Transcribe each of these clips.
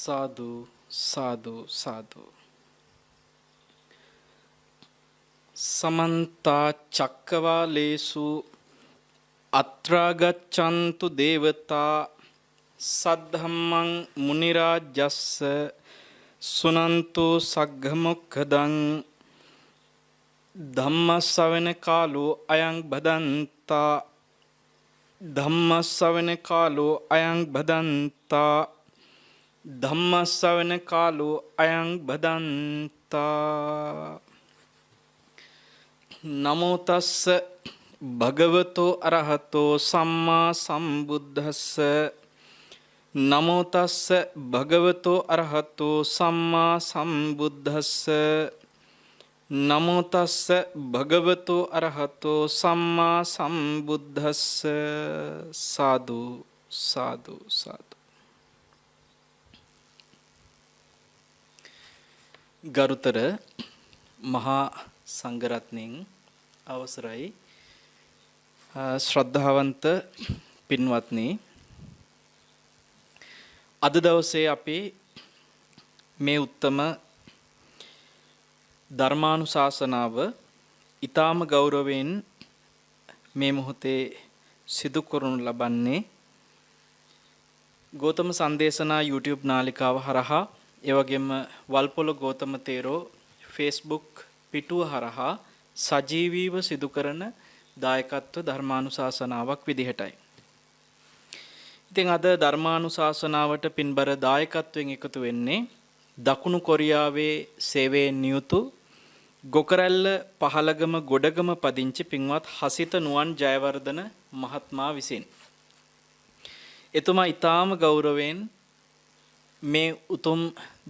සාදු සාදු සාදු. සමන්ත චක්කවාලේසු අත්‍රා ගච්ඡන්තු දේවතා සද්ධම්මං මුනි රාජස්ස සුනන්තු සග්ග මොක්ඛදං ධම්ම ශ්‍රවණ කාලෝ අයං භදන්තා ධම්ම ශ්‍රවණ කාලෝ අයං භදන්තා ධම්ම ශ්‍රවණ කාලෝ අයං භදන්තා. නමෝ තස්ස භගවතෝ අරහතෝ සම්මා සම්බුද්දස්ස. නමෝ තස්ස භගවතෝ අරහතෝ සම්මා සම්බුද්දස්ස. නමෝ තස්ස භගවතෝ අරහතෝ සම්මා සම්බුද්දස්ස. සාදු සාදු සාදු. ගරුතර මහා සංඝරත්නයන් අවසරයි, ශ්‍රද්ධාවන්ත පින්වත්නි, අද දවසේ අපි මේ උත්තම ධර්මානුශාසනාව ඊටාම ගෞරවයෙන් මේ මොහොතේ සිදු කරනු ලබන්නේ ගෞතම සන්දේශනා YouTube නාලිකාව හරහා, ඒ වගේම වල්පොල ගෞතම තේරෝ Facebook පිටුව හරහා සජීවීව සිදු කරන දායකත්ව ධර්මානුශාසනාවක් විදිහටයි. ඉතින් අද ධර්මානුශාසනාවට පින්බර දායකත්වයෙන් එකතු වෙන්නේ දකුණු කොරියාවේ සේවයෙන් නියුතු ගොකරැල්ල පහළගම ගොඩගම පදිංචි පින්වත් හසිත නුවන් ජයවර්ධන මහත්මයා විසින්. එතුමා ඊටාම ගෞරවයෙන් මේ උතුම්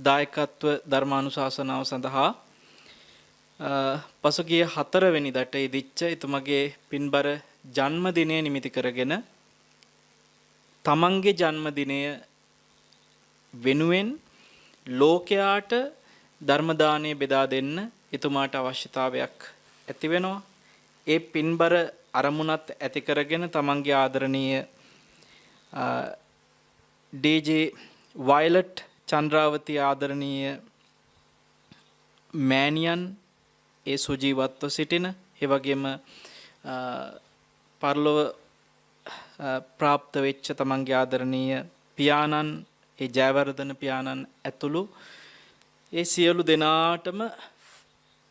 දායකත්ව ධර්මානුශාසනාව සඳහා පසුගිය 4 වෙනිදාට ඉදිච්ච එතුමගේ පින්බර ජන්මදිනය නිමිති කරගෙන තමන්ගේ ජන්මදිනය වෙනුවෙන් ලෝකයාට ධර්ම දානය බෙදා දෙන්න එතුමාට අවශ්‍යතාවයක් ඇති වෙනවා. ඒ පින්බර අරමුණත් ඇති කරගෙන තමන්ගේ ආදරණීය ඩීජේ වයලට් චන්ද්‍රාවති ආදරණීය මෑණියන් ඒ සුජීවත්ව සිටින, ඒ වගේම පරලොව ප්‍රාප්ත වෙච්ච තමන්ගේ ආදරණීය පියාණන්, ඒ ජයවර්ධන පියාණන් ඇතුළු ඒ සියලු දෙනාටම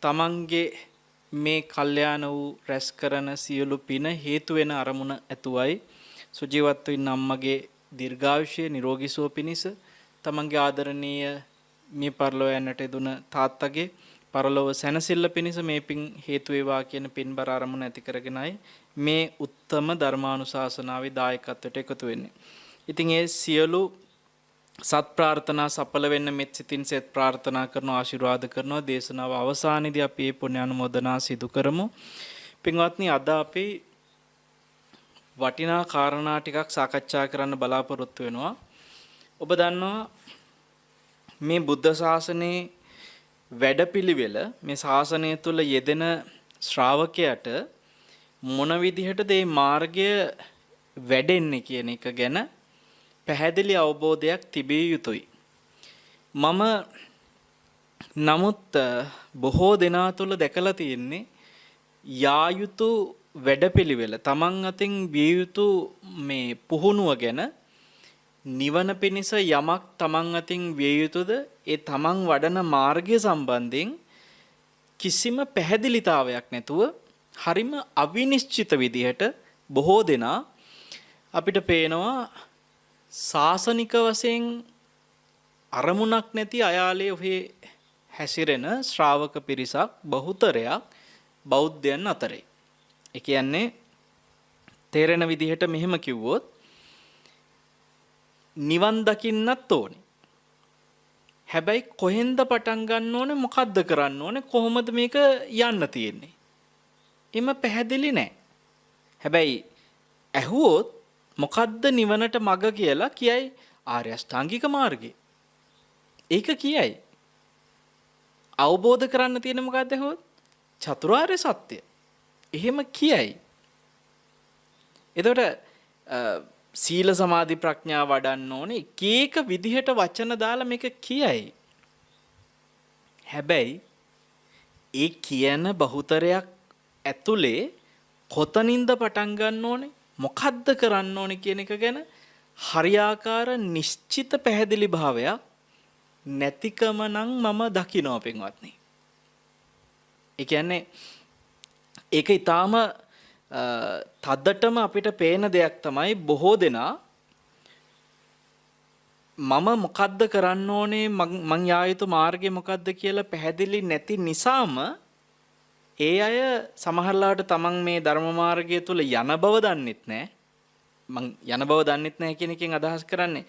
තමන්ගේ මේ කල්යාණ වූ රැස් කරන සියලු පින හේතු වෙන අරමුණ ඇතුවයි සුජීවත්ව ඉන්න අම්මගේ දීර්ඝායුෂය නිරෝගී සුව පිණිස, තමන්ගේ ආදරණීය මිය පරලොව යන්නට යෙදුන තාත්තගේ පරලොව සැනසෙල්ල පිණිස මේ පින් හේතු වේවා කියන පින්බර අරමුණ ඇති කරගෙනයි මේ උත්තම ධර්මානුශාසනාවේ දායකත්වයට එකතු වෙන්නේ. ඉතින් ඒ සියලු සත් ප්‍රාර්ථනා සඵල වෙන්න මෙත් සිතින් සෙත් ප්‍රාර්ථනා කරනවා, ආශිර්වාද කරනවා. දේශනාව අවසානයේදී අපි මේ පුණ්‍ය අනුමෝදනා සිදු කරමු. පින්වත්නි, අද අපි වටිනා කාරණා ටිකක් සාකච්ඡා කරන්න බලාපොරොත්තු වෙනවා. ඔබ දන්නවා මේ බුද්ධ ශාසනයේ වැඩපිළිවෙල, මේ ශාසනය තුළ යෙදෙන ශ්‍රාවකයාට මොන විදිහටද මේ මාර්ගය වැඩෙන්නේ කියන එක ගැන පැහැදිලි අවබෝධයක් තිබිය යුතුයි. මම නමුත් බොහෝ දෙනා තුළ දැකලා තියෙන්නේ යා යුතු වැඩපිළිවෙල, තමන් අතින් විය යුතු මේ පුහුණුව ගැන, නිවන පිණිස යමක් තමන් අතින් විය යුතුද, ඒ තමන් වඩන මාර්ගය සම්බන්ධයෙන් කිසිම පැහැදිලිතාවයක් නැතුව හරිම අවිනිශ්චිත විදිහට බොහෝ දෙනා අපිට පේනවා සාසනික වශයෙන් අරමුණක් නැති අයාලේ ඔහේ හැසිරෙන ශ්‍රාවක පිරිසක් බහුතරයක් බෞද්ධයන් අතරේ. ඒ කියන්නේ තේරෙන විදිහට මෙහෙම කිව්වොත් නිවන් දකින්නත් ඕනේ. හැබැයි කොහෙන්ද පටන් ගන්න ඕනේ, මොකද්ද කරන්න ඕනේ, කොහොමද මේක යන්න තියෙන්නේ? එම පැහැදිලි නෑ. හැබැයි ඇහුවොත් මොකද්ද නිවනට මඟ කියලා කියයි ආර්ය අෂ්ටාංගික මාර්ගය. ඒක කියයි. අවබෝධ කරන්න තියෙන මොකද්ද ඇහුවොත්? චතුරාර්ය සත්‍ය. එහෙම කියයි. එතකොට සීල සමාධි ප්‍රඥා වඩන්න ඕනේ. එක එක විදිහට වචන දාලා මේක කියයි. හැබැයි ඒ කියන බහුතරයක් ඇතුලේ කොතනින්ද පටන් ගන්න ඕනේ, මොකද්ද කරන්න ඕනේ කියන එක ගැන හරියාකාර නිශ්චිත පැහැදිලි භාවයක් නැතිකම නම් මම දකිනවා පින්වත්නි. ඒ කියන්නේ ඒක ඊටාම තදටම අපිට පේන දෙයක් තමයි, බොහෝ දෙනා මම මොකද්ද කරන්න ඕනේ, මං යා යුතු මාර්ගය මොකද්ද කියලා පැහැදිලි නැති නිසාම ඒ අය සමහරලාට තමන් මේ ධර්ම මාර්ගය තුල යන බව දන්නෙත් නෑ. මං යන බව දන්නෙත් නෑ කියන එකෙන් අදහස් කරන්නේ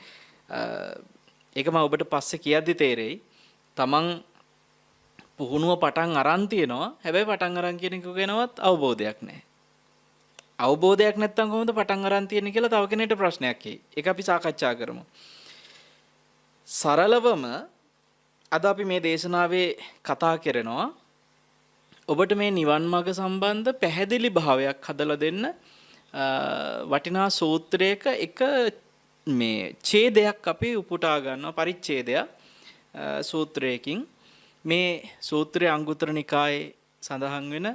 ඒක මම ඔබට පස්සේ කියද්දි තේරෙයි. තමන් පුහුණුව පටන් අරන් තියෙනවා. හැබැයි පටන් අරන් කියන එක ගැනවත් අවබෝධයක් නෑ. අවබෝධයක් නැත්තම් කොහොමද පටන් අරන් තියෙන්නේ කියලා තව කෙනෙක්ට ප්‍රශ්නයක් එයි. ඒක අපි සාකච්ඡා කරමු. සරලවම අද අපි මේ දේශනාවේ කතා කරනවා ඔබට මේ නිවන් මඟ සම්බන්ධ පැහැදිලි භාවයක් හදලා දෙන්න වටිනා සූත්‍රයක එක මේ ඡේදයක් අපි උපුටා ගන්නවා, පරිච්ඡේදයක් සූත්‍රයකින්. මේ සූත්‍රය අංගුත්තර නිකායේ සඳහන් වෙන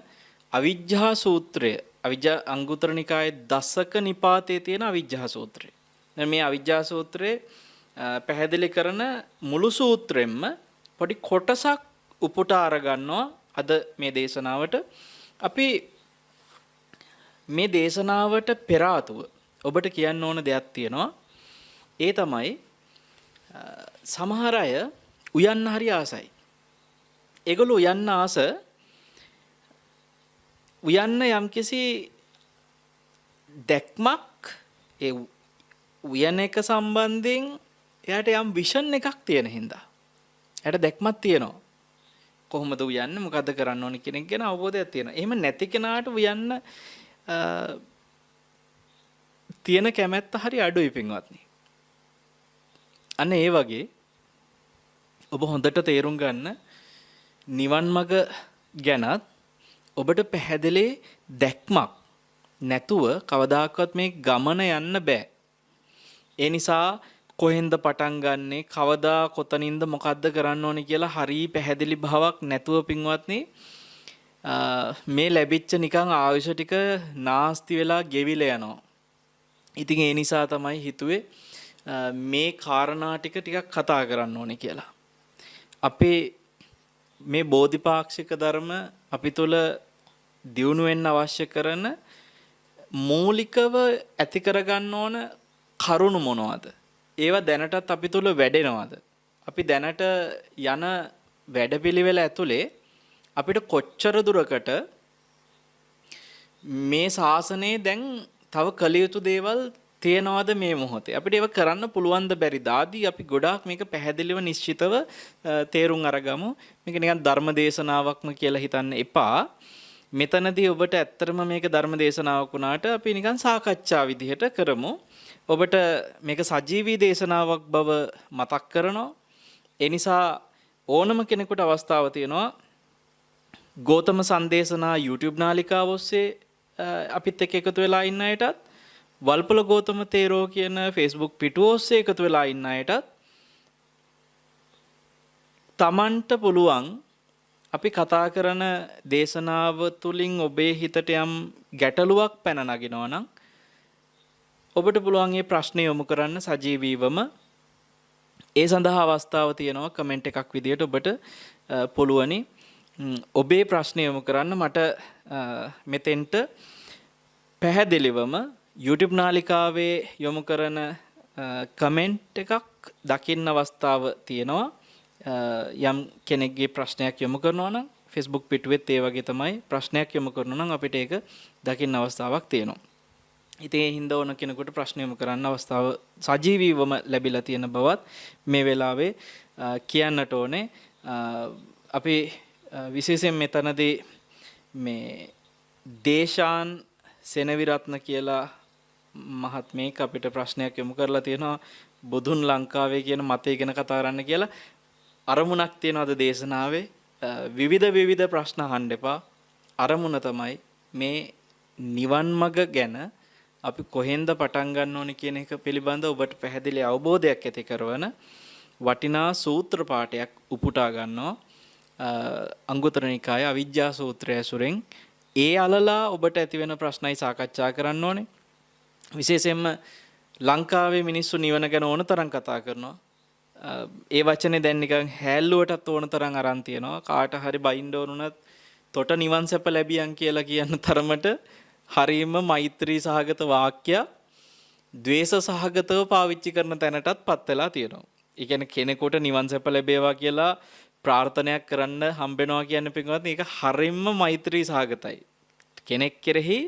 අවිජ්ජා සූත්‍රය, අවිජ්ජා අංගුත්තර නිකායේ දසක නිපාතයේ තියෙන අවිජ්ජා සූත්‍රය. දැන් මේ අවිජ්ජා සූත්‍රයේ පැහැදිලි කරන මුළු සූත්‍රෙම්ම පොඩි කොටසක් උපුටා අරගන්නවා අද මේ දේශනාවට. අපි මේ දේශනාවට පෙර ආතුව ඔබට කියන්න ඕන දෙයක් තියෙනවා. ඒ තමයි සමහර අය උයන්න හරි ආසයි. ඒගොල්ලෝ උයන්න ආස, උයන්න යම්කිසි දැක්මක්, ඒ උයන එක සම්බන්ධයෙන් එයාට යම් විෂන් එකක් තියෙන හින්දා එයාට දැක්මක් තියෙනවා. කොහොමද උයන්නේ, මොකද්ද කරන්න ඕනේ කියන එක ගැන අවබෝධයක් තියෙනවා. එහෙම නැති කෙනාට උයන්න තියෙන කැමැත්ත හරි අඩුයි පින්වත්නි. අන්න ඒ වගේ ඔබ හොඳට තේරුම් ගන්න, නිවන් මඟ ගැනත් ඔබට පැහැදිලි දැක්මක් නැතුව කවදාකවත් මේ ගමන යන්න බෑ. ඒ නිසා කොහෙන්ද පටන් ගන්නෙ, කවදා කොතනින්ද මොකද්ද කරන්න ඕනේ කියලා හරි පැහැදිලි භාවක් නැතුව පින්වත්නි මේ ලැබිච්ච නිකන් ආයුෂ ටික නාස්ති වෙලා ගෙවිලා යනවා. ඉතින් ඒ නිසා තමයි හිතුවේ මේ කාරණා ටික ටිකක් කතා කරන්න ඕනේ කියලා. අපේ මේ බෝධිපාක්ෂික ධර්ම අපි තුල දියුණු වෙන්න අවශ්‍ය කරන මූලිකව ඇති කරගන්න ඕන කරුණු මොනවද? ඒවා දැනටත් අපි තුල වැඩෙනවද? අපි දැනට යන වැඩපිළිවෙල ඇතුලේ අපිට කොච්චර දුරකට මේ ශාසනයේ දැන් තව කළ යුතු දේවල් තියෙනවද මේ මොහොතේ? අපිට ඒව කරන්න පුළුවන්ද බැරිද? ආදී අපි ගොඩාක් මේක පැහැදිලිව නිශ්චිතව තේරුම් අරගමු. මේක නිකන් ධර්ම දේශනාවක්ම කියලා හිතන්න එපා. මෙතනදී ඔබට ඇත්තටම මේක ධර්ම දේශනාවක් වුණාට අපි නිකන් සාකච්ඡා විදිහට කරමු. ඔබට මේක සජීවී දේශනාවක් බව මතක් කරනවා. ඒ නිසා ඕනම කෙනෙකුට අවස්ථාව තියෙනවා ගෝතම සංදේශනා YouTube නාලිකාව ඔස්සේ අපිත් එක්ක එකතු වෙලා ඉන්න අයටත්, වල්පොල ගෝතම තේරෝ කියන Facebook පිටුව ඔස්සේ එකතු වෙලා ඉන්න අයටත් තමන්ට පුළුවන් අපි කතා කරන දේශනාව තුලින් ඔබේ හිතට යම් ගැටලුවක් පැන නගිනවා නම් ඔබට පුළුවන් මේ ප්‍රශ්නේ යොමු කරන්න සජීවීවම. ඒ සඳහා අවස්ථාව තියෙනවා කමෙන්ට් එකක් විදියට ඔබට පුළුවනි ඔබේ ප්‍රශ්නේ යොමු කරන්න. මට මෙතෙන්ට පැහැදිලිවම YouTube නාලිකාවේ යොමු කරන කමෙන්ට් එකක් දකින්න අවස්ථාව තියෙනවා. යම් කෙනෙක්ගේ ප්‍රශ්නයක් යොමු කරනවා නම් Facebook පිටුවෙත් ඒ වගේ තමයි ප්‍රශ්නයක් යොමු කරනවා නම් අපිට ඒක දකින්න අවස්ථාවක් තියෙනවා. ඉතින් ඒ හින්දා ඕන කෙනෙකුට ප්‍රශ්න යොමු කරන්න අවස්ථාව සජීවීවම ලැබිලා තියෙන බවත් මේ වෙලාවේ කියන්නට ඕනේ. අපි විශේෂයෙන් මෙතනදී මේ දේශාන් සෙනවිරත්න කියලා මහත්මයෙක් අපිට ප්‍රශ්නයක් යොමු කරලා තියෙනවා, බුදුන් ලංකාවේ කියන මතය ගැන කතා කරන්න කියලා. අරමුණක් තියෙනවද දේශනාවේ? විවිධ විවිධ ප්‍රශ්න අහන්න එපා. අරමුණ තමයි මේ නිවන් මඟ ගැන අපි කොහෙන්ද පටන් ගන්න ඕනේ කියන එක පිළිබඳ ඔබට පැහැදිලි අවබෝධයක් ඇති කරවන වටිනා සූත්‍ර පාඨයක් උපුටා ගන්නවා. අංගුත්තර නිකාය අවිජ්ජා සූත්‍රය ඇසුරෙන් ඒ අලලා ඔබට ඇති වෙන ප්‍රශ්නයි සාකච්ඡා කරන්න ඕනේ. විශේෂයෙන්ම ලංකාවේ මිනිස්සු නිවන ගැන ඕන තරම් කතා කරනවා. ඒ වචනේ දැන් නිකන් හැල්ලුවටත් ඕන තරම් අරන් තියෙනවා. කාට හරි බයින්ඩ ඕන වුණත් තොට නිවන් සැප ලැබියන් කියලා කියන තරමට හරීම මෛත්‍රී සහගත වාක්‍යයක් ද්වේෂ සහගතව පාවිච්චි කරන තැනටත් පත් වෙලා තියෙනවා. ඒ කියන්නේ කෙනෙකුට නිවන් සැප ලැබේවා කියලා ප්‍රාර්ථනයක් කරන්න හම්බෙනවා කියන්නේ පින්වත්නි ඒක හරිම මෛත්‍රී සහගතයි. කෙනෙක් කෙරෙහි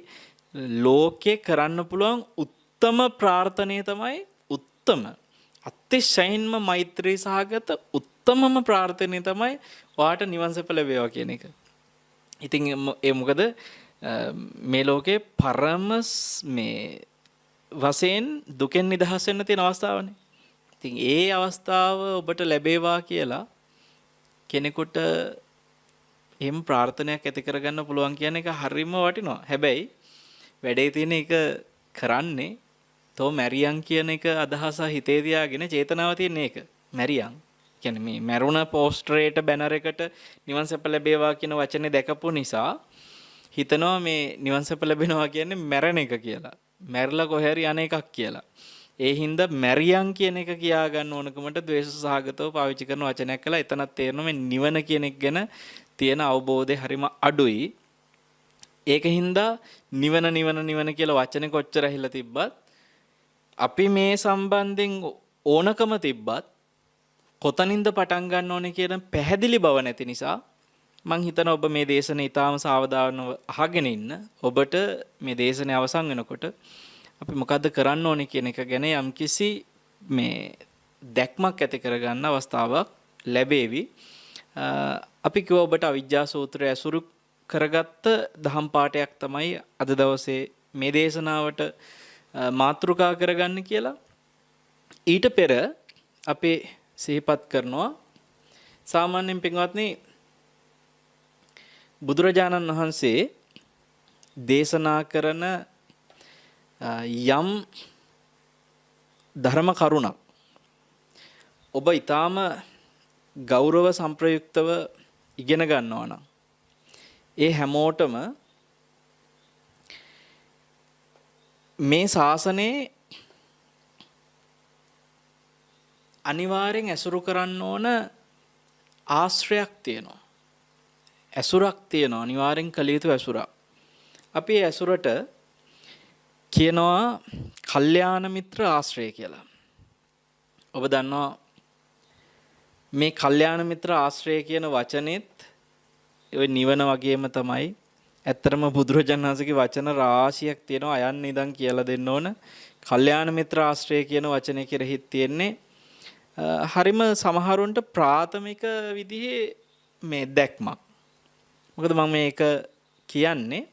ලෝකේ කරන්න පුළුවන් උත්තම ප්‍රාර්ථනය තමයි උත්තම අතිශයින්ම මෛත්‍රී සහගත උත්තමම ප්‍රාර්ථනය තමයි ඔයාට නිවන් සැප ලැබේවා කියන එක. ඉතින් ඒ මොකද මේ ලෝකේ පරම මේ වශයෙන් දුකෙන් නිදහස් වෙන්න තියෙන අවස්ථාවනේ. ඉතින් ඒ අවස්ථාව ඔබට ලැබේවා කියලා කෙනෙකුට එහෙම ප්‍රාර්ථනයක් ඇති කරගන්න පුළුවන් කියන එක හරිම වටිනවා. හැබැයි වැඩේ තියෙන එක කරන්නේ තෝ මැරියන් කියන එක අදහස හිතේ තියාගෙන චේතනාව තියෙන එක. මැරියන්. කියන්නේ මේ මැරුණ පෝස්ටරේට බැනර් එකට නිවන් සැප ලැබේවා කියන වචනේ දැකපු නිසා හිතනවා මේ නිවන් සැප ලැබෙනවා කියන්නේ මැරෙන එක කියලා. මැරිලා කොහේ හරි යන එකක් කියලා. ඒ හින්දා මැරියන් කියන එක කියා ගන්න ඕනකමට ද්වේෂ සහගතව පාවිච්චි කරන වචනයක් කළා. එතනත් තේරෙනවා මේ නිවන කියන එක ගැන තියෙන අවබෝධය හරිම අඩුයි. ඒක හින්දා නිවන නිවන නිවන කියලා වචනේ කොච්චර ඇහිලා තිබ්බත් අපි මේ සම්බන්ධයෙන් ඕනකම තිබ්බත් කොතනින්ද පටන් ගන්න ඕනේ කියන පැහැදිලි බව නැති නිසා මං හිතනවා ඔබ මේ දේශනේ ඊටාම සාවධානව අහගෙන ඉන්න. ඔබට මේ දේශනේ අවසන් වෙනකොට අපි මොකද්ද කරන්න ඕනේ කියන එක ගැන යම්කිසි මේ දැක්මක් ඇති කරගන්න අවස්ථාවක් ලැබේවි. අපි කිව්වා ඔබට අවිජ්ජා සූත්‍රය ඇසුරු කරගත්ත දහම් පාඨයක් තමයි අද දවසේ මේ දේශනාවට මාතෘකා කරගන්න කියලා. ඊට පෙර අපි සිහිපත් කරනවා සාමාන්‍යයෙන් පින්වත්නි බුදුරජාණන් වහන්සේ දේශනා කරන යම් ධර්ම කරුණක් ඔබ ඊටාම ගෞරව සම්ප්‍රයුක්තව ඉගෙන ගන්නවා නම් ඒ හැමෝටම මේ ශාසනයේ අනිවාර්යෙන් ඇසුරු කරන්න ඕන ආශ්‍රයක් තියෙනවා. ඇසුරක් තියෙනවා. අනිවාර්යෙන් කළ යුතු ඇසුරක්. අපි ඒ ඇසුරට කියනවා කල්යාණ මිත්‍ර ආශ්‍රය කියලා. ඔබ දන්නවා මේ කල්යාණ මිත්‍ර ආශ්‍රය කියන වචනේත් ඔය නිවන වගේම තමයි. ඇත්තටම බුදුරජාණන් වහන්සේගේ වචන රාශියක් තියෙනවා අයන්න ඉදන් කියලා දෙන්න ඕන. කල්යාණ මිත්‍ර ආශ්‍රය කියන වචනේ කෙරෙහිත් තියෙන්නේ හරිම සමහරුන්ට ප්‍රාථමික විදිහේ මේ දැක්මක්. මොකද මම මේක කියන්නේ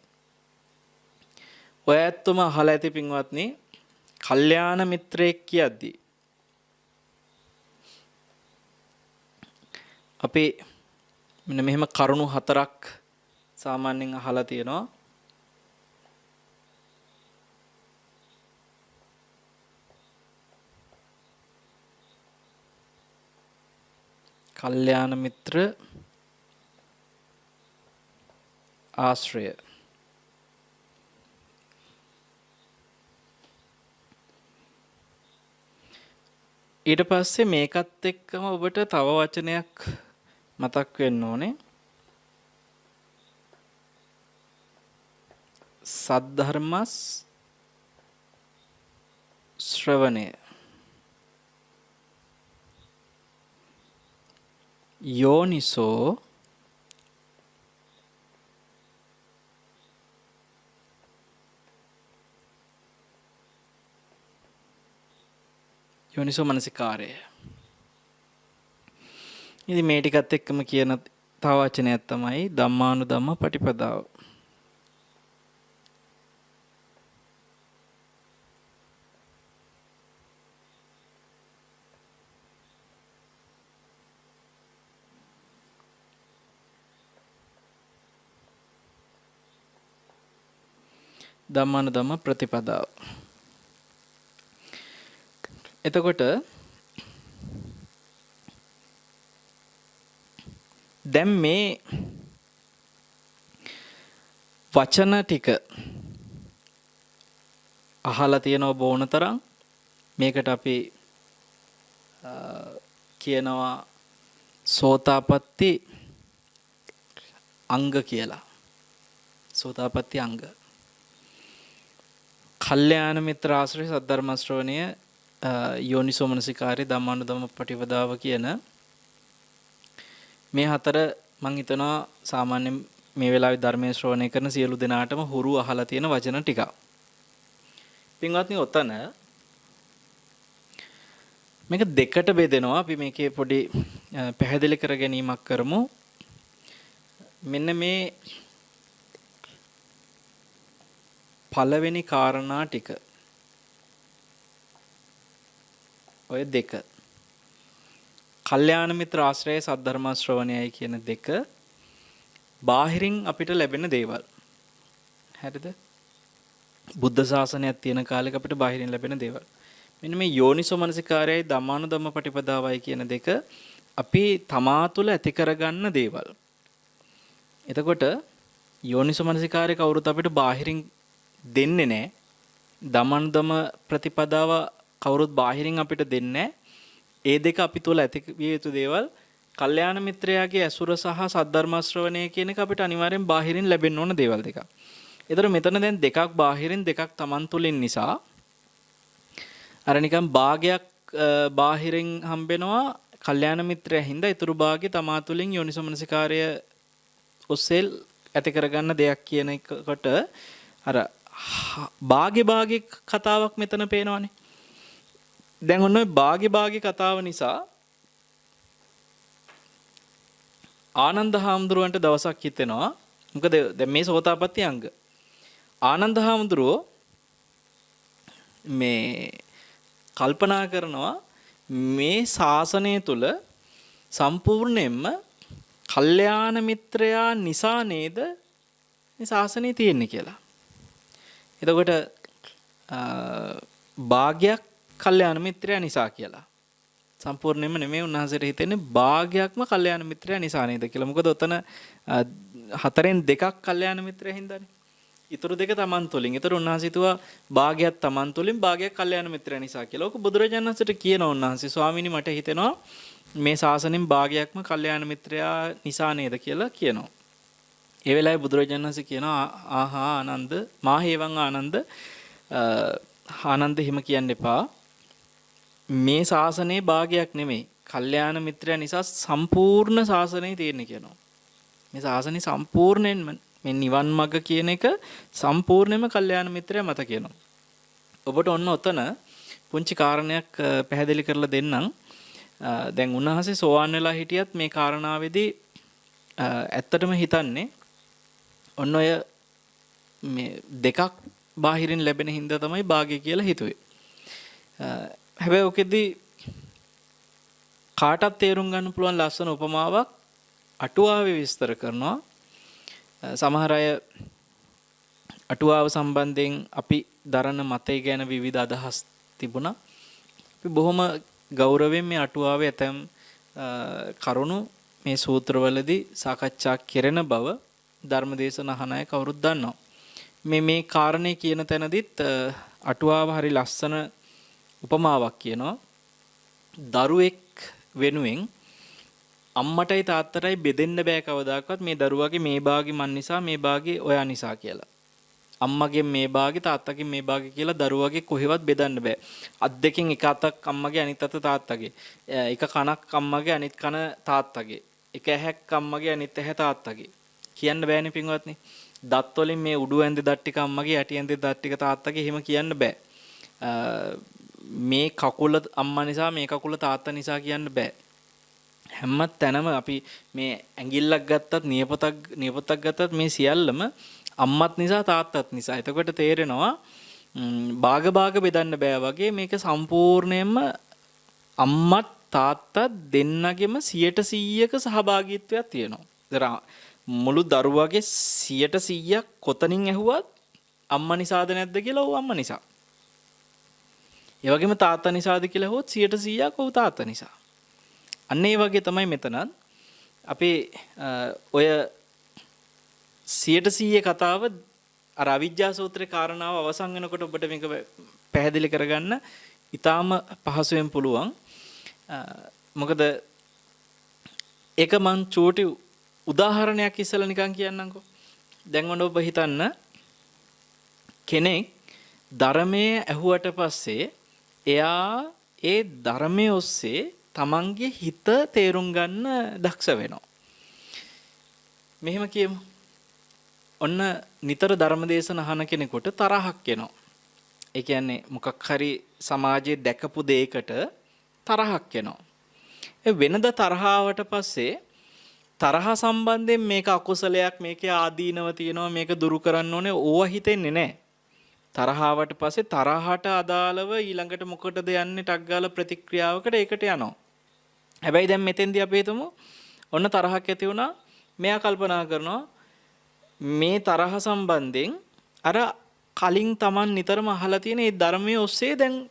ඔය ඇත්තම අහලා ඇති පින්වත්නි, කල්යාණ මිත්‍රයෙක් කියද්දී අපි මෙන්න මෙහෙම කරුණු හතරක් සාමාන්‍යයෙන් අහලා තියෙනවා. කල්යාණ මිත්‍ර ආශ්‍රය. ඊට පස්සේ මේකත් එක්කම ඔබට තව වචනයක් මතක් වෙන්න ඕනේ. සද්ධර්මස් ශ්‍රවණය. යෝනිසෝ යෝනිසෝ මනසිකාරය. ඉතින් මේ ටිකත් එක්කම කියන තව වචනයක් තමයි ධම්මානුධම්ම පටිපදාව. ධම්මානුධම්ම ප්‍රතිපදාව. එතකොට දැන් මේ වචන ටික අහලා තියෙන ඔබ ඕන තරම්. මේකට අපි කියනවා සෝතාපට්ටි අංග කියලා. සෝතාපට්ටි අංග. කල්යාණ මිත්‍ර ආශ්‍රය සද්ධර්ම ශ්‍රවණය යෝනිසෝ මනසිකාරය ධම්මානුධම්ම පටිපදාව කියන මේ හතර මං හිතනවා සාමාන්‍යයෙන් මේ වෙලාවේ ධර්මයේ ශ්‍රවණය කරන සියලු දෙනාටම හුරු අහලා තියෙන වචන ටිකක්. පින්වත්නි, ඔතන මේක දෙකට බෙදෙනවා. අපි මේකේ පොඩි පැහැදිලි කර ගැනීමක් කරමු. මෙන්න මේ පළවෙනි කාරණා ටික, ඔය දෙක, කල්යාණ මිත්‍ර ආශ්‍රයයි සද්ධර්ම ශ්‍රවණයයි කියන දෙක බාහිරින් අපිට ලැබෙන දේවල්. හරිද? බුද්ධ ශාසනයක් තියෙන කාලෙක අපිට බාහිරින් ලැබෙන දේවල්. මෙන්න මේ යෝනිසෝ මනසිකාරයයි ධම්මානුධම්ම පටිපදාවයි කියන දෙක අපි තමා තුළ ඇති කරගන්න දේවල්. එතකොට යෝනිසෝ මනසිකාරය කවුරුත් අපිට බාහිරින් දෙන්නේ නැහැ. ධම්මානුධම්ම ප්‍රතිපදාව කවුරුත් බාහිරින් අපිට දෙන්නේ නැහැ. ඒ දෙක අපි තුළ ඇති විය යුතු දේවල්. කල්යාණ මිත්‍රයාගේ ඇසුර සහ සද්ධර්ම ශ්‍රවණය කියන එක අපිට අනිවාර්යෙන් බාහිරින් ලැබෙන්න ඕන දේවල් දෙකක්. ඒතර මෙතන දැන් දෙකක් බාහිරින් දෙකක් Taman තුලින් නිසා අර නිකන් භාගයක් බාහිරින් හම්බෙනවා කල්යාණ මිත්‍රයා හින්දා, ඊතුරු භාගය තමා තුලින් යෝනිසෝමනසිකාරය ඔස්සේ ඇති කරගන්න දෙයක් කියන එකට අර භාගේ භාගේ කතාවක් මෙතන පේනවනේ. දැන් ඔන්න ඔය භාගේ භාගේ කතාව නිසා ආනන්ද හාමුදුරුවන්ට දවසක් හිතෙනවා, මොකද දැන් මේ සෝතාපට්ටි අංග ආනන්ද හාමුදුරුවෝ මේ කල්පනා කරනවා මේ ශාසනය තුල සම්පූර්ණයෙන්ම කල්යාණ මිත්‍රයා නිසා නේද මේ ශාසනය තියෙන්නේ කියලා. එතකොට භාගයක් කල්යාණ මිත්‍රයා නිසා කියලා. සම්පූර්ණයෙන්ම නෙමෙයි, උන්වහන්සේට හිතෙන්නේ භාගයක්ම කල්යාණ මිත්‍රයා නිසා නේද කියලා. මොකද ඔතන හතරෙන් දෙකක් කල්යාණ මිත්‍රයා හින්දානේ. ඉතුරු දෙක තමන් තුළින්. ඒතර උන්වහන්සේ හිතුවා භාගයක් තමන් තුළින් භාගයක් කල්යාණ මිත්‍රයා නිසා කියලා. ඕක බුදුරජාණන් වහන්සේට කියනවා උන්වහන්සේ, ස්වාමීනි මට හිතෙනවා මේ ශාසනයෙන් භාගයක්ම කල්යාණ මිත්‍රයා නිසා නේද කියලා කියනවා. ඒ වෙලාවේ බුදුරජාණන් වහන්සේ කියනවා, ආහා ආනන්ද, මා හේවං ආනන්ද, ආනන්ද එහෙම කියන්න එපා. මේ ශාසනයේ භාගයක් නෙමෙයි, කල්යාණ මිත්‍රයා නිසා සම්පූර්ණ ශාසනය තියෙන්නේ කියනවා. මේ ශාසනය සම්පූර්ණයෙන්ම මේ නිවන් මඟ කියන එක සම්පූර්ණයෙන්ම කල්යාණ මිත්‍රයා මත කියනවා. ඔබට ඔන්න ඔතන පුංචි කාරණයක් පැහැදිලි කරලා දෙන්නම්. දැන් උන්වහන්සේ සෝවාන් වෙලා හිටියත් මේ කාරණාවේදී ඇත්තටම හිතන්නේ ඔන්න ඔය මේ දෙකක් බාහිරින් ලැබෙන හින්දා තමයි භාගය කියලා හිතුවේ. හැබැයි ඔකෙදි කාටත් තේරුම් ගන්න පුළුවන් ලස්සන උපමාවක් අටුවාවේ විස්තර කරනවා. සමහර අය අටුවාව සම්බන්ධයෙන් අපි දරන මතය ගැන විවිධ අදහස් තිබුණා. අපි බොහොම ගෞරවයෙන් මේ අටුවාවේ ඇතැම් කරුණු මේ සූත්‍රවලදී සාකච්ඡා කෙරෙන බව ධර්මදේශන අහන අය කවුරුත් දන්නවා. මේ මේ කාරණේ කියන තැනදිත් අටුවාව හරි ලස්සන උපමාවක් කියනවා. දරුවෙක් වෙනුවෙන් අම්මටයි තාත්තටයි බෙදෙන්න බෑ කවදාකවත් මේ දරුවාගේ මේ භාගෙ මන් නිසා මේ භාගෙ ඔයා නිසා කියලා. අම්මගෙන් මේ භාගෙ තාත්තගෙන් මේ භාගෙ කියලා දරුවාගේ කොහෙවත් බෙදන්න බෑ. අත් දෙකෙන් එක අතක් අම්මගේ අනිත් අත තාත්තගේ. එක කනක් අම්මගේ අනිත් කන තාත්තගේ. එක ඇහැක් අම්මගේ අනිත් ඇහැ තාත්තගේ. කියන්න බෑනේ පින්වත්නි. දත් වලින් මේ උඩු ඇඳේ දත් ටික අම්මගේ යටි ඇඳේ දත් ටික තාත්තගේ එහෙම කියන්න බෑ. මේ කකුල අම්මා නිසා මේ කකුල තාත්තා නිසා කියන්න බෑ. හැම තැනම අපි මේ ඇඟිල්ලක් ගත්තත් නියපොත්තක් ගත්තත් මේ සියල්ලම අම්මත් නිසා තාත්තත් නිසා. එතකොට තේරෙනවා භාග භාග බෙදන්න බෑ වගේ මේක සම්පූර්ණයෙන්ම අම්මත් තාත්තත් දෙන්නගෙම 100%ක සහභාගීත්වයක් තියෙනවා. ඒතර මුළු දරුවගේ 100%ක් කොතනින් ඇහුවත් අම්මා නිසාද නැද්ද කියලා ඔව් අම්මා නිසා. ඒ වගේම තාත්තා නිසාද කියලා ඇහුවොත් 100%ක් ඔව් තාත්තා නිසා. අන්න ඒ වගේ තමයි මෙතනත් අපි ඔය 100% කතාව අර අවිජ්ජා සූත්‍රේ කාරණාව අවසන් වෙනකොට ඔබට මේක පැහැදිලි කරගන්න ඉතාම පහසුවෙන් පුළුවන්. මොකද ඒක මං චූටි උදාහරණයක් ඉස්සෙල්ලා නිකන් කියන්නම්කෝ. දැන් ඔන්න ඔබ හිතන්න කෙනෙක් ධර්මයේ ඇහුවට පස්සේ එයා ඒ ධර්මයේ ඔස්සේ තමන්ගේ හිත තේරුම් ගන්න දක්ෂ වෙනවා. මෙහෙම කියමු. ඔන්න නිතර ධර්මදේශන අහන කෙනෙකුට තරහක් එනවා. ඒ කියන්නේ මොකක් හරි සමාජයේ දැකපු දෙයකට තරහක් එනවා. ඒ වෙනද තරහාවට පස්සේ තරහ සම්බන්ධයෙන් මේක අකුසලයක්, මේකේ ආදීනව තියෙනවා, මේක දුරු කරන්න ඕනේ ඕවා හිතෙන්නේ නැහැ. තරහාවට පස්සේ තරහට අදාළව ඊළඟට මොකටද යන්නේ ටක් ගාලා ප්‍රතික්‍රියාවකට ඒකට යනවා. හැබැයි දැන් මෙතෙන්දී අපි හිතමු ඔන්න තරහක් ඇති වුණා. මෙයා කල්පනා කරනවා මේ තරහ සම්බන්ධයෙන් අර කලින් Taman නිතරම අහලා තියෙන ඒ ධර්මයේ ඔස්සේ දැන්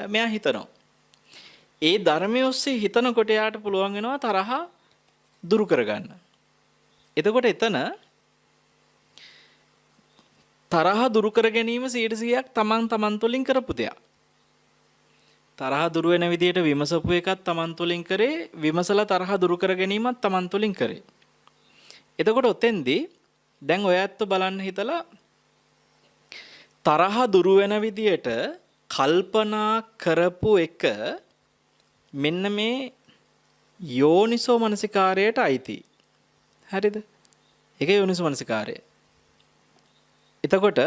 මෙයා හිතනවා. ඒ ධර්මයේ ඔස්සේ හිතනකොට එයාට පුළුවන් වෙනවා තරහ දුරු කරගන්න. එතකොට එතන තරහ දුරු කර ගැනීම 100%ක් තමන් තමන් තුළින් කරපු දෙයක්. තරහ දුරු වෙන විදියට විමසපු එකත් තමන් තුළින් කරේ, විමසලා තරහ දුරු කර ගැනීමත් තමන් තුළින් කරේ. එතකොට ඔතෙන්දී දැන් ඔය ඇත්ත බලන්න හිතලා තරහ දුරු වෙන විදියට කල්පනා කරපු එක මෙන්න මේ යෝනිසෝ මනසිකාරයට අයිති. හරිද? ඒක යෝනිසෝ මනසිකාරය. එතකොට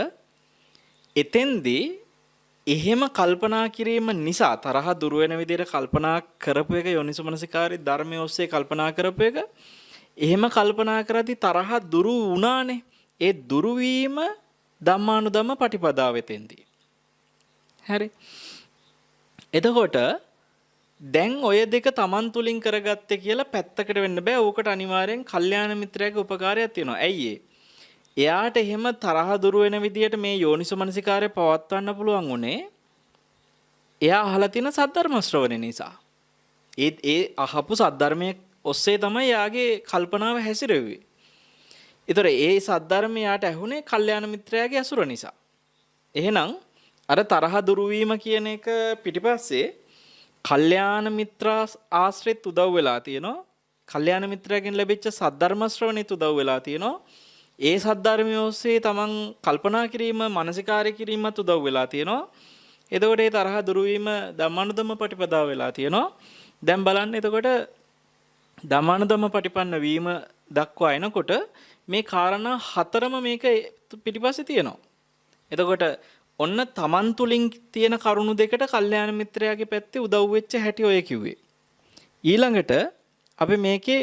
එතෙන්දී එහෙම කල්පනා කිරීම නිසා තරහ දුර වෙන විදිහට කල්පනා කරපු එක යෝනිසෝ මනසිකාරයේ ධර්මයේ ඔස්සේ කල්පනා කරපු එක එහෙම කල්පනා කරද්දී තරහ දුරු වුණානේ. ඒ දුරු වීම ධම්මානුධම්ම පටිපදාව එතෙන්දී. හරි. එතකොට දැන් ඔය දෙක තමන් තුලින් කරගත්තේ කියලා පැත්තකට වෙන්න බෑ. ඕකට අනිවාර්යෙන් කල්යාණ මිත්‍රයාගේ උපකාරයක් තියෙනවා. ඇයි ඒ? එයාට එහෙම තරහ දුරු වෙන විදියට මේ යෝනිසෝ මනසිකාරය පවත්වන්න පුළුවන් උනේ එයා අහලා තියෙන සද්ධර්ම ශ්‍රවණය නිසා. ඒ ඒ අහපු සද්ධර්මයේ ඔස්සේ තමයි එයාගේ කල්පනාව හැසිරෙව්වේ. ඒතර ඒ සද්ධර්මය යාට ඇහුනේ කල්යාණ මිත්‍රයාගේ ඇසුර නිසා. එහෙනම් අර තරහ දුරු වීම කියන එක පිටිපස්සේ කල්යාණ මිත්‍රා ආශ්‍රිත උදව් වෙලා තියෙනවා. කල්යාණ මිත්‍රයාගෙන් ලැබිච්ච සද්ධර්ම ශ්‍රවණෙත් උදව් වෙලා තියෙනවා. ඒ සද්ධර්මය ඔස්සේ තමන් කල්පනා කිරීම, මානසිකාරය කිරීමත් උදව් වෙලා තියෙනවා. එතකොට ඒ තරහ දුරු වීම ධම්මානුධම්ම පටිපදාව වෙලා තියෙනවා. දැන් බලන්න එතකොට ධම්මානුධම්ම පටිපන්න වීම දක්වා එනකොට මේ කාරණා හතරම මේක පිටිපස්සේ තියෙනවා. එතකොට ඔන්න තමන් තුලින් තියෙන කරුණු දෙකට කල්යාණ මිත්‍රයාගේ පැත්තේ උදව් වෙච්ච හැටි ඔය කිව්වේ. ඊළඟට අපි මේකේ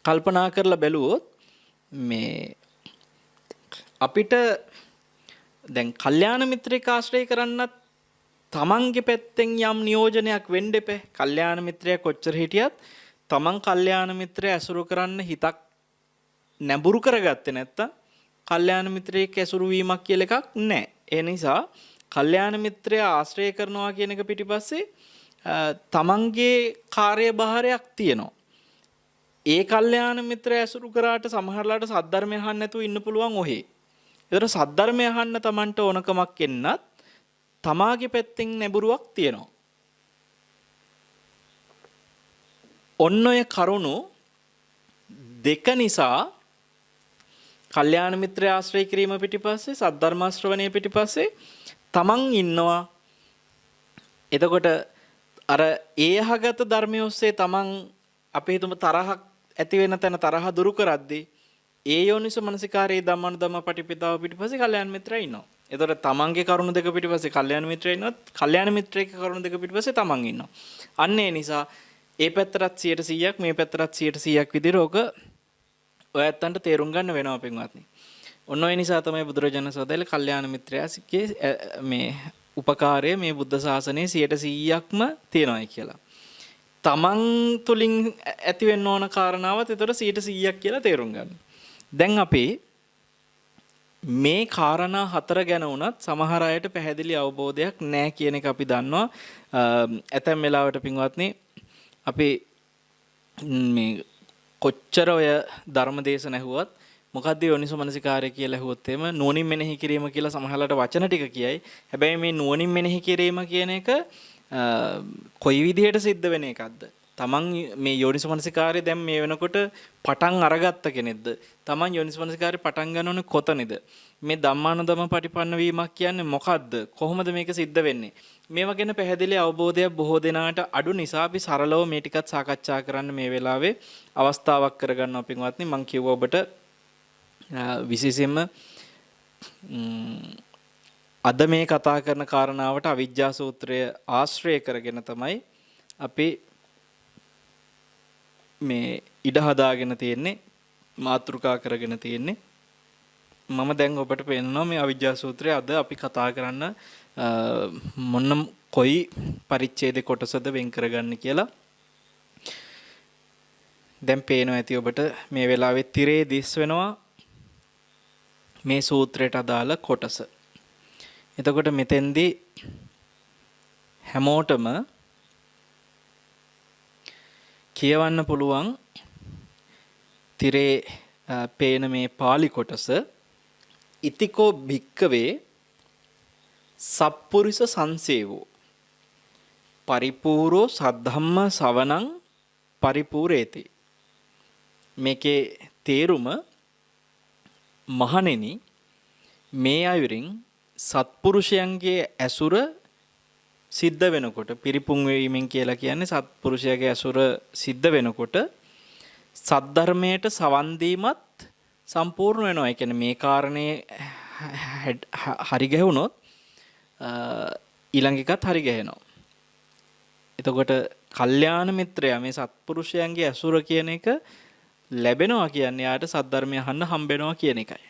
කල්පනා කරලා බැලුවොත් මේ අපිට දැන් කල්යාණ මිත්‍රයෙක් ආශ්‍රය කරන්නත් තමන්ගේ පැත්තෙන් යම් නියෝජනයක් වෙන්න එපා. කල්යාණ මිත්‍රයා කොච්චර හිටියත් තමන් කල්යාණ මිත්‍රයා ඇසුරු කරන්න හිතක් නැඹුරු කරගත්තේ නැත්තම් කල්යාණ මිත්‍රයෙක් ඇසුරු වීමක් කියලා එකක් නැහැ. ඒ නිසා කල්යාණ මිත්‍රයා ආශ්‍රය කරනවා කියන එක පිටිපස්සේ තමන්ගේ කාර්යභාරයක් තියෙනවා. ඒ කල්යාණ මිත්‍රයා ඇසුරු කරාට සමහරලාට සද්ධර්මය අහන්න නැතුව ඉන්න පුළුවන් ඔහේ. ඒතර සද්ධර්මය අහන්න තමන්ට ඕනකමක් එන්නත් තමාගේ පැත්තෙන් නැඹුරුවක් තියෙනවා. ඔන්න ඔය කරුණු දෙක නිසා කල්යාණ මිත්‍රය ආශ්‍රය කිරීම පිටිපස්සේ සද්ධර්ම ශ්‍රවණය පිටිපස්සේ තමන් ඉන්නවා. එතකොට අර ඒ අහගත ධර්මයේ ඔස්සේ තමන් අපි හිතමු තරහක් ඇති වෙන තැන තරහ දුරු කරද්දී ඒ යෝනිසෝ මනසිකාරයේ ධම්මානුධම්ම පටිපදාව පිටිපස්සේ කල්යාණ මිත්‍රයා ඉන්නවා. එතකොට තමන්ගේ කරුණු දෙක පිටිපස්සේ කල්යාණ මිත්‍රයා ඉන්නවා. කල්යාණ මිත්‍රයෙක්ගේ කරුණු දෙක පිටිපස්සේ තමන් ඉන්නවා. අන්න ඒ නිසා ඒ පැත්තටත් 100%ක් මේ පැත්තටත් 100%ක් විදිහට ඕක ඔය ඇත්තන්ට තේරුම් ගන්න වෙනවා පින්වත්නි. ඔන්න ඔය නිසා තමයි බුදුරජාණන් වහන්සේ කල්යාණ මිත්‍රයාගේ මේ උපකාරය මේ බුද්ධ ශාසනයේ 100%ක්ම තියෙනවායි කියලා. තමන් තුලින් ඇති වෙන්න ඕන කාරණාවත් ඒතර 100%ක් කියලා තේරුම් ගන්න. දැන් අපි මේ කාරණා හතර ගැන වුණත් සමහර අයට පැහැදිලි අවබෝධයක් නැහැ කියන එක අපි දන්නවා. ඇතැම් වෙලාවට පින්වත්නි අපි මේ කොච්චර ඔය ධර්ම දේශන ඇහුවත් මොකද්ද යෝනිසෝ මනසිකාරය කියලා ඇහුවොත් එහෙම නුවණින් මෙනෙහි කිරීම කියලා සමහරලාට වචන ටික කියයි. හැබැයි මේ නුවණින් මෙනෙහි කිරීම කියන එක කොයි විදිහට සිද්ධ වෙන එකක්ද? තමන් මේ යෝනිසෝ මනසිකාරය දැන් මේ වෙනකොට පටන් අරගත්ත කෙනෙක්ද? තමන් යෝනිසෝ මනසිකාරය පටන් ගන්න ඕනේ කොතනද? මේ ධම්මානුධම්ම පටිපන්න වීමක් කියන්නේ මොකද්ද? කොහොමද මේක සිද්ධ වෙන්නේ? මේවා ගැන පැහැදිලි අවබෝධයක් බොහෝ දෙනාට අඩු නිසා අපි සරලව මේ ටිකත් සාකච්ඡා කරන්න මේ වෙලාවේ අවස්ථාවක් කරගන්නවා පින්වත්නි. මං කිව්වා ඔබට විශේෂයෙන්ම අද මේ කතා කරන කාරණාවට අවිජ්ජා සූත්‍රය ආශ්‍රය කරගෙන තමයි අපි මේ ඉඩ හදාගෙන තියෙන්නේ, මාතෘකා කරගෙන තියෙන්නේ. මම දැන් ඔබට පෙන්නනවා මේ අවිජ්ජා සූත්‍රය අද අපි කතා කරන්න මොන කොයි පරිච්ඡේද කොටසද වෙන් කරගන්න කියලා. දැන් පේනවා ඇති ඔබට මේ වෙලාවේ තිරේ දිස් වෙනවා මේ සූත්‍රයට අදාළ කොටස. එතකොට මෙතෙන්දී හැමෝටම කියවන්න පුළුවන් තිරේ පේන මේ පාලි කොටස. ඉතිකෝ භික්කවේ සප්පුරිස සංසේවෝ පරිපූර්ණෝ සද්ධම්ම සවනං පරිපූරේති. මේකේ තේරුම, මහණෙනි මේ අයුරින් සත්පුරුෂයන්ගේ ඇසුර සිද්ධ වෙනකොට, පිරිපුන් වීමෙන් කියලා කියන්නේ සත්පුරුෂයාගේ ඇසුර සිද්ධ වෙනකොට සද්ධර්මයට සවන් දීමත් සම්පූර්ණ වෙනවා. ඒ කියන්නේ මේ කාරණේ හරි ගැහුනොත් ඊළඟ එකත් හරි ගැහෙනවා. එතකොට කල්යාණ මිත්‍රයා මේ සත්පුරුෂයන්ගේ ඇසුර කියන එක ලැබෙනවා කියන්නේ යාට සද්ධර්මය අහන්න හම්බෙනවා කියන එකයි.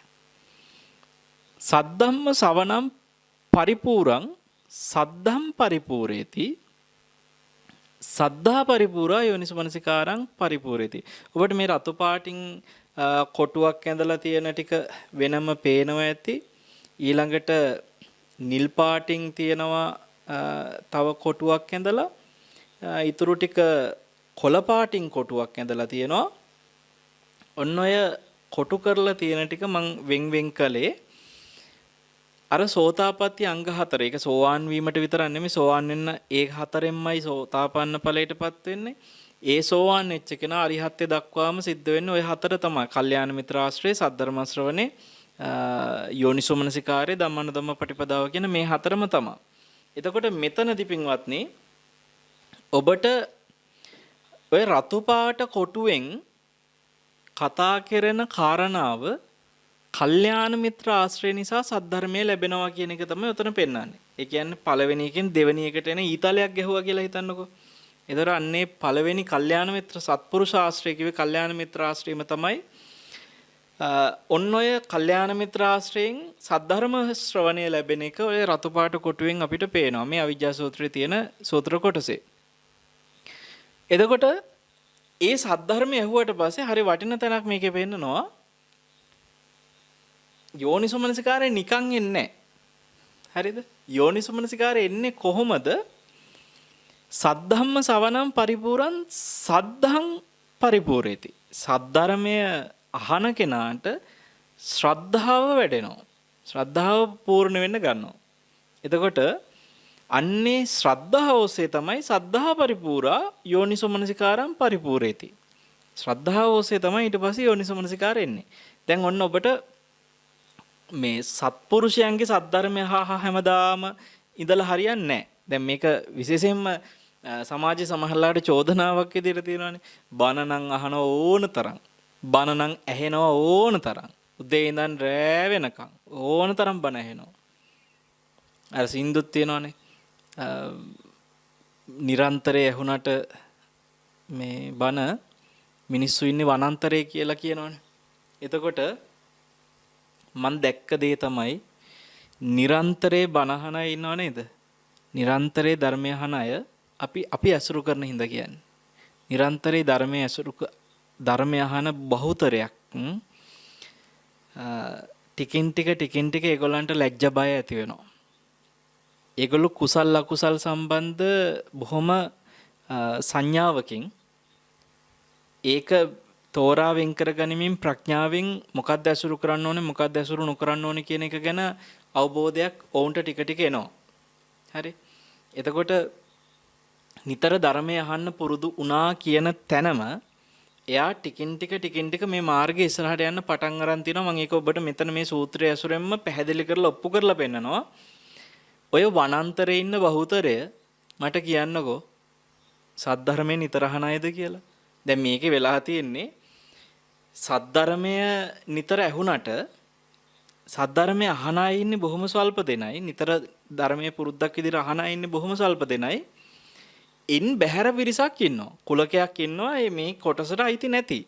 සද්ධම්ම සවනම් පරිපූරං සද්ධම් පරිපූරේති සද්ධා පරිපූරා යෝනිසමනසිකාරං පරිපූරේති. ඔබට මේ රතු පාටින් කොටුවක් ඇඳලා තියෙන ටික වෙනම පේනවා ඇති. ඊළඟට නිල් පාටින් තියෙනවා තව කොටුවක් ඇඳලා, ඊතුරු ටික කොළ පාටින් කොටුවක් ඇඳලා තියෙනවා. ඔන්න ඔය කොටු කරලා තියෙන ටික මං වෙන් වෙන් කළේ අර සෝතාපට්ටි අංග හතර. ඒක සෝවාන් වීමට විතරක් නෙමෙයි, සෝවාන් වෙන්න ඒ හතරෙන්මයි සෝතාපන්න ඵලයටපත් වෙන්නේ. ඒ සෝවාන් වෙච්ච කෙනා අරිහත්ත්වයට දක්වාම සිද්ධ වෙන්නේ ඔය හතර තමයි. කල්යාණ මිත්‍ර ආශ්‍රය, සද්ධර්ම ශ්‍රවණේ, යෝනිසෝමනසිකාරය, ධම්මානුධම්ම පටිපදාව කියන මේ හතරම තමයි. එතකොට මෙතනදි පින්වත්නි ඔබට ඔය රතු පාට කොටුවෙන් කතා කරන කාරණාව කල්යාණ මිත්‍ර ආශ්‍රය නිසා සද්ධර්මය ලැබෙනවා කියන එක තමයි උතන පෙන්වන්නේ. ඒ කියන්නේ පළවෙනි එකෙන් දෙවෙනි එකට එන ඊතලයක් ගැහුවා කියලා හිතන්නකෝ. ඒතර අන්නේ පළවෙනි කල්යාණ මිත්‍ර සත්පුරුෂ ආශ්‍රය කිව්වේ කල්යාණ මිත්‍ර ආශ්‍රයම තමයි. ඔන්න ඔය කල්යාණ මිත්‍ර ආශ්‍රයෙන් සද්ධර්ම ශ්‍රවණය ලැබෙන එක ඔය රතු පාට කොටුවෙන් අපිට පේනවා මේ අවිජ්ජා සූත්‍රයේ තියෙන සූත්‍ර කොටසේ. එතකොට ඒ සද්ධර්මය ඇහුවට පස්සේ හරි වටින තැනක් මේකේ පෙන්නනවා. යෝනිසෝමනසිකාරය නිකන් එන්නේ නැහැ. හරිද? යෝනිසෝමනසිකාරය එන්නේ කොහොමද? සද්ධම්ම සවනම් පරිපූර්ණං සද්ධං පරිපූර්ණේති. සද්ධර්මය අහන කෙනාට ශ්‍රද්ධාව වැඩෙනවා. ශ්‍රද්ධාව පූර්ණ වෙන්න ගන්නවා. එතකොට අන්නේ ශ්‍රද්ධාව ඔස්සේ තමයි සද්ධා පරිපූර්ණා යෝනිසෝමනසිකාරං පරිපූර්ණේති. ශ්‍රද්ධාව ඔස්සේ තමයි ඊට පස්සේ යෝනිසෝමනසිකාරය එන්නේ. දැන් ඔන්න ඔබට මේ සත්පුරුෂයන්ගේ සද්ධර්මය හා හැමදාම ඉඳලා හරියන්නේ නැහැ. දැන් මේක විශේෂයෙන්ම සමාජයේ සමහරලාට චෝදනාවක් විදිහට තියෙනවානේ. බණ නම් අහන ඕන තරම්, බණ නම් ඇහෙනවා ඕන තරම්, උදේ ඉඳන් රෑ වෙනකන් ඕන තරම් බණ ඇහෙනවා. අර සින්දුත් තියෙනවානේ. නිරන්තරය ඇහුණට මේ බණ මිනිස්සු ඉන්නේ වනාන්තරේ කියලා කියනවනේ. එතකොට මං දැක්ක දේ තමයි නිරන්තරේ බණ අහන අය ඉන්නව නේද? නිරන්තරේ ධර්මය අහන අය අපි ඇසුරු කරන හින්දා කියන්නේ. නිරන්තරේ ධර්මය ඇසුරු ධර්මය අහන බහුතරයක් ටිකක් ටිකින් ටික ටිකින් ටික ඒගොල්ලන්ට ලැජ්ජ බය ඇති වෙනවා. ඒගොල්ලෝ කුසල් අකුසල් සම්බන්ධ බොහොම සංඥාවකින් ඒක තෝරා වෙන් කරගනිමින් ප්‍රඥාවෙන් මොකක්ද ඇසුරු කරන්න ඕනේ, මොකක්ද ඇසුරු නොකරන්න ඕනේ කියන එක ගැන අවබෝධයක් ඔවුන්ට ටික ටික එනවා. හරි. එතකොට නිතර ධර්මය අහන්න පුරුදු වුණා කියන තැනම එයා ටිකින් ටික ටිකින් ටික මේ මාර්ගය ඉස්සරහට යන්න පටන් අරන් තිනවා. මම ඒක ඔබට මෙතන මේ සූත්‍රය ඇසුරෙන්ම පැහැදිලි කරලා ඔප්පු කරලා පෙන්නනවා. ඔය වනාන්තරේ ඉන්න බහුතරය මට කියන්නකෝ සද්ධර්මයෙන් නිතර අහන අයද කියලා. දැන් මේකේ වෙලා තියෙන්නේ සද්ධර්මය නිතර ඇහුණට සද්ධර්මය අහන අය ඉන්නේ බොහොම ස්වල්ප දෙනයි. නිතර ධර්මයේ පුරුද්දක් විදිහට අහන අය ඉන්නේ බොහොම ස්වල්ප දෙනයි. ඉන් බැහැර පිරිසක් ඉන්නවා. කුලකයක් ඉන්නවා මේ කොටසට අයිති නැති.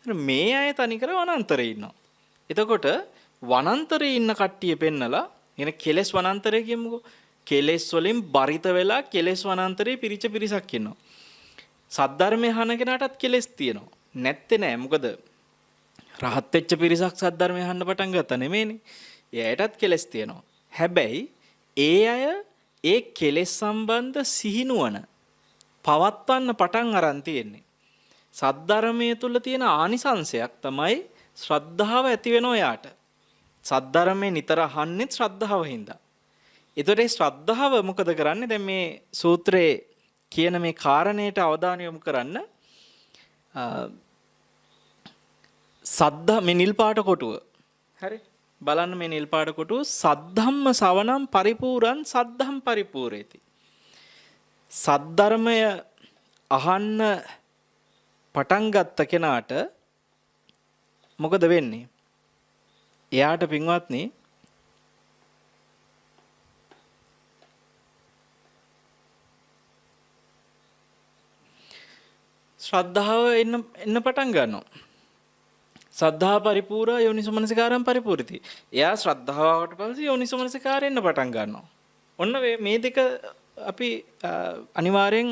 මේ අය තනිකර වනාන්තරේ ඉන්නවා. එතකොට වනාන්තරේ ඉන්න කට්ටිය පෙන්නලා, එන කෙලෙස් වනාන්තරේ කියමුකෝ. කෙලෙස් වලින් බරිත වෙලා කෙලෙස් වනාන්තරේ පිරිච්ච පිරිසක් ඉන්නවා. සද්ධර්මය අහන කෙනාටත් කෙලෙස් තියෙනවා. නැත්තේ නෑ. මොකද රහත් වෙච්ච පිරිසක් සද්ධර්මය අහන්න පටන් ගත්තා නෙමෙයිනේ. ඒ අයටත් කෙලෙස් තියෙනවා. හැබැයි ඒ අය ඒ කෙලෙස් සම්බන්ධ සිහිනුවන පවත්වන්න පටන් අරන් තියෙන්නේ. සද්ධර්මයේ තුල තියෙන ආනිසංශයක් තමයි ශ්‍රද්ධාව ඇති වෙනවා යාට. සද්ධර්මයේ නිතර අහන්නෙත් ශ්‍රද්ධාව හින්දා. ඒතකොට ඒ ශ්‍රද්ධාව මොකද කරන්නේ? දැන් මේ සූත්‍රයේ කියන මේ කාරණයට අවධානය යොමු කරන්න. සද්ධා මේ නිල් පාට කොටුව. හරි. බලන්න මේ නිල් පාට කොටුව සද්ධම්ම සවනම් පරිපූර්ණං සද්ධම් පරිපූර්ණේති. සද්ධර්මය අහන්න පටන් ගත්ත කෙනාට මොකද වෙන්නේ? එයාට පින්වත්නි ශ්‍රද්ධාව එන්න එන්න පටන් ගන්නවා. සද්ධා පරිපූර්ණ යෝනිසෝමනසිකාරම් පරිපූර්ණති. එයා ශ්‍රද්ධාව ආවට පස්සේ යෝනිසෝමනසිකාරය එන්න පටන් ගන්නවා. ඔන්න මේ දෙක අපි අනිවාර්යෙන්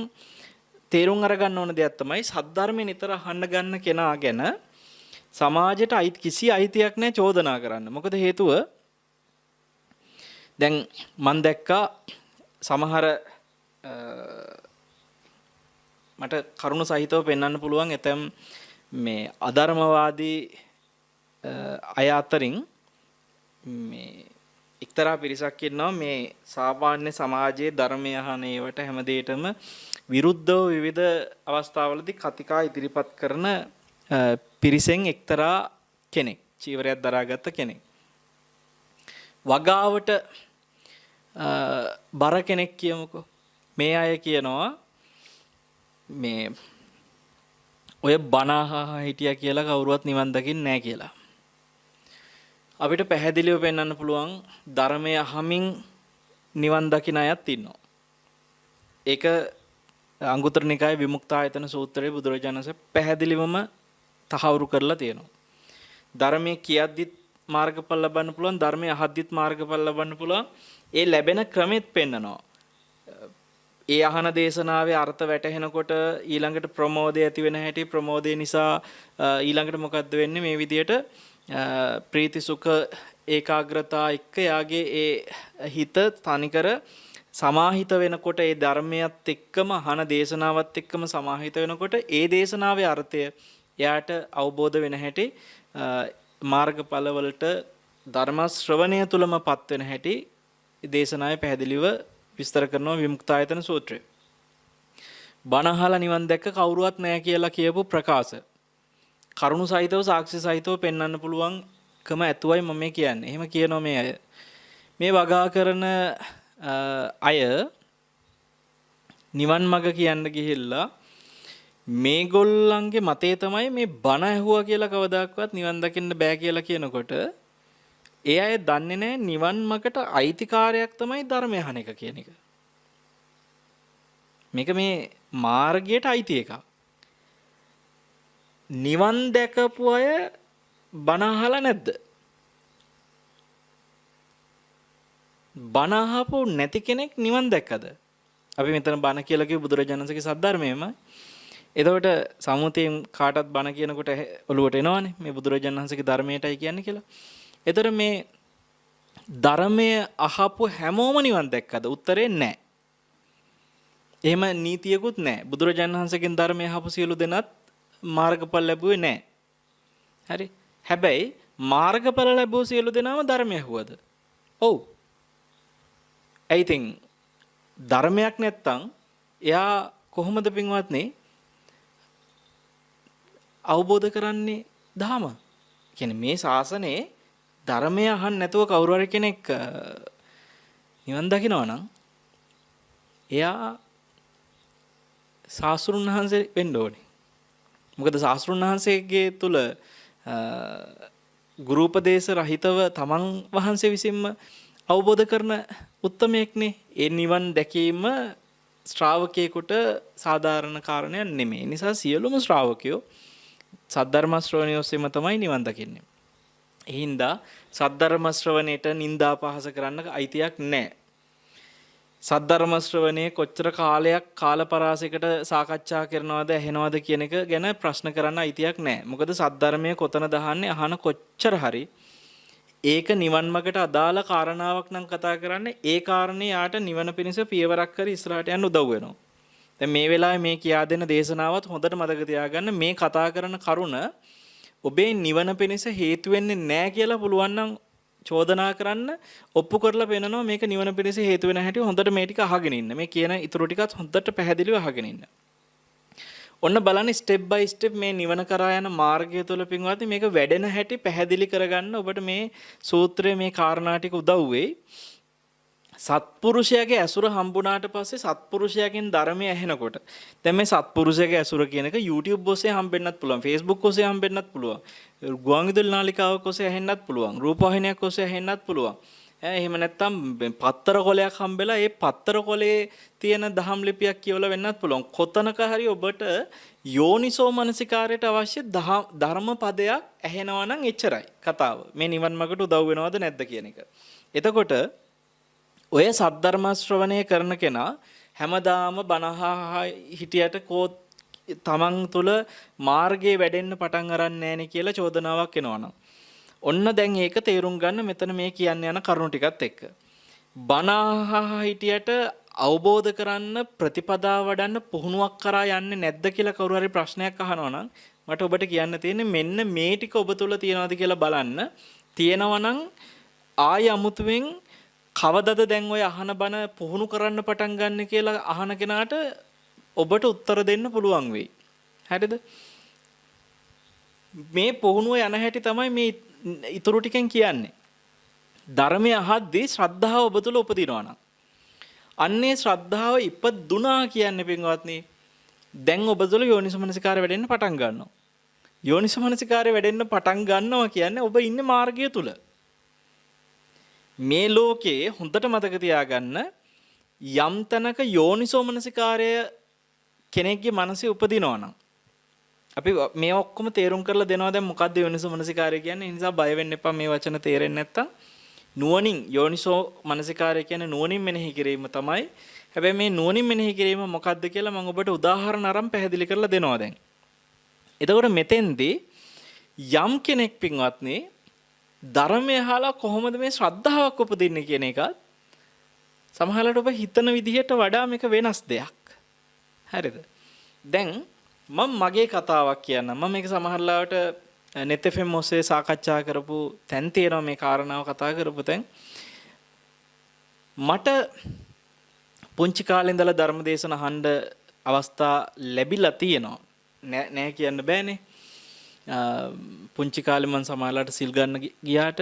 තේරුම් අරගන්න ඕන දෙයක් තමයි සද්ධර්මය නිතර අහන්න ගන්න කෙනා ගැන සමාජයට කිසි අයිතියක් නැහැ චෝදනා කරන්න. මොකද හේතුව දැන් මං දැක්කා සමහර මට කරුණු සහිතව පෙන්වන්න පුළුවන් ඇතැම් මේ අධර්මවාදී අය අතරින් මේ එක්තරා පිරිසක් ඉන්නවා මේ සාමාන්‍ය සමාජයේ ධර්මය අහන ඒවට හැම දෙයකටම විරුද්ධව විවිධ අවස්ථාවලදී කතිකා ඉදිරිපත් කරන පිරිසෙන් එක්තරා කෙනෙක්, චීවරයක් දරාගත්ත කෙනෙක්, වගාවට බර කෙනෙක් කියමුකෝ. මේ අය කියනවා මේ ඔය බණ අහා හිටියා කියලා කවුරුවත් නිවන් දකින්නේ නැහැ කියලා. අපිට පැහැදිලිව පෙන්වන්න පුළුවන් ධර්මය අහමින් නිවන් දකින අයත් ඉන්නවා. ඒක අංගුත්තර නිකායේ විමුක්තායතන සූත්‍රයේ බුදුරජාණන් වහන්සේ පැහැදිලිවම තහවුරු කරලා තියෙනවා. ධර්මයේ කියද්දිත් මාර්ගඵල ලබන්න පුළුවන්, ධර්මයේ අහද්දිත් මාර්ගඵල ලබන්න පුළුවන්. ඒ ලැබෙන ක්‍රමෙත් පෙන්නනවා. ඒ අහන දේශනාවේ අර්ථ වැටහෙනකොට ඊළඟට ප්‍රමෝදය ඇති වෙන හැටි, ප්‍රමෝදය නිසා ඊළඟට මොකද්ද වෙන්නේ? මේ විදියට ප්‍රීති සුඛ ඒකාග්‍රතා එක්ක යාගේ ඒ හිත තනිකර සමාහිත වෙනකොට, ඒ ධර්මයත් එක්කම අහන දේශනාවත් එක්කම සමාහිත වෙනකොට ඒ දේශනාවේ අර්ථය එයාට අවබෝධ වෙන හැටි, මාර්ගඵල වලට ධර්ම ශ්‍රවණය තුලම පත් වෙන හැටි දේශනාවේ පැහැදිලිව විස්තර කරනවා විමුක්තායතන සූත්‍රය. බණ අහලා නිවන් දැක්ක කවුරුවත් නැහැ කියලා කියපු ප්‍රකාශ කරුණු සහිතව සාක්ෂි සහිතව පෙන්වන්න පුළුවන්කම ඇතුවයි මම මේ කියන්නේ. එහෙම කියනවා මේ අය. මේ වගා කරන අය නිවන් මඟ කියන්න ගිහිල්ලා මේගොල්ලන්ගේ මතය තමයි මේ බණ ඇහුවා කියලා කවදාකවත් නිවන් දකින්න බෑ කියලා කියනකොට ඒ අය දන්නේ නැහැ නිවන් මඟට අයිතිකාරයක් තමයි ධර්මය අහන එක කියන එක. මේක මේ මාර්ගයට අයිති එකක්. නිවන් දැකපු අය බණ අහලා නැද්ද? බණ අහපු නැති කෙනෙක් නිවන් දැක්කද? අපි මෙතන බණ කියලා කිව්ව බුදුරජාණන් වහන්සේගේ සද්ධර්මයම. එතකොට සම්මුතියෙන් කාටත් බණ කියනකොට ඔළුවට එනවනේ මේ බුදුරජාණන් වහන්සේගේ ධර්මයටයි කියන්නේ කියලා. එතකොට මේ ධර්මය අහපු හැමෝම නිවන් දැක්කද? උත්තරේ නෑ. එහෙම නීතියකුත් නෑ. බුදුරජාණන් වහන්සේගෙන් ධර්මය අහපු සියලු දෙනාත් මාර්ගඵල ලැබුවේ නෑ. හරි. හැබැයි මාර්ගඵල ලැබුව සියලු දෙනාම ධර්මය ඇහුවද? ඔව්. ඇයි ඉතින් ධර්මයක් නැත්තම් එයා කොහොමද පින්වත්නි අවබෝධ කරන්නේ ධහම? කියන්නේ මේ ශාසනයේ ධර්මය අහන්න නැතුව කවුරු හරි කෙනෙක් නිවන් දකිනවා නම් එයා ශාස්ත්‍රුන් වහන්සේ වෙන්න ඕනේ. මොකද ශාස්ත්‍රුන් වහන්සේගේ තුල ගුරු උපදේශ රහිතව තමන් වහන්සේ විසින්ම අවබෝධ කරන උත්තමයෙක්නේ. ඒ නිවන් දැකීම ශ්‍රාවකයෙකුට සාධාරණ කාරණයක් නෙමෙයි. ඒ නිසා සියලුම ශ්‍රාවකයෝ සද්ධර්ම ශ්‍රවණය ඔස්සේම තමයි නිවන් දකින්නේ. ඒ හින්දා සද්ධර්ම ශ්‍රවණයට නිന്ദා අපහාස කරන්න අයිතියක් නැහැ. සද්ධර්ම ශ්‍රවණය කොච්චර කාලයක් කාලපරාසයකට සාකච්ඡා කරනවද ඇහෙනවද කියන එක ගැන ප්‍රශ්න කරන්න අයිතියක් නැහැ. මොකද සද්ධර්මය කොතනද අහන්නේ, අහන කොච්චර හරි ඒක නිවන් මාර්ගට අදාළ කාරණාවක් නම් කතා කරන්නේ, ඒ කාරණේ යාට නිවන පිණිස පියවරක් කර ඉස්සරහට යන්න උදව් වෙනවා. දැන් මේ වෙලාවේ මේ කියා දෙන දේශනාවත් හොඳට මතක තියාගන්න, මේ කතා කරන කරුණ ඔබේ නිවන පිණිස හේතු වෙන්නේ නැහැ කියලා පුළුවන් නම් චෝදනා කරන්න, ඔප්පු කරලා පෙන්නනවා මේක නිවන පිණිස හේතු වෙන හැටි. හොඳට මේ ටික අහගෙන ඉන්න. මේ කියන ඉතුරු ටිකත් හොඳට පැහැදිලිව අහගෙන ඉන්න. ඔන්න බලන්න ස්ටෙප් බයි ස්ටෙප් මේ නිවන කරා යන මාර්ගය තුළ පින්වත්නි මේක වැඩෙන හැටි පැහැදිලි කරගන්න ඔබට මේ සූත්‍රයේ මේ කාරණා ටික උදව් වෙයි. සත්පුරුෂයාගේ ඇසුර හම්බුණාට පස්සේ සත්පුරුෂයාගෙන් ධර්මය ඇහෙනකොට, දැන් මේ සත්පුරුෂයාගේ ඇසුර කියන එක YouTube ඔස්සේ හම්බෙන්නත් පුළුවන්, Facebook ඔස්සේ හම්බෙන්නත් පුළුවන්, ගුවන්විදුලි නාලිකාවක් ඔස්සේ ඇහෙන්නත් පුළුවන්, රූපවාහිනියක් ඔස්සේ ඇහෙන්නත් පුළුවන්. එහෙම නැත්නම් පත්තර කොලයක් හම්බෙලා ඒ පත්තර කොලේ තියෙන දහම් ලිපියක් කියවලා වෙන්නත් පුළුවන්. කොතනක හරි ඔබට යෝනිසෝ මනසිකාරයට අවශ්‍ය ධර්ම පදයක් ඇහෙනවා නම් එච්චරයි කතාව. මේ නිවන් මාර්ගට උදව් වෙනවද නැද්ද කියන එක. එතකොට ඔය සද්ධර්ම ශ්‍රවණය කරන කෙනා හැමදාම බණ හිටියට කෝ තමන් තුළ මාර්ගයේ වැඩෙන්න පටන් අරන් නෑනේ කියලා චෝදනාවක් එනවනම්, ඔන්න දැන් ඒක තේරුම් ගන්න මෙතන මේ කියන්න යන කරුණු ටිකත් එක්ක. බණ හිටියට අවබෝධ කරන්න ප්‍රතිපදාව වඩන්න පුහුණුවක් කරා යන්නේ නැද්ද කියලා කවුරු හරි ප්‍රශ්නයක් අහනවා නම් මට ඔබට කියන්න තියෙන්නේ මෙන්න මේ ටික ඔබ තුළ තියනවාද කියලා බලන්න. තියෙනවා නම් ආය අමුතුවෙන් කවදද දැන් ඔය අහන බණ පුහුණු කරන්න පටන් ගන්න කියලා අහන කෙනාට ඔබට උත්තර දෙන්න පුළුවන් වෙයි. හරිද? මේ පුහුණුව යන හැටි තමයි මේ ඉතුරු ටිකෙන් කියන්නේ. ධර්මය අහද්දී ශ්‍රද්ධාව ඔබ තුළ උපදිනවා නම්, අන්නේ ශ්‍රද්ධාව ඉපදුනා කියන්නේ පින්වත්නි, දැන් ඔබ තුළ යෝනිසමනසිකාරය වැඩෙන්න පටන් ගන්නවා. යෝනිසමනසිකාරය වැඩෙන්න පටන් ගන්නවා කියන්නේ ඔබ ඉන්නේ මාර්ගය තුල. මේ ලෝකේ හොඳට මතක තියාගන්න, යම් තැනක යෝනිසෝමනසිකාරය කෙනෙක්ගේ මනසේ උපදිනවා නම්, අපි මේ ඔක්කොම තේරුම් කරලා දෙනවා දැන් මොකද්ද යෝනිසෝ මනසිකාරය කියන්නේ. ඒ නිසා බය වෙන්න එපා මේ වචන තේරෙන්නේ නැත්තම්. නුවණින් යෝනිසෝ මනසිකාරය කියන්නේ නුවණින් මෙනෙහි කිරීම තමයි. හැබැයි මේ නුවණින් මෙනෙහි කිරීම මොකද්ද කියලා මම ඔබට උදාහරණ අරන් පැහැදිලි කරලා දෙනවා දැන්. එතකොට මෙතෙන්දී යම් කෙනෙක් පින්වත්නි ධර්මය අහලා කොහොමද මේ ශ්‍රද්ධාවක් උපදින්නේ කියන එකත් සමහරවිට ඔබ හිතන විදිහට වඩා මේක වෙනස් දෙයක්. හරිද? දැන් මම මගේ කතාවක් කියන්නම්. මම මේක සමහර ලාවට net FM ඔස්සේ සාකච්ඡා කරපු තැන් තියෙනවා, මේ කාරණාව කතා කරපු තැන්. මට පුංචි කාලේ ඉඳලා ධර්ම දේශන අහන්න අවස්ථා ලැබිලා තියෙනවා. නෑ නෑ කියන්න බෑනේ. පුංචි කාලේ මං සමහරලාට සිල් ගන්න ගියාට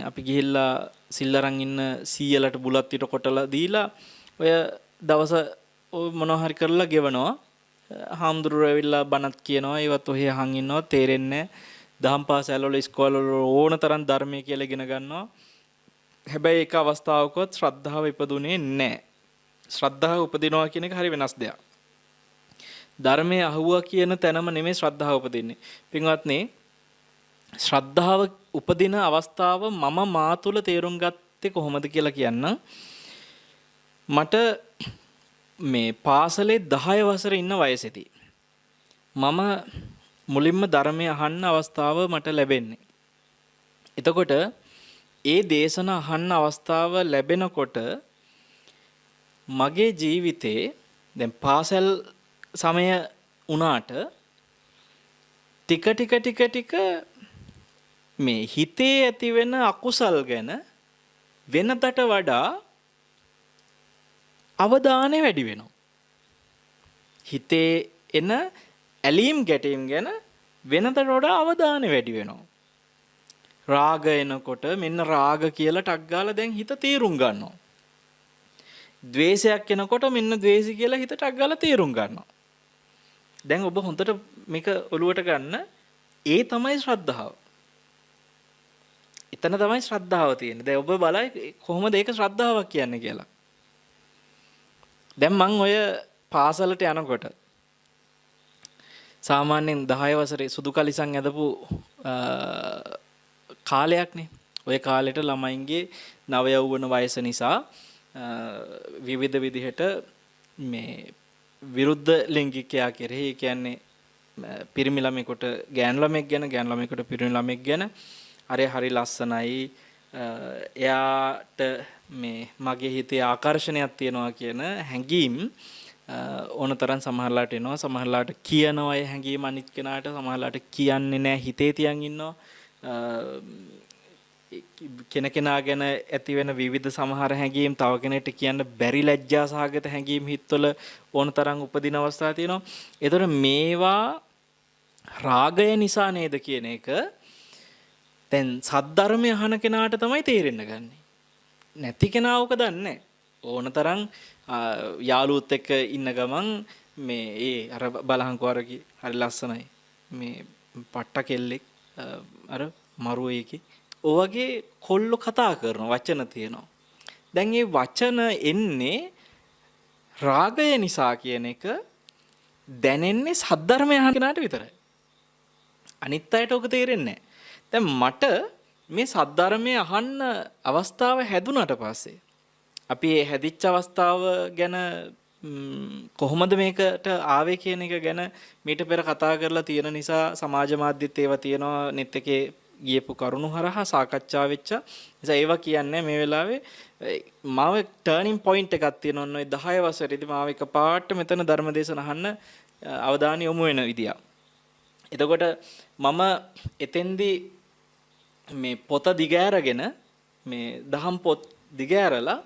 අපි ගිහිල්ලා සිල් අරන් ඉන්න සීයලට බුලත් ටික කොටලා දීලා ඔය දවස ඔය මොනවා හරි කරලා ගෙවනවා. හාමුදුරුවෝ ඇවිල්ලා බණත් කියනවා, ඒවත් ඔහේ අහන් ඉන්නවා, තේරෙන්නේ නෑ. දහම් පාසල් වල ඉස්කෝල වල ඕන තරම් ධර්මය කියලා ඉගෙන ගන්නවා. හැබැයි එක අවස්ථාවකවත් ශ්‍රද්ධාව ඉපදුනේ නෑ. ශ්‍රද්ධාව උපදිනවා කියන එක හරි වෙනස් දෙයක්. ධර්මයේ අහුවා කියන තැනම නෙමෙයි ශ්‍රද්ධාව උපදින්නේ. පින්වත්නි, ශ්‍රද්ධාව උපදින අවස්ථාව මම මා තුල තේරුම් ගත්තේ කොහොමද කියලා කියන්නම්. මට මේ පාසලේ 10 වසරේ ඉන්න වයසේදී මම මුලින්ම ධර්මය අහන්න අවස්ථාව මට ලැබෙන්නේ. එතකොට ඒ දේශන අහන්න අවස්ථාව ලැබෙනකොට මගේ ජීවිතේ දැන් පාසල් සමය වුණාට ටික ටික ටික ටික මේ හිතේ ඇති වෙන අකුසල් ගැන වෙනදට වඩා අවධානය වැඩි වෙනවා. හිතේ එන ඇලීම් ගැටීම් ගැන වෙනදට වඩා අවධානය වැඩි වෙනවා. රාග එනකොට මෙන්න රාග කියලා ටක් ගාලා දැන් හිත තීරුම් ගන්නවා. ද්වේෂයක් එනකොට මෙන්න ද්වේෂي කියලා හිත ටක් ගාලා තීරුම් ගන්නවා. දැන් ඔබ හොඳට මේක ඔලුවට ගන්න. ඒ තමයි ශ්‍රද්ධාව. එතන තමයි ශ්‍රද්ධාව තියෙන්නේ. දැන් ඔබ බලයි කොහොමද ඒක ශ්‍රද්ධාවක් කියන්නේ කියලා. දැන් මං ඔය පාසලට යනකොට සාමාන්‍යයෙන් 10 වසරේ සුදු කලිසම් ඇඳපු කාලයක්නේ. ඔය කාලෙට ළමයින්ගේ නව යෞවන වයස නිසා විවිධ විදිහට මේ විරුද්ධ ලිංගිකයා කෙරෙහි, ඒ කියන්නේ පිරිමි ළමයෙකුට ගෑනු ළමයෙක් ගැන, ගෑනු ළමයෙකුට පිරිමි ළමයෙක් ගැන අර හරි ලස්සනයි, එයාට මේ මගේ හිතේ ආකර්ෂණයක් තියෙනවා කියන හැඟීම් ඕනතරම් සමහරලාට එනවා. සමහරලාට කියනවා ඒ හැඟීම අනිත් කෙනාට, සමහරලාට කියන්නේ නෑ, හිතේ තියන් ඉන්නවා. කෙනකෙනා ගැන ඇති වෙන විවිධ සමහර හැඟීම් තව කෙනෙක්ට කියන්න බැරි ලැජ්ජා සහගත හැඟීම් හිතවල ඕනතරම් උපදින අවස්ථා තියෙනවා. ඒතර මේවා රාගය නිසා නේද කියන එක දැන් සද්ධර්මය අහන කෙනාට තමයි තේරෙන්න ගන්නෙ. නැති කෙනා ඕක දන්නේ නැහැ. ඕනතරම් යාළුවොත් එක්ක ඉන්න ගමන් මේ ඒ අර බලහන්කෝ අර හරි ලස්සනයි මේ පට්ට කෙල්ලෙක් අර මරුව එකේ ඔය වගේ කොල්ලෝ කතා කරන වචන තියෙනවා. දැන් මේ වචන එන්නේ රාගය නිසා කියන එක දැනෙන්නේ සද්ධර්මය අහන කෙනාට විතරයි. අනිත් අයට ඔක තේරෙන්නේ නැහැ. දැන් මට මේ සද්ධර්මය අහන්න අවස්ථාව හැදුනට පස්සේ අපි මේ හැදිච්ච අවස්ථාව ගැන කොහොමද මේකට ආවේ කියන එක ගැන මීට පෙර කතා කරලා තියෙන නිසා සමාජ මාධ්‍යෙත් ඒවා තියෙනවා, නෙට් එකේ ගියපු කරුණු හරහා සාකච්ඡා වෙච්ච නිසා ඒවා කියන්නේ මේ වෙලාවේ මාව ටර්නින් පොයින්ට් එකක් තියෙනවා. ඔන්න ඔය 10 වසරේදී මාව එකපාරට මෙතන ධර්මදේශන අහන්න අවධානය යොමු වෙන විදියා. එතකොට මම එතෙන්දී මේ පොත දිග ඇරගෙන මේ දහම් පොත් දිග ඇරලා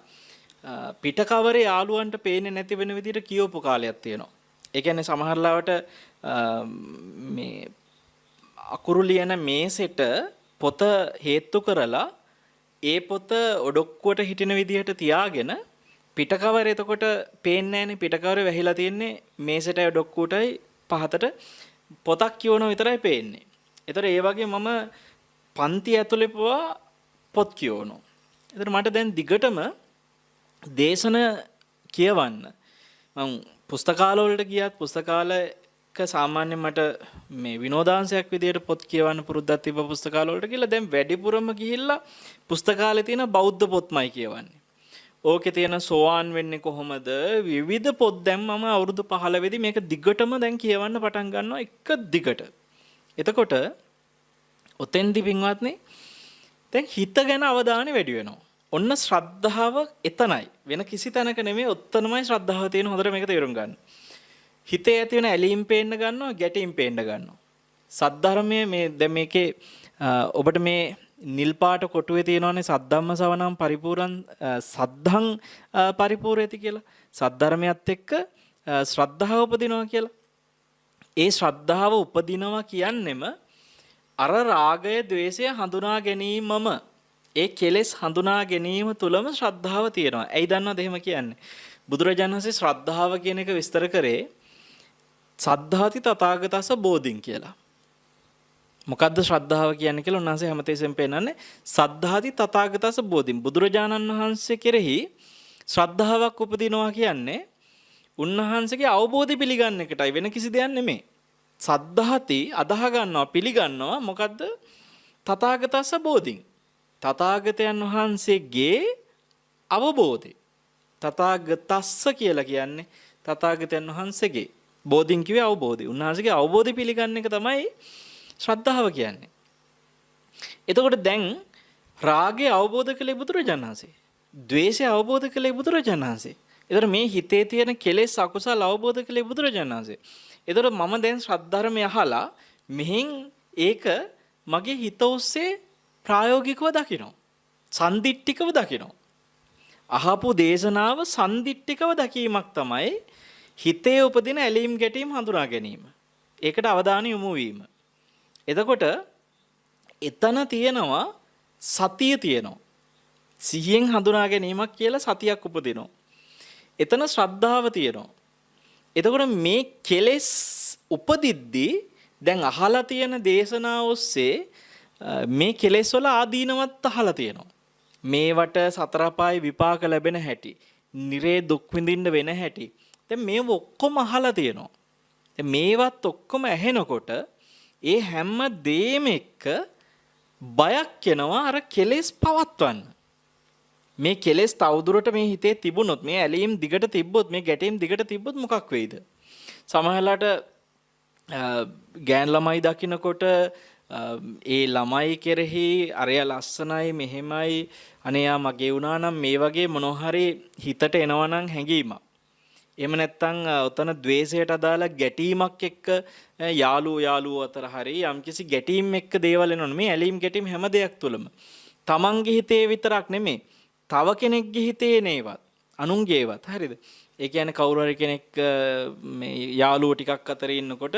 පිට කවරේ යාළුවන්ට පේන්නේ නැති වෙන විදිහට කියවපු කාලයක් තියෙනවා. ඒ කියන්නේ සමහර ලාවට මේ අකුරු ලියන මේසෙට පොත හේතු කරලා ඒ පොත ඔඩොක්කුවට හිටින විදිහට තියාගෙන පිට කවරේ එතකොට පේන්නේ නැහනේ. පිට කවරේ වැහිලා තියෙන්නේ මේසෙටයි ඔඩොක්කුවටයි පහතට පොතක් කියවන විතරයි පේන්නේ. ඒතර ඒ වගේ මම පන්ති ඇතුලේ පවා පොත් කියවනවා. ඒතර මට දැන් දිගටම දේශන කියවන්න මං පුස්තකාල වලට ගියත් පුස්තකාලයක සාමාන්‍යයෙන් මට මේ විනෝදාංශයක් විදියට පොත් කියවන්න පුරුද්දක් තිබ්බ පුස්තකාල වලට ගිහලා දැන් වැඩිපුරම ගිහිල්ලා පුස්තකාලේ තියෙන බෞද්ධ පොත්මයි කියවන්නේ. ඕකේ තියෙන සෝවාන් වෙන්නේ කොහොමද විවිධ පොත් දැන් මම අවුරුදු 15 වෙදි මේක දිගටම දැන් කියවන්න පටන් ගන්නවා එක දිගට. එතකොට ඔතෙන්දි පින්වත්නි දැන් හිත ගැන අවධානය වැඩි වෙනවා. ඔන්න ශ්‍රද්ධාව එතනයි. වෙන කිසි තැනක නෙමෙයි, ඔතනමයි ශ්‍රද්ධාව තියෙන. හොඳට මේක තේරුම් ගන්න. හිතේ ඇති වෙන ඇලීම් පේන්න ගන්නවා, ගැටීම් පේන්න ගන්නවා. සද්ධර්මයේ මේ දැන් මේකේ ඔබට මේ නිල් පාට කොටුවේ තියෙනවනේ සද්ධම්ම සවනම් පරිපූර්ණ සද්ධං පරිපූර්ණති කියලා. සද්ධර්මයත් එක්ක ශ්‍රද්ධාව උපදිනවා කියලා. ඒ ශ්‍රද්ධාව උපදිනවා කියන්නෙම අර රාගය ද්වේෂය හඳුනා ගැනීමම, ඒ කෙලෙස් හඳුනා ගැනීම තුලම ශ්‍රද්ධාව තියෙනවා. ඇයි දන්නවද එහෙම කියන්නේ? බුදුරජාණන් වහන්සේ ශ්‍රද්ධාව කියන එක විස්තර කරේ සද්ධාති තථාගතස්ස බෝධින් කියලා. මොකද්ද ශ්‍රද්ධාව කියන්නේ කියලා උන්වහන්සේ හැමතිස්සෙම පෙන්නන්නේ සද්ධාති තථාගතස්ස බෝධින්. බුදුරජාණන් වහන්සේ කෙරෙහි ශ්‍රද්ධාවක් උපදිනවා කියන්නේ උන්වහන්සේගේ අවබෝධය පිළිගන්න එකටයි, වෙන කිසි දෙයක් නෙමෙයි. සද්ධාති අදාහ ගන්නවා, පිළිගන්නවා මොකද්ද? තථාගතස්ස බෝධින්. තථාගතයන් වහන්සේගේ අවබෝධය. තථාගතස්ස කියලා කියන්නේ තථාගතයන් වහන්සේගේ බෝධින් කිව්වේ අවබෝධය. උන්වහන්සේගේ අවබෝධය පිළිගන්න එක තමයි ශ්‍රද්ධාව කියන්නේ. එතකොට දැන් රාගය අවබෝධ කළේ බුදුරජාණන් වහන්සේ. ද්වේෂය අවබෝධ කළේ බුදුරජාණන් වහන්සේ. එතකොට මේ හිතේ තියෙන කෙලෙස් අකුසල් අවබෝධ කළේ බුදුරජාණන් වහන්සේ. එතකොට මම දැන් ශ්‍රද්ධර්මය අහලා මෙහෙන් ඒක මගේ හිත ඔස්සේ ප්‍රායෝගිකව දකිනවා. සන්දිට්ඨිකව දකිනවා. අහපු දේශනාව සන්දිට්ඨිකව දැකීමක් තමයි හිතේ උපදින ඇලීම් ගැටීම් හඳුනා ගැනීම. ඒකට අවධානය යොමු වීම. එතකොට එතන තියෙනවා සතිය තියෙනවා. සිහියෙන් හඳුනා ගැනීමක් කියලා සතියක් උපදිනවා. එතන ශ්‍රද්ධාව තියෙනවා. එතකොට මේ කෙලෙස් උපදිද්දී දැන් අහලා තියෙන දේශනාව ඔස්සේ මේ කෙලෙස් වල ආදීනවත් අහලා තියෙනවා. මේවට සතර අපායේ විපාක ලැබෙන හැටි, නිරේ දුක් විඳින්න වෙන හැටි. දැන් මේව ඔක්කොම අහලා තියෙනවා. දැන් මේවත් ඔක්කොම ඇහෙනකොට ඒ හැම දෙයක්ම එක්ක බයක් එනවා අර කෙලෙස් පවත්වන්න. මේ කෙලෙස් තවදුරට මේ හිතේ තිබුණොත්, මේ ඇලීම් දිගට තිබ්බොත්, මේ ගැටීම් දිගට තිබ්බොත් මොකක් වෙයිද? සමහරලාට ගෑන් ළමයි දකින්නකොට ඒ ළමයි කෙරෙහි අරයා ලස්සනයි මෙහෙමයි අනේ යා මගේ වුණා නම් මේ වගේ මොනවා හරි හිතට එනවා නම් හැඟීමක්. එහෙම නැත්නම් ඔතන ද්වේෂයට අදාළ ගැටීමක් එක්ක යාළුවෝ අතර හරි යම්කිසි ගැටීම් එක්ක දේවල් එනවනේ. මේ ඇලීම් ගැටීම් හැම දෙයක් තුළම තමන්ගේ හිතේ විතරක් නෙමෙයි, තව කෙනෙක්ගේ හිතේ නේවත් අනුන්ගේවත්. හරිද? ඒ කියන්නේ කවුරු හරි කෙනෙක් මේ යාළුවෝ ටිකක් අතර ඉන්නකොට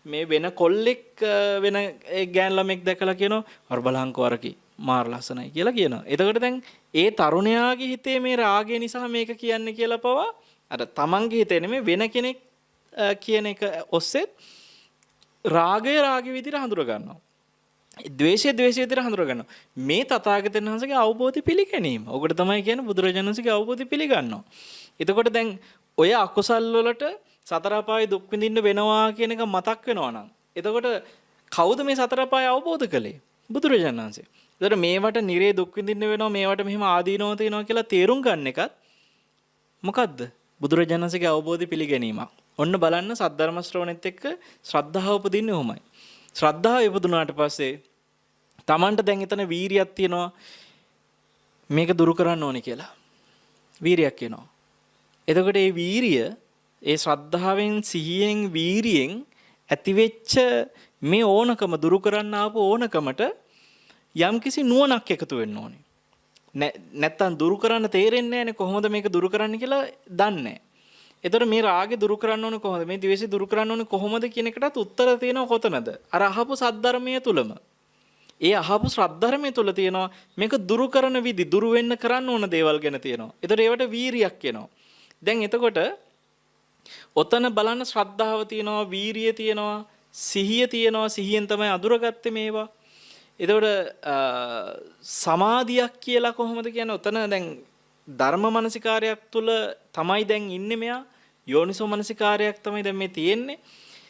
මේ වෙන කොල්ලෙක් වෙන ඒ ගෑන් ළමෙක් දැකලා කියනවා අර බලහන්කෝ අරකි මාර ලස්සනයි කියලා කියනවා. එතකොට දැන් ඒ තරුණයාගේ හිතේ මේ රාගය නිසා මේක කියන්නේ කියලා පවා අර තමන්ගේ හිතේ නෙමෙයි වෙන කෙනෙක් කියන එක ඔස්සේත් රාගය රාගය විදිහට හඳුර ගන්නවා. ද්වේෂය ද්වේෂය විදිහට හඳුර ගන්නවා. මේ තථාගතයන් වහන්සේගේ අවබෝධය පිළිගැනීම. ඔකට තමයි කියන්නේ බුදුරජාණන් වහන්සේගේ අවබෝධය පිළිගන්නවා. එතකොට දැන් ඔය අකුසල් වලට සතර අපායේ දුක් විඳින්න වෙනවා කියන එක මතක් වෙනවා නම් එතකොට කවුද මේ සතර අපාය අවබෝධ කළේ? බුදුරජාණන් වහන්සේ. එතකොට මේවට නිරේ දුක් විඳින්න වෙනවා, මේවට මෙහෙම ආදීනව තියෙනවා කියලා තේරුම් ගන්න එකත් මොකද්ද? බුදුරජාණන් වහන්සේගේ අවබෝධය පිළිගැනීමක්. ඔන්න බලන්න සද්ධර්ම ශ්‍රවණෙත් එක්ක ශ්‍රද්ධාව උපදින්නේ ඔහොමයි. ශ්‍රද්ධාව ඉපදුනාට පස්සේ Tamanට දැන් එතන වීරියක් තියෙනවා මේක දුරු කරන්න ඕනේ කියලා. වීරියක් එනවා. එතකොට ඒ වීරිය ඒ ශ්‍රද්ධාවෙන් සිහියෙන් වීරියෙන් ඇතිවෙච්ච මේ ඕනකම දුරු කරන්න ආපු ඕනකමට යම්කිසි නුවණක් එකතු වෙන්න ඕනේ. නැත්තම් දුරු කරන්න තේරෙන්නේ නැහැනේ කොහොමද මේක දුරු කරන්න කියලා දන්නේ නැහැ. එතකොට මේ රාගෙ දුරු කරන්න ඕනේ කොහොමද? මේ ද්වේෂෙ දුරු කරන්න ඕනේ කොහොමද කියන එකටත් උත්තර තියෙනව කොතනද? අර අහපු සද්ධර්මයේ තුලම. ඒ අහපු ශ්‍රද්ධර්මයේ තුල තියෙනවා මේක දුරු කරන විදි, දුරු වෙන්න කරන්න ඕන දේවල් ගැන තියෙනවා. එතකොට ඒවට වීරියක් එනවා. දැන් එතකොට ඔතන බලන්න ශ්‍රද්ධාව තියෙනවා, වීරිය තියෙනවා, සිහිය තියෙනවා. සිහියෙන් තමයි අඳුරගත්තේ මේවා. එතකොට සමාධියක් කියලා කොහොමද කියන්නේ? ඔතන දැන් ධර්ම මනසිකාරයක් තුල තමයි දැන් ඉන්නේ මෙයා. යෝනිසෝ මනසිකාරයක් තමයි දැන් මේ තියෙන්නේ.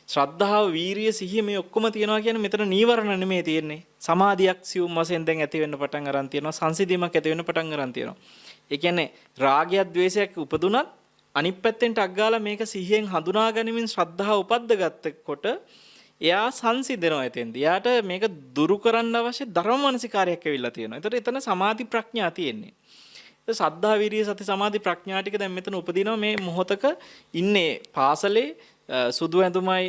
ශ්‍රද්ධාව, වීරිය, සිහිය මේ ඔක්කොම තියෙනවා කියන්නේ මෙතන නීවරණ නෙමෙයි තියෙන්නේ. සමාධියක් සියුම් වශයෙන් දැන් ඇති වෙන්න පටන් අරන් තියෙනවා. සංසිඳීමක් ඇති වෙන්න පටන් අරන් තියෙනවා. ඒ කියන්නේ රාගයක්, ද්වේෂයක් උපදුනත් අනිත් පැත්තෙන් ටක් ගාලා මේක සිහියෙන් හඳුනා ගනිමින් ශ්‍රද්ධාව උපද්දගත්තකොට එයා සංසිඳනවා එතෙන්දී. එයාට මේක දුරු කරන්න අවශ්‍ය ධර්ම මනසිකාරයක් ඇවිල්ලා තියෙනවා. ඒතර එතන සමාධි ප්‍රඥා තියෙන්නේ. ඒ සද්ධා, විරිය, සති, සමාධි, ප්‍රඥා ටික දැන් මෙතන උපදිනවා. මේ මොහොතක ඉන්නේ පාසලේ සුදු ඇඳුමයි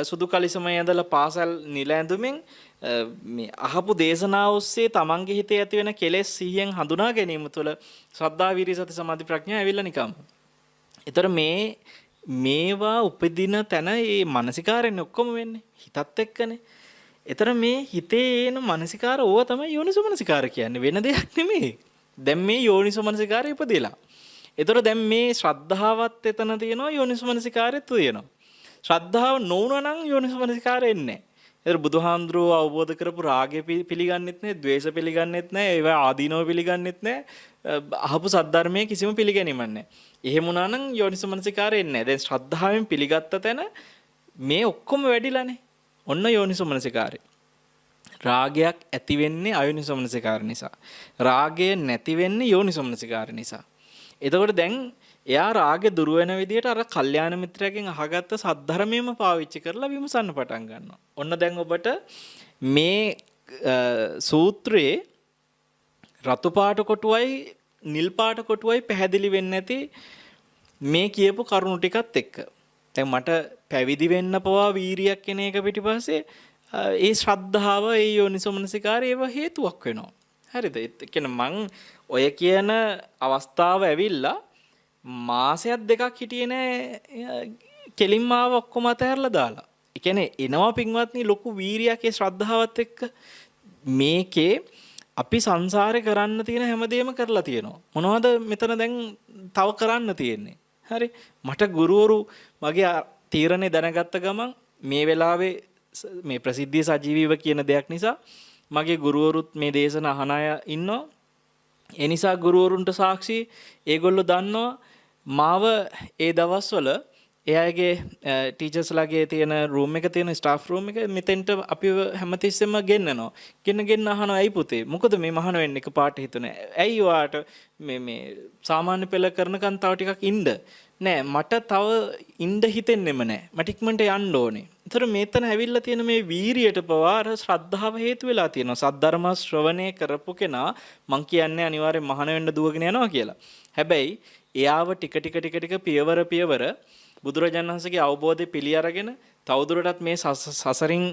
සුදු කලිසමයි ඇඳලා පාසල් නිල ඇඳුමෙන් මේ අහපු දේශනාව ඔස්සේ තමන්ගේ හිතේ ඇති වෙන කෙලෙස් සිහියෙන් හඳුනා ගැනීම තුළ ශ්‍රද්ධා, විරිය, සති, සමාධි, ප්‍රඥා ඇවිල්ලා නිකම්. ඒතර මේවා උපදින තැන මේ මානසිකාරයෙන් ඔක්කොම වෙන්නේ හිතත් එක්කනේ. ඒතර මේ හිතේ එන මානසිකාර ඕවා තමයි යෝනිසෝ මනසිකාර කියන්නේ, වෙන දෙයක් නෙමෙයි. දැන් මේ යෝනිසෝ මනසිකාරය ඉපදිලා. ඒතර දැන් මේ ශ්‍රද්ධාවත් එතන තියෙනවා, යෝනිසෝ මනසිකාරෙත් තියෙනවා. ශ්‍රද්ධාව නොවුනා නම් යෝනිසෝ මනසිකාරය එන්නේ නැහැ. ඒතර බුදුහාමුදුරුවෝ අවබෝධ කරපු රාගය පිළිගන්නෙත් නෑ, ද්වේෂ පිළිගන්නෙත් නෑ, ඒවා ආදීනව පිළිගන්නෙත් නෑ, අහපු සද්ධර්මයේ කිසිම පිළිගැනීමක් නෑ. එහෙම වුණා නම් යෝනිසෝ මනසිකාරය එන්නේ නෑ. දැන් ශ්‍රද්ධාවෙන් පිළිගත්ත තැන මේ ඔක්කොම වැඩිලානේ. ඔන්න යෝනිසෝ මනසිකාරය. රාගයක් ඇති වෙන්නේ අයෝනිසෝ මනසිකාරය නිසා. රාගය නැති වෙන්නේ යෝනිසෝ මනසිකාරය නිසා. එතකොට දැන් එයා රාගෙ දුර වෙන විදියට අර කල්යාණ මිත්‍රයාගෙන් අහගත්ත සද්ධර්මයම පාවිච්චි කරලා විමසන්න පටන් ගන්නවා. ඔන්න දැන් ඔබට මේ සූත්‍රයේ රතු පාට කොටුවයි නිල් පාට කොටුවයි පැහැදිලි වෙන්නේ නැති මේ කියපු කරුණු ටිකත් එක්ක. දැන් මට පැවිදි වෙන්න පවා වීරියක් එන එක පිටිපස්සේ ඒ ශ්‍රද්ධාව, ඒ යෝනිසෝමනසිකාරය ඒව හේතුවක් වෙනවා. හරිද? ඒ කියන්නේ මං ඔය කියන අවස්ථාව ඇවිල්ලා මාසයක් දෙකක් හිටියේ නෑ, කෙලින්ම ආව ඔක්කොම අතහැරලා දාලා. ඒ කියන්නේ එනවා පින්වත්නි ලොකු වීරියක් ඒ ශ්‍රද්ධාවත් එක්ක. මේකේ අපි සංසාරේ කරන්න තියෙන හැමදේම කරලා තියෙනවා. මොනවද මෙතන දැන් තව කරන්න තියෙන්නේ? හරි. මට ගුරුවරු මගේ තීරණය දැනගත්ත ගමන් මේ වෙලාවේ මේ ප්‍රසිද්ධිය සජීවීව කියන දෙයක් නිසා මගේ ගුරුවරුත් මේ දේශන අහන අය ඉන්නවා. ඒ නිසා ගුරුවරුන්ට සාක්ෂි, ඒගොල්ලෝ දන්නවා මාව ඒ දවස්වල ඒ අයගේ ටීචර්ස්ලාගේ තියෙන රූම් එක තියෙන ස්ටාෆ් රූම් එක මෙතෙන්ට අපිව හැමතිස්සෙම ගෙන්නනවා. ගෙන්න අහනවා, ඇයි පුතේ මොකද මේ මහාන වෙන්න එකපාරට හිතුනේ? ඇයි ඔයාට මේ මේ සාමාන්‍ය පෙළ කරනකන් තව ටිකක් ඉන්න? නෑ, මට තව ඉන්න හිතෙන්නෙම නෑ. මට ඉක්මනට යන්න ඕනේ. ඒතර මෙතන ඇවිල්ලා තියෙන මේ වීරියට පවා අර ශ්‍රද්ධාව හේතු වෙලා තියෙනවා. සද්ධර්ම ශ්‍රවණය කරපු කෙනා මං කියන්නේ අනිවාර්යෙන් මහාන වෙන්න දුවගෙන යනවා කියලා. හැබැයි එයාව ටික ටික ටික ටික පියවර පියවර බුදුරජාණන් වහන්සේගේ අවබෝධය පිළි අරගෙන තවදුරටත් මේ සසරින්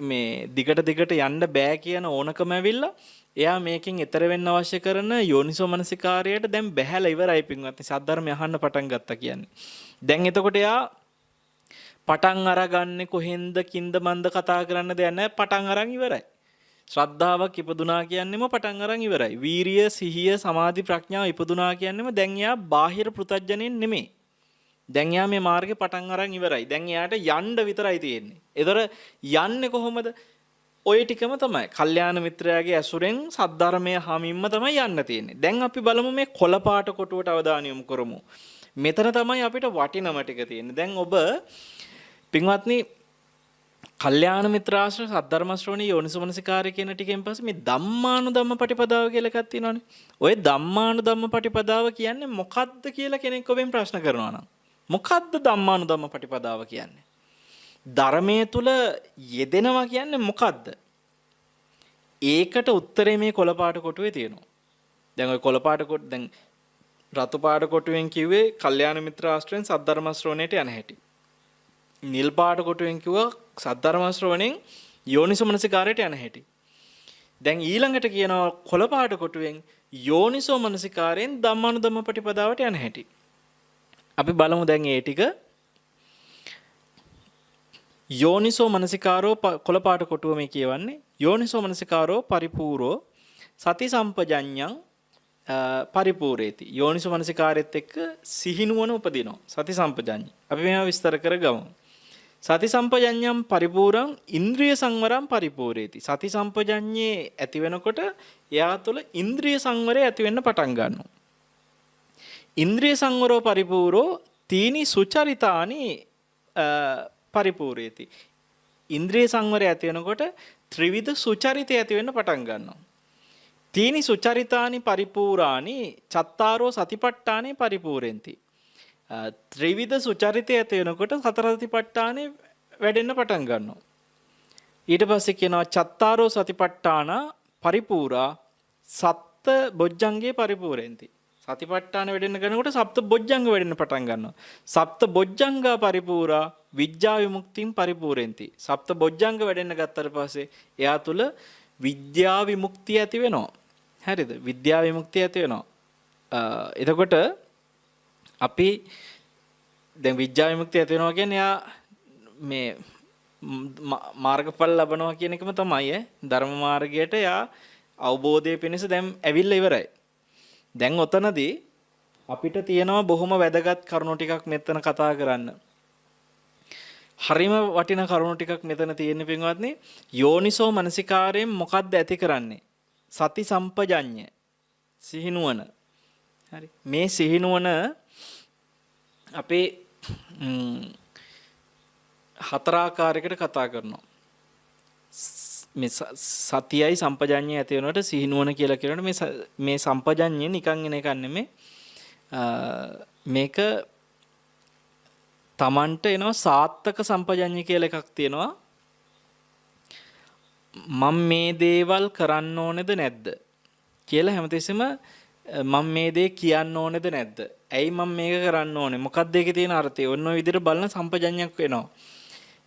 මේ දිගට දිගට යන්න බෑ කියන ඕනකම ඇවිල්ලා එයා මේකෙන් එතර වෙන්න අවශ්‍ය කරන යෝනිසෝ මනසිකාරයට දැන් බැහැලා ඉවරයි පින්වත්නි. සද්ධර්මය අහන්න පටන් ගත්තා කියන්නේ. දැන් එතකොට එයා පටන් අරගන්නේ කොහෙන්ද කින්ද මන්ද කතා කරන්න දෙයක් නැහැ. පටන් අරන් ඉවරයි. ශ්‍රද්ධාවක් ඉපදුනා කියන්නේම පටන් අරන් ඉවරයි. වීරිය, සිහිය, සමාධි, ප්‍රඥාව ඉපදුනා කියන්නේම දැන් එයා බාහිර පෘථග්ජනෙන් නෙමෙයි. දැන් එයා මේ මාර්ගේ පටන් අරන් ඉවරයි. දැන් එයාට යන්න විතරයි තියෙන්නේ. ඒතර යන්නේ කොහොමද? ඔය ටිකම තමයි. කල්යාණ මිත්‍රයාගේ ඇසුරෙන් සද්ධර්මය හමින්ම තමයි යන්න තියෙන්නේ. දැන් අපි බලමු මේ කොළ පාට කොටුවට අවධානය යොමු කරමු. මෙතන තමයි අපිට වටිනම ටික තියෙන්නේ. දැන් ඔබ පින්වත්නි කල්යාණ මිත්‍රාශ්‍රය සද්ධර්ම ශ්‍රවණී යෝනිසෝමනසිකාරය කියන ටිකෙන් පස්සේ මේ ධම්මානුධම්ම පටිපදාව කියලා එකක් තියෙනවනේ. ඔය ධම්මානුධම්ම පටිපදාව කියන්නේ මොකද්ද කියලා කෙනෙක් ඔබෙන් ප්‍රශ්න කරනවා නම්, මොකද්ද ධම්මානුධම්ම පටිපදාව කියන්නේ? ධර්මයේ තුල යෙදෙනවා කියන්නේ මොකද්ද? ඒකට උත්තරේ මේ කොළ පාට කොටුවේ තියෙනවා. දැන් ඔය කොළ පාට කොට දැන් රතු පාට කොටුවෙන් කිව්වේ කල්යාණ මිත්‍ර ආශ්‍රයෙන් සද්ධර්ම ශ්‍රවණයට යන හැටි. නිල් පාට කොටුවෙන් කිව්වා සද්ධර්ම ශ්‍රවණයෙන් යෝනිසෝ මනසිකාරයට යන හැටි. දැන් ඊළඟට කියනවා කොළ පාට කොටුවෙන් යෝනිසෝ මනසිකාරයෙන් ධම්මානුධම්ම පටිපදාවට යන හැටි. අපි බලමු දැන් ඒ ටික. යෝනිසෝ මනසිකාරෝ කොළ පාට කොටුව මේ කියවන්නේ. යෝනිසෝ මනසිකාරෝ පරිපූර්ණෝ සති සම්පජඤ්ඤං පරිපූර්ණේති. යෝනිසෝ මනසිකාරෙත් එක්ක සිහිනුවන උපදිනවා. සති සම්පජඤ්ඤ. අපි මේවා විස්තර කරගමු. සති සම්පජඤ්ඤම් පරිපූර්ණං ඉන්ද්‍රිය සංවරං පරිපූර්ණේති. සති සම්පජඤ්ඤේ ඇති වෙනකොට එයා තුළ ඉන්ද්‍රිය සංවරය ඇති වෙන්න පටන් ගන්නවා. ඉන්ද්‍රිය සංවරෝ පරිපූර්ණෝ තීනි සුචරිතානි පරිපූර්ණේති. ඉන්ද්‍රිය සංවරය ඇති වෙනකොට ත්‍රිවිධ සුචරිතය ඇති වෙන්න පටන් ගන්නවා. තීනි සුචරිතානි පරිපූර්ණානි චත්තාරෝ සතිපට්ඨානේ පරිපූර්ණෙන්ති. ත්‍රිවිධ සුචරිතය ඇති වෙනකොට සතර සතිපට්ඨානේ වැඩෙන්න පටන් ගන්නවා. ඊට පස්සේ කියනවා චත්තාරෝ සතිපට්ඨාන පරිපූරා සත්ත බොජ්ජංගේ පරිපූර්ණෙන්ති. සතිපට්ඨාන වැඩෙන්න ගන්නකොට සප්ත බොජ්ජංග වැඩෙන්න පටන් ගන්නවා. සප්ත බොජ්ජංගා පරිපූරා විද්‍යා විමුක්තිං පරිපූර්ණෙන්ති. සප්ත බොජ්ජංග වැඩෙන්න ගත්තට පස්සේ එයා තුල විද්‍යා විමුක්තිය ඇති වෙනවා. හරිද? විද්‍යා විමුක්තිය ඇති වෙනවා. එතකොට අපි දැන් විද්‍යා විමුක්තිය ඇති වෙනවා කියන්නේ එයා මේ මාර්ගඵල ලබනවා කියන එකම තමයි ඈ. ධර්ම මාර්ගයට එයා අවබෝධය පිණිස දැන් ඇවිල්ලා ඉවරයි. දැන් ඔතනදී අපිට තියෙනවා බොහොම වැදගත් කරුණු ටිකක් මෙතන කතා කරන්න. හරිම වටින කරුණු ටිකක් මෙතන තියෙන පින්වත්නි. යෝනිසෝ මනසිකාරයෙන් මොකද්ද ඇති කරන්නේ? සති සම්පජඤ්ඤ සිහිනුවන. හරි. මේ සිහිනුවන අපේ හතර ආකාරයකට කතා කරනවා. මේ සතියයි සම්පජඤ්ඤය ඇති වෙනකොට සිහිනුවන කියලා කියනකොට මේ සම්පජඤ්ඤය නිකන් එන එකක් නෙමෙයි. මේක තමන්ට එනවා සාත්තක සම්පජඤ්ඤය කියලා එකක් තියෙනවා. මම මේ දේවල් කරන්න ඕනේද නැද්ද කියලා හැමතිස්සෙම මම මේ දේ කියන්න ඕනේද නැද්ද? ඇයි මම මේක කරන්න ඕනේ? මොකක්ද ඒකේ තියෙන අර්ථය? ඔන්න ඔය විදිහට බලන සම්පජඤ්ඤයක් වෙනවා.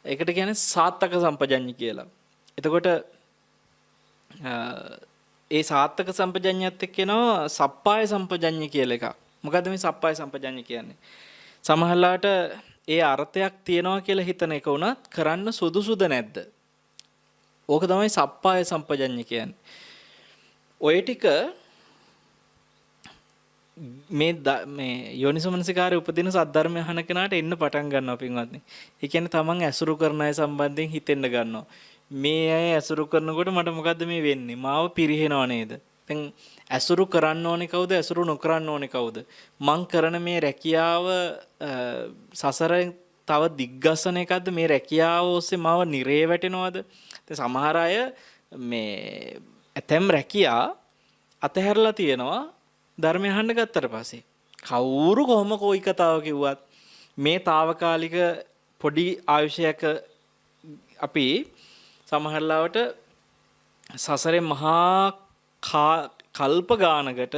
ඒකට කියන්නේ සාත්තක සම්පජඤ්ඤ කියලා. එතකොට ඒ සාත්තක සම්පජඤ්ඤයත් එක්ක එනවා සප්පාය සම්පජඤ්ඤ කියලා එකක්. මොකද්ද මේ සප්පාය සම්පජඤ්ඤ කියන්නේ? සමහරලාට ඒ අර්ථයක් තියනවා කියලා හිතන එක වුණත් කරන්න සුදුසුද නැද්ද? ඕක තමයි සප්පාය සම්පජඤ්ඤ කියන්නේ. ඔය ටික මේ මේ යෝනිසෝමනසිකාරය උපදින සද්ධර්මය අහන කෙනාට එන්න පටන් ගන්නවා පින්වත්නි. ඒ කියන්නේ තමන් ඇසුරු කරන අය සම්බන්ධයෙන් හිතෙන්න ගන්නවා. මේ අය ඇසුරු කරනකොට මට මොකද්ද මේ වෙන්නේ? මාව පිරිහෙනව නේද? දැන් ඇසුරු කරන්න ඕනේ කවුද? ඇසුරු නොකරන්න ඕනේ කවුද? මං කරන මේ රැකියාව සසරෙන් තව දිග්ගස්සන එකක්ද? මේ රැකියාව ඔස්සේ මාව නිරේ වැටෙනවද? දැන් සමහර අය මේ ඇතැම් රැකියා අතහැරලා තියෙනවා ධර්මය අහන්න ගත්තට පස්සේ. කවුරු කොහොම කොයි කතාව කිව්වත් මේ తాවකාලික පොඩි ආයුෂයක අපි සමහර ලාවට සසරේ මහා කල්ප ගානකට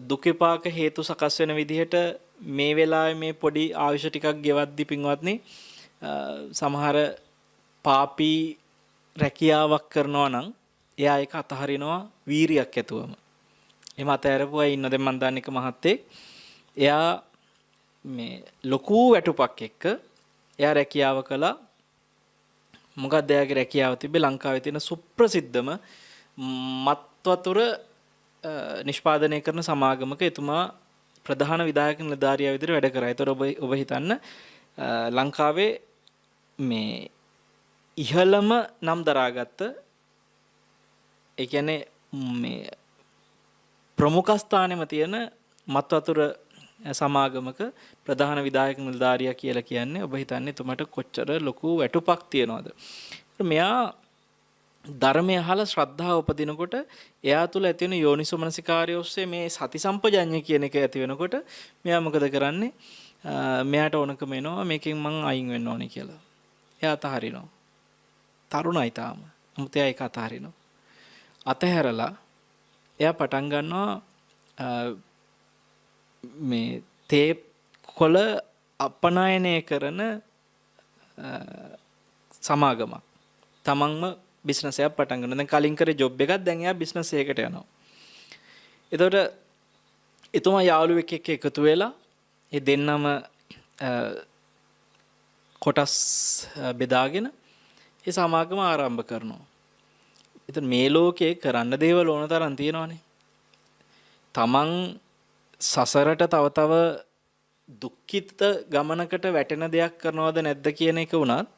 දුක් විපාක හේතු සකස් වෙන විදිහට මේ වෙලාවේ මේ පොඩි ආයුෂ ටිකක් ගෙවද්දි පින්වත්නි සමහර පාපී රැකියාවක් කරනවා නම් එයා ඒක අතහරිනවා වීරියක් ඇතුවම. එහෙම අතහැරපු අය ඉන්න. දැන් මං දන්න එක මහත්තයෙක්, එයා මේ ලොකු වැටුපක් එක්ක එයා රැකියාව කළා. මොකක්ද එයාගේ රැකියාව තිබ්බේ? ලංකාවේ තියෙන සුප්‍රසිද්ධම මත් වතුර නිෂ්පාදනය කරන සමාගමක එතුමා ප්‍රධාන විධායක නිලධාරියා විදිහට වැඩ කරා. ඒතර ඔබ හිතන්න ලංකාවේ මේ ඉහළම නම් දරාගත්ත, ඒ කියන්නේ මේ ප්‍රමුඛ ස්ථානෙම තියෙන මත් වතුර සමාගමක ප්‍රධාන විධායක නිලධාරියා කියලා කියන්නේ ඔබ හිතන්නේ එතුමාට කොච්චර ලොකු වැටුපක් තියනවද? මෙයා ධර්මය අහලා ශ්‍රද්ධාව උපදිනකොට එයා තුළ ඇති වෙන යෝනිසෝමනසිකාරය ඔස්සේ මේ සති සම්පජඤ්ඤය කියන එක ඇති වෙනකොට මෙයා මොකද කරන්නේ? මෙයාට ඕනකම එනවා මේකෙන් මං අයින් වෙන්න ඕනේ කියලා. එයා අතහරිනවා. තරුණයි තාම. නමුත් එයා ඒක අතහරිනවා. අතහැරලා එයා පටන් ගන්නවා මේ තේ කොළ අපනයනය කරන සමාගමක්. තමන්ම බිස්නස් එකක් පටන් ගන්නවා. දැන් කලින් කරේ ජොබ් එකක්, දැන් එයා බිස්නස් එකකට යනවා. එතකොට එතුමා යාළුවෙක් එක්ක එකතු වෙලා ඒ දෙන්නම කොටස් බෙදාගෙන ඒ සමාගම ආරම්භ කරනවා. ඉතින් මේ ලෝකේ කරන්න දේවල් ඕන තරම් තියෙනවානේ. තමන් සසරට තව තව දුක්ඛිත ගමනකට වැටෙන දෙයක් කරනවද නැද්ද කියන එක වුණත්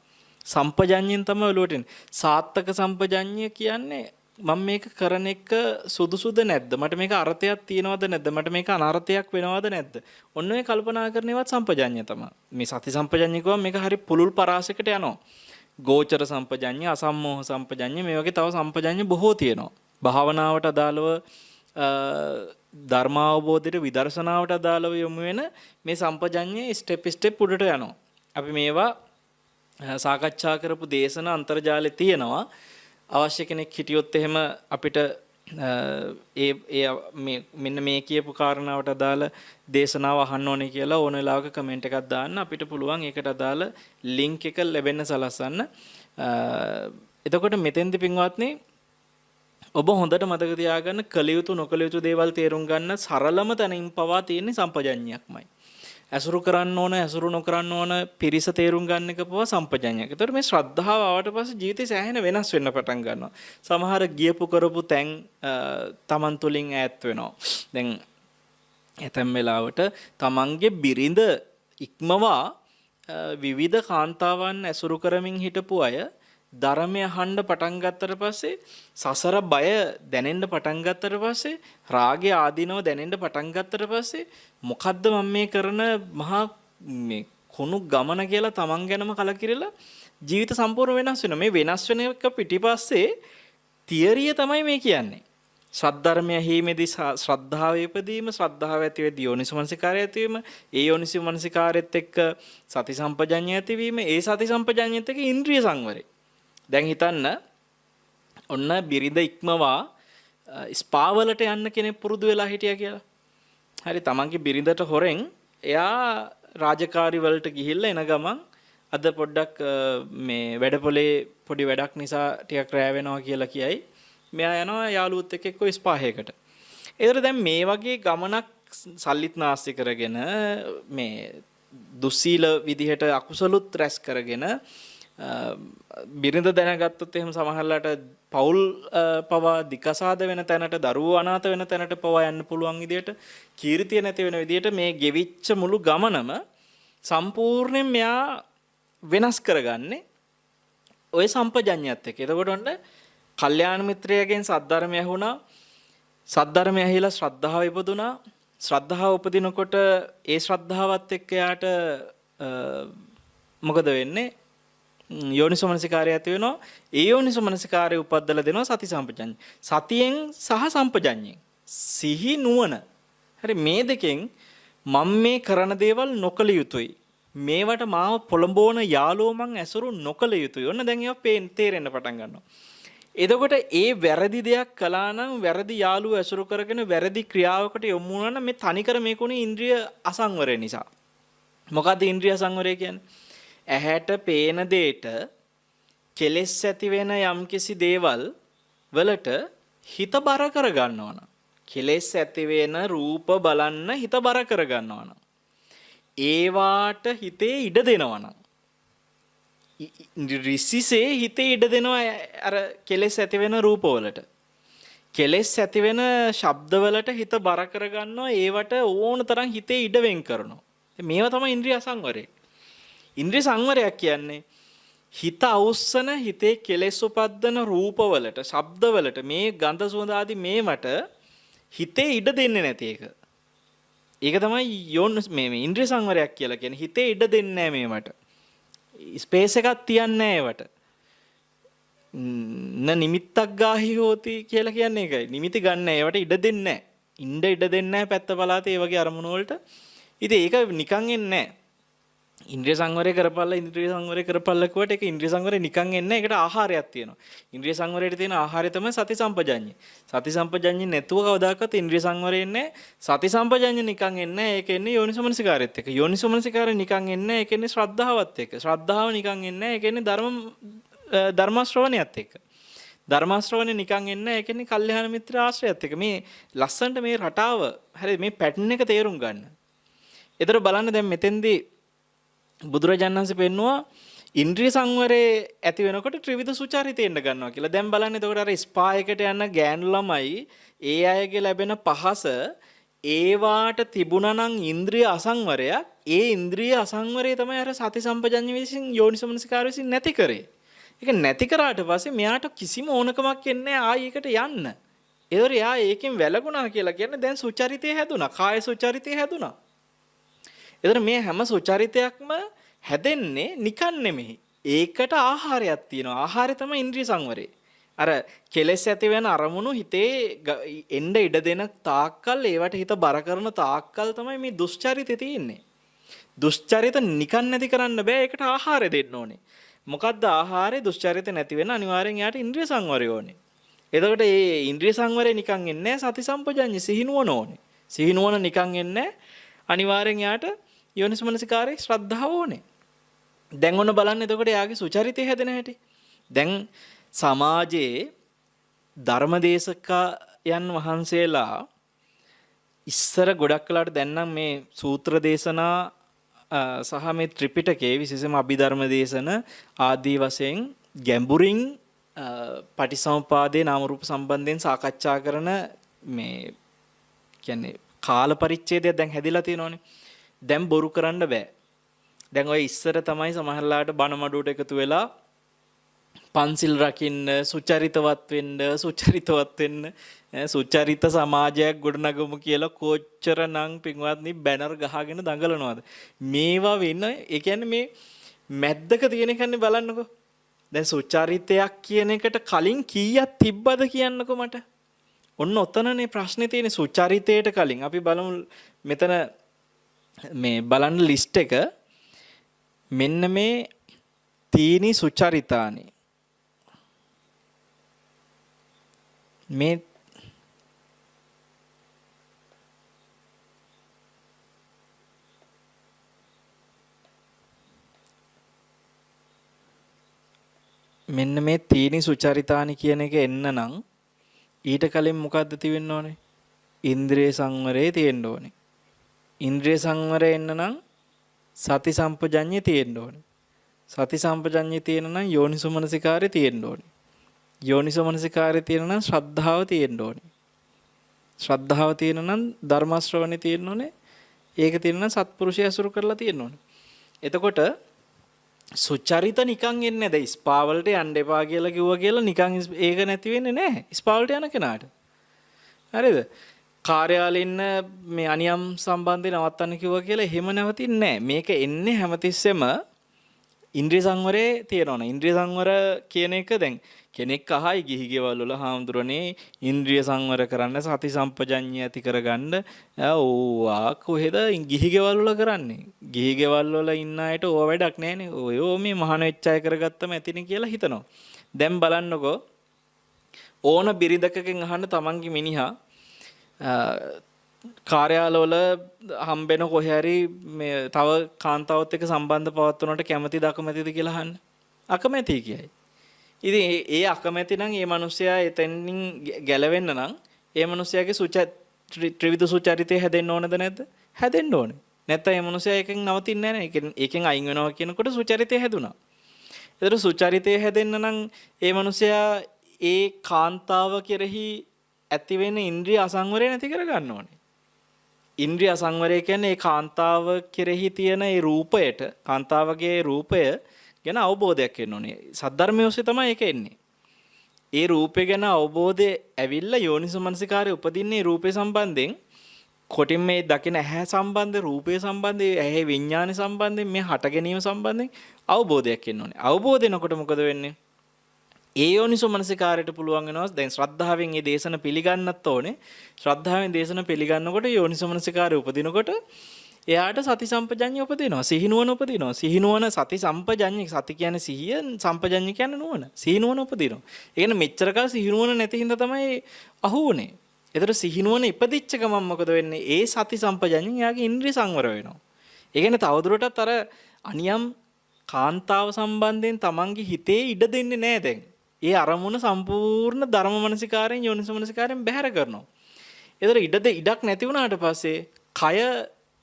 සම්පජඤ්ඤයෙන් තමයි ඔලුවට එන්නේ. සාත්තක සම්පජඤ්ඤය කියන්නේ මම මේක කරන එක සුදුසුද නැද්ද? මට මේක අර්ථයක් තියෙනවද නැද්ද? මට මේක අනර්ථයක් වෙනවද නැද්ද? ඔන්න ඔය කල්පනා කරන ඒවත් සම්පජඤ්ඤය තමයි. මේ සති සම්පජඤ්ඤය කිව්වම මේක හරි පුළුල් පරාසයකට යනවා. ගෝචර සම්පජඤ්ඤය, අසම්මෝහ සම්පජඤ්ඤය, මේ වගේ තව සම්පජඤ්ඤ බොහෝ තියෙනවා. භාවනාවට අදාළව ධර්මාවබෝධයට විදර්ශනාවට අදාළව යොමු වෙන මේ සම්පජඤ්ඤය ස්ටෙප් ස්ටෙප් උඩට යනවා. අපි මේවා සාකච්ඡා කරපු දේශන අන්තර්ජාලේ තියෙනවා. අවශ්‍ය කෙනෙක් හිටියොත් එහෙම අපිට ඒ ඒ මේ මෙන්න මේ කියපු කාරණාවට අදාළ දේශනාව අහන්න ඕනේ කියලා ඕන වෙලාවක කමෙන්ට් එකක් දාන්න අපිට පුළුවන් ඒකට අදාළ ලින්ක් එක ලැබෙන්න සලස්වන්න. එතකොට මෙතෙන්දි පින්වත්නි ඔබ හොඳට මතක තියාගන්න කළ යුතු නොකළ යුතු දේවල් තේරුම් ගන්න සරලම තැනින් පවා තියෙන්නේ සම්පජඤ්ඤයක්මයි. ඇසුරු කරන්න ඕන ඇසුරු නොකරන්න ඕන පිරිස තේරුම් ගන්න එක පවා සම්පජඤ්ඤයක්. ඒතකොට මේ ශ්‍රද්ධාව ආවට පස්සේ ජීවිතේ සෑහෙන වෙනස් වෙන්න පටන් ගන්නවා. සමහර ගියපු කරපු තැන් තමන් තුලින් ඈත් වෙනවා. දැන් ඇතැම් වෙලාවට තමන්ගේ බිරිඳ ඉක්මවා විවිධ කාන්තාවන් ඇසුරු කරමින් හිටපු අය ධර්මය අහන්න පටන් ගත්තට පස්සේ සසර බය දැනෙන්න පටන් ගත්තට පස්සේ රාගය ආදීනව දැනෙන්න පටන් ගත්තට පස්සේ මොකද්ද මම මේ කරන මහා මේ කුණු ගමන කියලා තමන් ගැනම කලකිරලා ජීවිත සම්පූර්ණ වෙනස් වෙනවා. මේ වෙනස් වෙන එක පිටිපස්සේ තියරිය තමයි මේ කියන්නේ. සද්ධර්මය හීමේදී ශ්‍රද්ධාව ඉපදීම, ශ්‍රද්ධාව ඇති වෙද්දී යෝනිසෝමනසිකාරය ඇතිවීම, ඒ යෝනිසෝමනසිකාරයත් එක්ක සති සම්පජඤ්ඤය ඇතිවීම, ඒ සති සම්පජඤ්ඤයත් එක්ක ඉන්ද්‍රිය සංවරය. දැන් හිතන්න ඔන්න බිරිඳ ඉක්මවා ස්පා වලට යන්න කෙනෙක් පුරුදු වෙලා හිටියා කියලා. හරි, තමන්ගේ බිරිඳට හොරෙන් එයා රාජකාරි වලට ගිහිල්ලා එන ගමන් අද පොඩ්ඩක් මේ වැඩපොලේ පොඩි වැඩක් නිසා ටිකක් රෑ වෙනවා කියලා කියයි. මෙයා යනවා යාළුවොත් එක්ක එක්ක ස්පා එකකට. ඒතර දැන් මේ වගේ ගමනක් සල්ලිත් නාස්ති කරගෙන මේ දුස්සීල විදිහට අකුසලුත් රැස් කරගෙන බිරිඳ දැනගත්තොත් එහෙම සමහරලාට පවුල් පවා දිකසාද වෙන තැනට, දරුවෝ අනාථ වෙන තැනට පවා යන්න පුළුවන් විදිහට, කීර්තිය නැති වෙන විදිහට මේ ගෙවිච්ච මුළු ගමනම සම්පූර්ණයෙන් මෙයා වෙනස් කරගන්නේ ඔය සම්පජඤ්ඤයත් එක්ක. එතකොට ඔන්න කල්යාණ මිත්‍රයාගෙන් සද්ධර්මය ඇහුණා. සද්ධර්මය ඇහිලා ශ්‍රද්ධාව ඉපදුනා. ශ්‍රද්ධාව උපදිනකොට ඒ ශ්‍රද්ධාවත් එක්ක එයාට මොකද වෙන්නේ? යෝනිසෝමනසිකාරය ඇති වෙනවා. ඒ යෝනිසෝමනසිකාරය උපද්දලා දෙනවා සති සම්පජඤ්ඤය. සතියෙන් සහ සම්පජඤ්ඤයෙන්. සිහි නුවණ. හරි, මේ දෙකෙන් මම මේ කරන දේවල් නොකළ යුතුයි. මේවට මාව පොළඹවන යාළුවෝ මං ඇසුරු නොකළ යුතුයි. ඔන්න දැන් ඒවා පේන තේරෙන්න පටන් ගන්නවා. එතකොට ඒ වැරදි දෙයක් කළා නම්, වැරදි යාළුවෝ ඇසුරු කරගෙන වැරදි ක්‍රියාවකට යොමු වුණා නම්, මේ තනිකර මේක උනේ ඉන්ද්‍රිය අසංවරය නිසා. මොකද්ද ඉන්ද්‍රිය අසංවරය කියන්නේ? ඇහැට පේන දෙයට කෙලෙස් ඇති වෙන යම්කිසි දේවල් වලට හිත බර කර ගන්නවා නම්, කෙලෙස් ඇති වෙන රූප බලන්න හිත බර කර ගන්නවා නම්, ඒවාට හිතේ ඉඩ දෙනවා නම්, රිසිසේ හිතේ ඉඩ දෙනවා අර කෙලෙස් ඇති වෙන රූපවලට, කෙලෙස් ඇති වෙන ශබ්දවලට හිත බර කර ගන්නවා, ඒවට ඕන තරම් හිතේ ඉඩ වෙන් කරනවා. මේවා තමයි ඉන්ද්‍රිය අසංවරය. ඉන්ද්‍රිය සංවරයක් කියන්නේ හිත අවුස්සන, හිතේ කෙලෙස් උපද්දන රූපවලට, ශබ්දවලට, මේ ගන්ධ සුවඳ ආදී මේවට හිතේ ඉඩ දෙන්නේ නැති එක. ඒක තමයි යෝන් මේ මේ ඉන්ද්‍රිය සංවරයක් කියලා කියන්නේ. හිතේ ඉඩ දෙන්නේ නැහැ මේවට. ස්පේස් එකක් තියන්නේ නැහැ ඒවට. න නිමිත්තක් ගාහි හෝති කියලා කියන්නේ ඒකයි. නිමිති ගන්න නැහැ. ඒවට ඉඩ දෙන්නේ නැහැ. ඉන්න ඉඩ දෙන්නේ නැහැ පැත්ත පළාතේ ඒ වගේ අරමුණු වලට. ඉතින් ඒක නිකන් එන්නේ නැහැ. ඉන්ද්‍රිය සංවරය කරපල්ලා, ඉන්ද්‍රිය සංවරය කරපල්ලා කිව්වට ඒක ඉන්ද්‍රිය සංවරය නිකන් එන්නේ නැහැ. ඒකට ආහාරයක් තියෙනවා. ඉන්ද්‍රිය සංවරයට තියෙන ආහාරය තමයි සති සම්පජඤ්ඤය. සති සම්පජඤ්ඤය නැතුව කවදාකවත් ඉන්ද්‍රිය සංවරය එන්නේ නැහැ. සති සම්පජඤ්ඤය නිකන් එන්නේ නැහැ. ඒක එන්නේ යෝනිසෝමනසිකාරයත් එක්ක. යෝනිසෝමනසිකාරය නිකන් එන්නේ නැහැ. ඒක එන්නේ ශ්‍රද්ධාවත් එක්ක. ශ්‍රද්ධාව නිකන් එන්නේ නැහැ. ඒක එන්නේ ධර්ම ශ්‍රවණයත් එක්ක. ධර්ම ශ්‍රවණය නිකන් එන්නේ නැහැ. ඒක එන්නේ කල්යාණ මිත්‍ර ආශ්‍රයත් එක්ක. මේ ලස්සනට මේ රටාව, හරි, මේ පැටර්න් එක තේරුම් ගන්න. ඒතර බලන්න, දැන් මෙතෙන්දී බුදුරජාණන් වහන්සේ පෙන්නවා ඉන්ද්‍රිය සංවරයේ ඇති වෙනකොට ත්‍රිවිධ සුචරිතය එන්න ගන්නවා කියලා. දැන් බලන්න, එතකොට අර ස්පා එකට යන ගෑනු ළමයි ඒ අයගේ ලැබෙන පහස ඒවාට තිබුණා නම් ඉන්ද්‍රිය අසංවරයක්, ඒ ඉන්ද්‍රිය අසංවරය තමයි අර සති සම්පජඤ්ඤ විසින්, යෝනිසමනසිකාර විසින් නැති කරේ. ඒක නැති කරාට පස්සේ මෙයාට කිසිම ඕනකමක් එන්නේ නැහැ ආයි ඒකට යන්න. ඒතර එයා ඒකෙන් වැළකුණා කියලා කියන්නේ දැන් සුචරිතය හැදුනා. කාය සුචරිතය හැදුනා. ඒතර මේ හැම සුචරිතයක්ම හැදෙන්නේ නිකන් නෙමෙයි. ඒකට ආහාරයක් තියෙනවා. ආහාරය තමයි ඉන්ද්‍රිය සංවරය. අර කෙලෙස් ඇති වෙන අරමුණු හිතේ එන්න ඉඩ දෙන තාක්කල්, ඒවට හිත බර කරන තාක්කල් තමයි මේ දුෂ්චරිතය තියෙන්නේ. දුෂ්චරිත නිකන් නැති කරන්න බෑ. ඒකට ආහාරය දෙන්න ඕනේ. මොකද්ද ආහාරය? දුෂ්චරිත නැති වෙන අනිවාර්යෙන් එයාට ඉන්ද්‍රිය සංවරය ඕනේ. එතකොට මේ ඉන්ද්‍රිය සංවරය නිකන් එන්නේ නැහැ. සති සම්පජඤ්ඤ සිහිනුවන ඕනේ. සිහිනුවන නිකන් එන්නේ නැහැ. අනිවාර්යෙන් එයාට යෝනිසමනසිකාරයේ ශ්‍රද්ධාව ඕනේ. දැන් ඔන්න බලන්න එතකොට එයාගේ සුචරිතය හැදෙන හැටි. දැන් සමාජයේ ධර්මදේශකයන් වහන්සේලා ඉස්සර ගොඩක් වෙලාවට, දැන් නම් මේ සූත්‍ර දේශනා සහ මේ ත්‍රිපිටකයේ විශේෂයෙන්ම අභිධර්ම දේශන ආදී වශයෙන් ගැඹුරින් පටිසමුපාදේ නාම රූප සම්බන්ධයෙන් සාකච්ඡා කරන මේ කියන්නේ කාල පරිච්ඡේදයක් දැන් හැදිලා තියෙනවනේ. දැන් බොරු කරන්න බෑ. දැන් ඔය ඉස්සර තමයි සමහරලාට බණ මඩුවට එකතු වෙලා පන්සිල් රකින්න, සුචරිතවත් වෙන්න, සුචරිතවත් වෙන්න, සුචරිත සමාජයක් ගොඩනගමු කියලා කොච්චරනම් පින්වත්නි බැනර් ගහගෙන දඟලනවද? මේවා වෙන, ඒ කියන්නේ මේ මැද්දක තියෙන එකනේ බලන්නකෝ. දැන් සුචරිතයක් කියන එකට කලින් කීයක් තිබ්බද කියන්නකෝ මට. ඔන්න ඔතනනේ ප්‍රශ්නේ තියෙන්නේ, සුචරිතයට කලින්. අපි බලමු මෙතන මේ බලන්න ලිස්ට් එක. මෙන්න මේ තීනි සුචරිතානි. මේ මෙන්න මේ තීනි සුචරිතානි කියන එක එන්න නම් ඊට කලින් මොකද්ද තියෙන්න ඕනේ? ඉන්ද්‍රිය සංවරය තියෙන්න ඕනේ. ඉන්ද්‍රිය සංවරය එන්න නම් සති සම්පජඤ්ඤය තියෙන්න ඕනේ. සති සම්පජඤ්ඤය තියෙන නම් යෝනිසෝමනසිකාරය තියෙන්න ඕනේ. යෝනිසෝමනසිකාරය තියෙන නම් ශ්‍රද්ධාව තියෙන්න ඕනේ. ශ්‍රද්ධාව තියෙන නම් ධර්ම ශ්‍රවණය තියෙන්න ඕනේ. ඒක තියෙන නම් සත්පුරුෂය ඇසුරු කරලා තියෙන්න ඕනේ. එතකොට සුචරිත නිකන් එන්නේ නැහැ. දැන් ස්පා වලට යන්න එපා කියලා කිව්වා කියලා නිකන් ඒක නැති වෙන්නේ නැහැ. ස්පා වලට යන කෙනාට. හරිද? කාර්යාලේ ඉන්න මේ අනියම් සම්බන්ධය නවත්තන්න කිව්වා කියලා එහෙම නැවතින්නේ නැහැ. මේක එන්නේ හැමතිස්සෙම ඉන්ද්‍රිය සංවරයේ තියෙනවනේ. ඉන්ද්‍රිය සංවර කියන එක දැන් කෙනෙක් අහයි ගිහි ගෙවල් වල හාමුදුරනේ ඉන්ද්‍රිය සංවර කරන්න සති සම්පජඤ්ඤය ඇති කරගන්න ඕවා කොහෙද ගිහි ගෙවල් වල කරන්නේ? ගිහි ගෙවල් වල ඉන්න අයට ඕවා වැඩක් නෑනේ. ඔය මේ මහාන වෙච්ච අය කරගත්තම ඇතිනේ කියලා හිතනවා. දැන් බලන්නකෝ ඕන බිරිඳකගෙන් අහන්න තමන්ගේ මිනිහා කාර්යාලවල හම්බෙන කොහේ හරි මේ තව කාන්තාවත් එක්ක සම්බන්ධ පවත්වනවට කැමතිද අකමැතිද කියලා අහන්න. අකමැතියි කියයි. ඉතින් ඒ අකමැති නම් ඒ මිනිසයා එතනින් ගැලවෙන්න නම් ඒ මිනිසයාගේ ත්‍රිවිධ සුචරිතය හැදෙන්න ඕනද නැද්ද? හැදෙන්න ඕනේ. නැත්තම් ඒ මිනිසයා ඒකෙන් නවතින්නේ නැහැ නේ. ඒකෙන් අයින් වෙනවා කියනකොට සුචරිතය හැදුනා. ඒතර සුචරිතය හැදෙන්න නම් ඒ මිනිසයා ඒ කාන්තාව කෙරෙහි ඇති වෙන ඉන්ද්‍රිය අසංවරය නැති කරගන්න ඕනේ. ඉන්ද්‍රිය අසංවරය කියන්නේ ඒ කාන්තාව කෙරෙහි තියෙන ඒ රූපයට, කාන්තාවගේ රූපය ගැන අවබෝධයක් එන්න ඕනේ. සද්ධර්මයේ ඔස්සේ තමයි ඒක එන්නේ. ඒ රූපය ගැන අවබෝධය ඇවිල්ලා යෝනිසෝමනසිකාරය උපදින්නේ රූපය සම්බන්ධයෙන් කොටින් මේ දකින ඇහැ සම්බන්ධ, රූපය සම්බන්ධ, ඇහි විඥාන සම්බන්ධයෙන්, මේ හට ගැනීම සම්බන්ධයෙන් අවබෝධයක් එන්න ඕනේ. අවබෝධ වෙනකොට මොකද වෙන්නේ? ඒ යෝනිසෝමනසිකාරයට පුළුවන් වෙනවා දැන් ශ්‍රද්ධාවෙන් මේ දේශන පිළිගන්නත් ඕනේ. ශ්‍රද්ධාවෙන් දේශන පිළිගන්නකොට යෝනිසෝමනසිකාරය උපදිනකොට එයාට සති සම්පජඤ්ඤය උපදිනවා. සිහිනුවණ උපදිනවා. සිහිනුවණ සති සම්පජඤ්ඤය, සති කියන්නේ සිහිය, සම්පජඤ්ඤය කියන්නේ නුවණ. සිහිනුවණ උපදිනවා. ඒ කියන්නේ මෙච්චර කල් සිහිනුවණ නැති හින්දා තමයි අහු වුනේ. ඒතර සිහිනුවණ ඉපදිච්ච ගමන් මොකද වෙන්නේ? ඒ සති සම්පජඤ්ඤයෙන් එයාගේ ඉන්ද්‍රිය සංවර වෙනවා. ඒ කියන්නේ තවදුරටත් අර අනියම් කාන්තාව සම්බන්ධයෙන් තමන්ගේ හිතේ ඉඩ දෙන්නේ නෑ දැන්. ඒ අරමුණ සම්පූර්ණ ධර්ම මනසිකාරයෙන් යෝනිසෝ මනසිකාරයෙන් බැහැර කරනවා. ඒතර ඉඩක් නැති වුණාට පස්සේ කය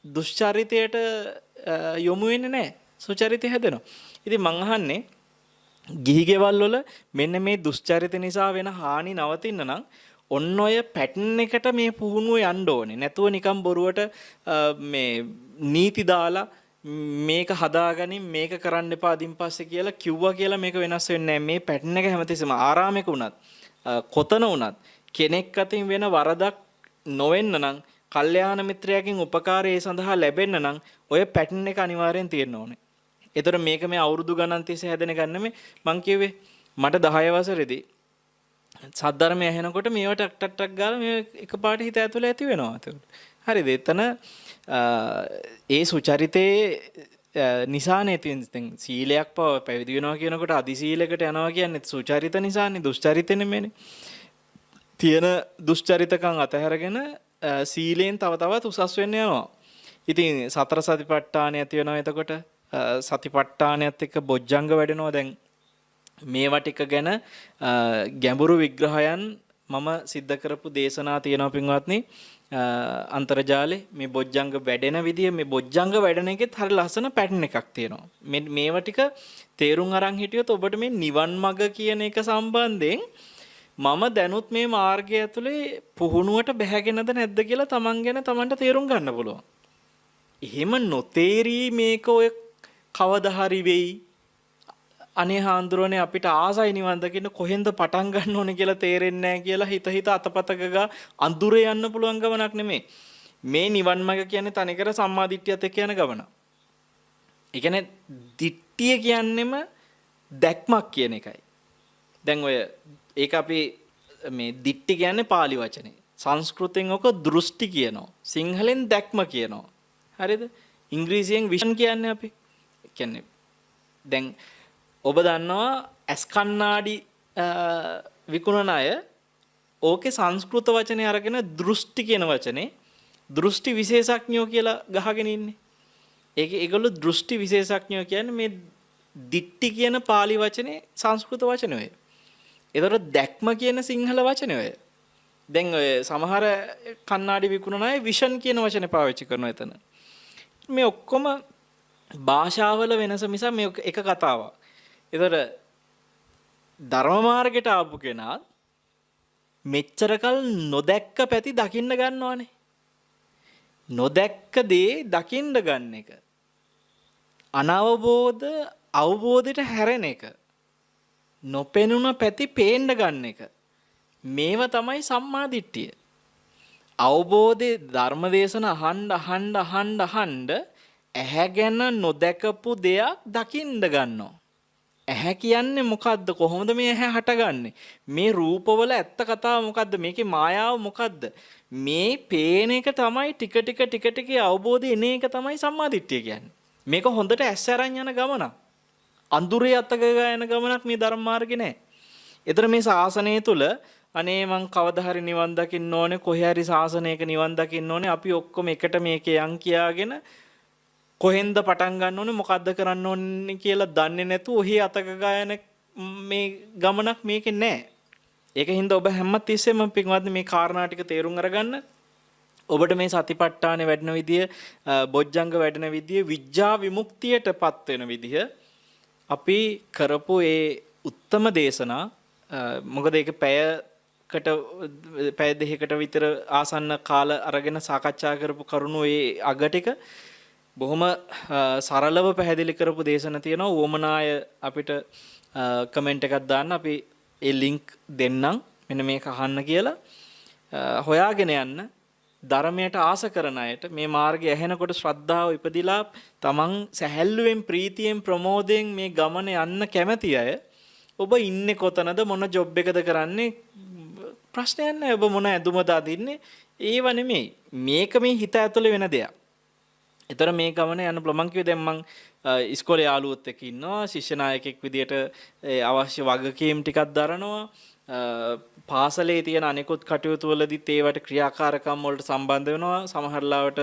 දුෂ්චරිතයට යොමු වෙන්නේ නැහැ. සුචරිතය හැදෙනවා. ඉතින් මං අහන්නේ ගිහි ගෙවල් වල මෙන්න මේ දුෂ්චරිත නිසා වෙන හානි නවතින්න නම් ඔන්න ඔය පැටර්න් එකට මේ පුහුණුව යන්න ඕනේ. නැතුව නිකන් බොරුවට මේ නීති දාලා මේක හදාගනින් මේක කරන්න එපා අදින් පස්සේ කියලා කිව්වා කියලා මේක වෙනස් වෙන්නේ නැහැ. මේ පැටර්න් එක හැමතිස්සෙම ආරාමයක වුණත් කොතන වුණත් කෙනෙක් අතින් වෙන වරදක් නොවෙන්න නම් කල්යාණ මිත්‍රයාගෙන් උපකාරය ඒ සඳහා ලැබෙන්න නම් ඔය පැටර්න් එක අනිවාර්යෙන් තියෙන්න ඕනේ. ඒතර මේක මේ අවුරුදු ගණන් තිස්සේ හැදෙන එකක් නෙමෙයි. මං කිව්වේ මට 10 වසරේදී සද්ධර්මය ඇහෙනකොට මේවා ටක් ටක් ටක් ගාලා මේ එකපාරට හිත ඇතුලේ ඇති වෙනවා. එතකොට හරිද? එතන ඒ සුචරිතේ නිසානේ තියෙන සීලයක් පව පැවිදි වෙනවා කියනකොට අදි සීලයකට යනවා කියන්නේ සුචරිත නිසානේ, දුෂ්චරිත නෙමෙයිනේ. තියෙන දුෂ්චරිතකම් අතහැරගෙන සීලයෙන් තව තවත් උසස් වෙන්න යනවා. ඉතින් සතර සතිපට්ඨානය ඇති වෙනවා. එතකොට සතිපට්ඨානයත් එක්ක බොජ්ජංග වැඩෙනවා. දැන් මේවා ටික ගැන ගැඹුරු විග්‍රහයන් මම සිද්ධ කරපු දේශනා තියෙනවා පින්වත්නි අන්තර්ජාලේ. මේ බොජ්ජංග වැඩෙන විදිය, මේ බොජ්ජංග වැඩෙන එකෙත් හරි ලස්සන පැටර්න් එකක් තියෙනවා. මේවා ටික තේරුම් අරන් හිටියොත් ඔබට මේ නිවන් මඟ කියන එක සම්බන්ධයෙන් මම දැනුත් මේ මාර්ගය ඇතුලේ පුහුණුවට බැහැගෙනද නැද්ද කියලා තමන් ගැන තමන්ට තේරුම් ගන්න පුළුවන්. එහෙම නොතේරී මේක ඔය කවදා හරි වෙයි, අනේ හාන්දුරනේ අපිට ආසයි නිවන් දකින්න කොහෙන්ද පටන් ගන්න ඕනේ කියලා තේරෙන්නේ නැහැ කියලා හිත හිත අතපත ගගා අඳුරේ යන්න පුළුවන් ගමනක් නෙමෙයි. මේ නිවන් මඟ කියන්නේ තනිකර සම්මා දිට්ඨියත් එක්ක යන ගමන. ඒ කියන්නේ දිට්ඨිය කියන්නෙම දැක්මක් කියන එකයි. දැන් ඔය ඒක අපි මේ දිට්ඨි කියන්නේ පාලි වචනේ. සංස්කෘතෙන් ඔක දෘෂ්ටි කියනවා. සිංහලෙන් දැක්ම කියනවා. හරිද? ඉංග්‍රීසියෙන් විෂන් කියන්නේ අපි. ඒ කියන්නේ දැන් ඔබ දන්නවා ඇස් කණ්ණාඩි විකුණන අය ඕකේ සංස්කෘත වචනේ අරගෙන දෘෂ්ටි කියන වචනේ දෘෂ්ටි විශේෂඥයෝ කියලා ගහගෙන ඉන්නේ. ඒකේ ඒගොල්ලෝ දෘෂ්ටි විශේෂඥයෝ කියන්නේ මේ දිට්ටි කියන පාලි වචනේ සංස්කෘත වචනේ ඔය. ඒතකොට දැක්ම කියන සිංහල වචනේ ඔය. දැන් ඔය සමහර කණ්ණාඩි විකුණන අය විෂන් කියන වචනේ පාවිච්චි කරනවා එතන. මේ ඔක්කොම භාෂාවල වෙනස මිස මේ එක කතාවක්. ඒතකොට ධර්ම මාර්ගයට ආපු කෙනා මෙච්චරකල් නොදැක්ක පැති දකින්න ගන්නවානේ. නොදැක්ක දේ දකින්න ගන්න එක. අනවබෝධ අවබෝධයට හැරෙන එක. නොපෙනුන පැති පේන්න ගන්න එක. මේව තමයි සම්මා දිට්ඨිය. අවබෝධයේ ධර්මදේශන අහන්න අහන්න අහන්න අහන්න ඇහැ ගැන නොදැකපු දෙයක් දකින්න ගන්නවා. ඇහැ කියන්නේ මොකද්ද? කොහොමද මේ ඇහැ හටගන්නේ? මේ රූපවල ඇත්ත කතාව මොකද්ද? මේකේ මායාව මොකද්ද? මේ පේන එක තමයි ටික ටික ටික ටික අවබෝධය එන එක තමයි සම්මාදිට්ඨිය කියන්නේ. මේක හොඳට ඇස් අරන් යන ගමනක්. අඳුරේ අතක යන ගමනක් මේ ධර්ම මාර්ගේ නෑ. ඒතර මේ ශාසනය තුල අනේ මං කවදා හරි නිවන් දකින්න ඕනේ, කොහේ හරි ශාසනයක නිවන් දකින්න ඕනේ, අපි ඔක්කොම එකට මේකේ යන් කියාගෙන කොහෙන්ද පටන් ගන්න ඕනේ, මොකද්ද කරන්න ඕනේ කියලා දන්නේ නැතුව ඔහි අතක ගායන මේ ගමනක් මේකේ නෑ. ඒක හින්දා ඔබ හැම තිස්සෙම පින්වත්නි මේ කාරණා ටික තේරුම් අරගන්න. ඔබට මේ සතිපට්ඨානෙ වැඩෙන විදිය, බොජ්ජංග වැඩෙන විදිය, විඥා විමුක්තියටපත් වෙන විදිය අපි කරපු ඒ උත්තම දේශනා, මොකද ඒක පැයකට පැය දෙකකට විතර ආසන්න කාල අරගෙන සාකච්ඡා කරපු කරුණු ඒ අග ටික බොහොම සරලව පැහැදිලි කරපු දේශන තියෙනවා. උවමනාය අපිට කමෙන්ට් එකක් දාන්න, අපි ඒ ලින්ක් දෙන්නම් මෙන්න මේක අහන්න කියලා. හොයාගෙන යන්න. ධර්මයට ආස කරන අයට මේ මාර්ගය ඇහෙනකොට ශ්‍රද්ධාව ඉපදිලා තමන් සැහැල්ලුවෙන් ප්‍රීතියෙන් ප්‍රමෝදයෙන් මේ ගමන යන්න කැමති අය, ඔබ ඉන්නේ කොතනද, මොන ජොබ් එකද කරන්නේ ප්‍රශ්නයක් නෑ. ඔබ මොන ඇඳුමද අඳින්නේ ඒව නෙමෙයි. මේක මේ හිත ඇතුලේ වෙන දෙයක්. ඒතර මේ ගමන යන්න පුළුවන්. මං කිව්වේ දැන් මං ඉස්කෝලේ යාළුවොත් එක්ක ඉන්නවා, ශිෂ්‍ය නායකයෙක් විදියට අවශ්‍ය වගකීම් ටිකක් දරනවා, පාසලේ තියෙන අනෙකුත් කටයුතු වලදීත් ඒවට ක්‍රියාකාරකම් වලට සම්බන්ධ වෙනවා, සමහර ලාවට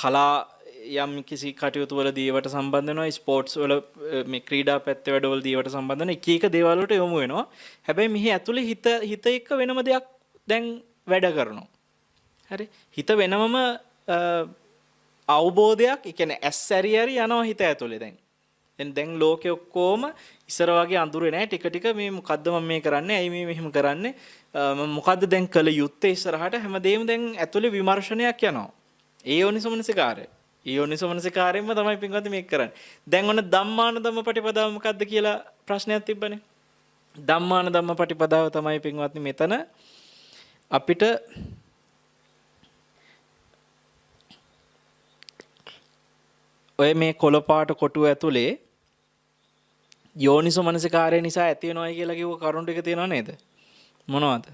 කලා යම් කිසි කටයුතු වලදී ඒවට සම්බන්ධ වෙනවා, ස්පෝර්ට්ස් වල මේ ක්‍රීඩා පැත්තේ වැඩවලදී ඒවට සම්බන්ධ වෙනවා, එක එක දේවල් වලට යොමු වෙනවා. හැබැයි මෙහි ඇතුලේ හිත එක්ක වෙනම දෙයක් දැන් වැඩ කරනවා. හරි, හිත වෙනමම අවබෝධයක්, ඒ කියන්නේ ඇස් ඇරි ඇරි යනවා හිත ඇතුලේ දැන්. දැන් ලෝකෙ ඔක්කොම ඉස්සර වගේ අඳුරේ නෑ. ටික ටික මේ මොකද්ද මම මේ කරන්නේ, ඇයි මේ මෙහෙම කරන්නේ, මම මොකද්ද දැන් කළ යුත්තේ ඉස්සරහට, හැමදේම දැන් ඇතුලේ විමර්ශනයක් යනවා. ඒ යෝනිසෝමනසිකාරය. ඒ යෝනිසෝමනසිකාරයෙන්ම තමයි පින්වත්නි මේක කරන්නේ. දැන් ඔන්න ධම්මාන ධම්ම පටිපදාව මොකද්ද කියලා ප්‍රශ්නයක් තිබ්බනේ. ධම්මාන ධම්ම පටිපදාව තමයි පින්වත්නි මෙතන අපිට ඔය මේ කොළ පාට කොටුව ඇතුලේ යෝනිසෝ මනසිකාරය නිසා ඇති වෙනවයි කියලා කිව්ව කරුණ ටික තියෙනව නේද? මොනවද?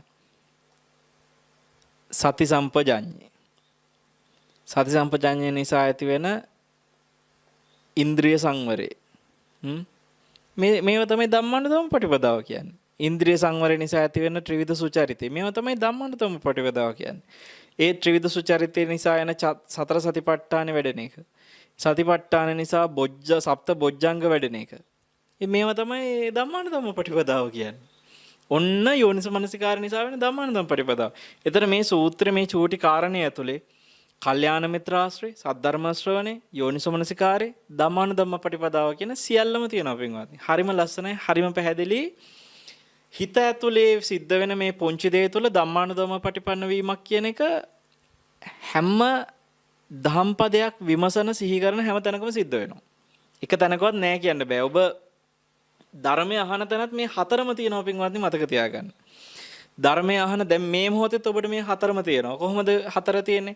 සති සම්පජඤ්ඤේ. සති සම්පජඤ්ඤේ නිසා ඇති වෙන ඉන්ද්‍රිය සංවරය. මේ මේව තමයි ධම්මානුධම්ම පටිපදාව කියන්නේ. ඉන්ද්‍රිය සංවරය නිසා ඇති වෙන ත්‍රිවිධ සුචරිතය. මේව තමයි ධම්මානුධම්ම පටිපදාව කියන්නේ. ඒ ත්‍රිවිධ සුචරිතය නිසා එන සතර සතිපට්ඨාන වැඩෙන එක. සතිපට්ඨාන නිසා බොජ්ජ සප්ත බොජ්ජංග වැඩෙන එක. මේවා තමයි ධම්මානුධම්ම පටිපදාව කියන්නේ. ඔන්න යෝනිසෝ මනසිකාර නිසා වෙන ධම්මානුධම්ම පටිපදාව. එතන මේ සූත්‍රයේ මේ චූටි කාරණේ ඇතුලේ කල්යාණ මිත්‍රාශ්‍රය, සද්ධර්ම ශ්‍රවණේ, යෝනිසෝ මනසිකාරේ, ධම්මානුධම්ම පටිපදාව කියන සියල්ලම තියෙනවා පින්වත්නි. හරිම ලස්සනයි, හරිම පැහැදිලි. හිත ඇතුලේ සිද්ධ වෙන මේ පොන්චි දේ තුළ ධම්මානුධම්ම පටිපන්න වීමක් කියන එක හැම දහම්පදයක් විමසන සිහි කරන හැම තැනකම සිද්ධ වෙනවා. එක තැනකවත් නෑ කියන්න බෑ. ඔබ ධර්මය අහන තැනත් මේ හතරම තියෙනවා පින්වත්නි, මතක තියාගන්න. ධර්මය අහන දැන් මේ මොහොතේත් ඔබට මේ හතරම තියෙනවා. කොහොමද හතර තියෙන්නේ?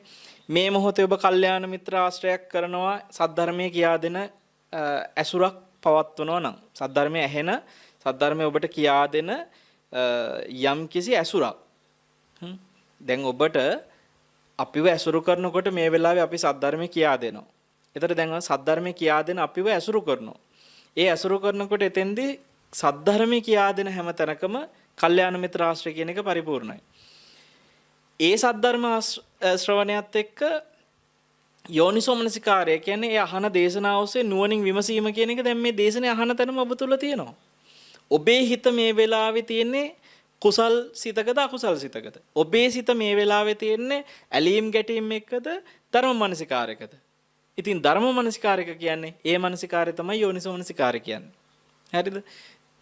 මේ මොහොතේ ඔබ කල්යාණ මිත්‍ර ආශ්‍රයක් කරනවා, සද්ධර්මය කියා දෙන ඇසුරක් පවත්වනවා නම්, සද්ධර්මය ඇහෙන, සද්ධර්මය ඔබට කියා දෙන යම් කිසි ඇසුරක්. දැන් ඔබට අපිව ඇසුරු කරනකොට මේ වෙලාවේ අපි සද්ධර්මය කියා දෙනවා. එතකොට දැන් සද්ධර්මය කියා දෙන අපිව ඇසුරු කරනවා. ඒ ඇසුරු කරනකොට එතෙන්දී සද්ධර්මය කියා දෙන හැම තැනකම කල්යාණ මිත්‍ර ආශ්‍රය කියන එක පරිපූර්ණයි. ඒ සද්ධර්ම ශ්‍රවණයත් එක්ක යෝනිසෝ මනසිකාරය කියන්නේ ඒ අහන දේශනාව ඔස්සේ නුවණින් විමසීම කියන එක දැන් මේ දේශනේ අහන තැනම ඔබ තුල තියෙනවා. ඔබේ හිත මේ වෙලාවේ තියෙන්නේ කුසල් සිතකද අකුසල් සිතකද? ඔබේ සිත මේ වෙලාවේ තියෙන්නේ ඇලීම් ගැටීම් එක්කද ධර්ම මනසිකාරයකද? ඉතින් ධර්ම මනසිකාරයක කියන්නේ ඒ මනසිකාරය තමයි යෝනිසෝ මනසිකාරය කියන්නේ. හරිද?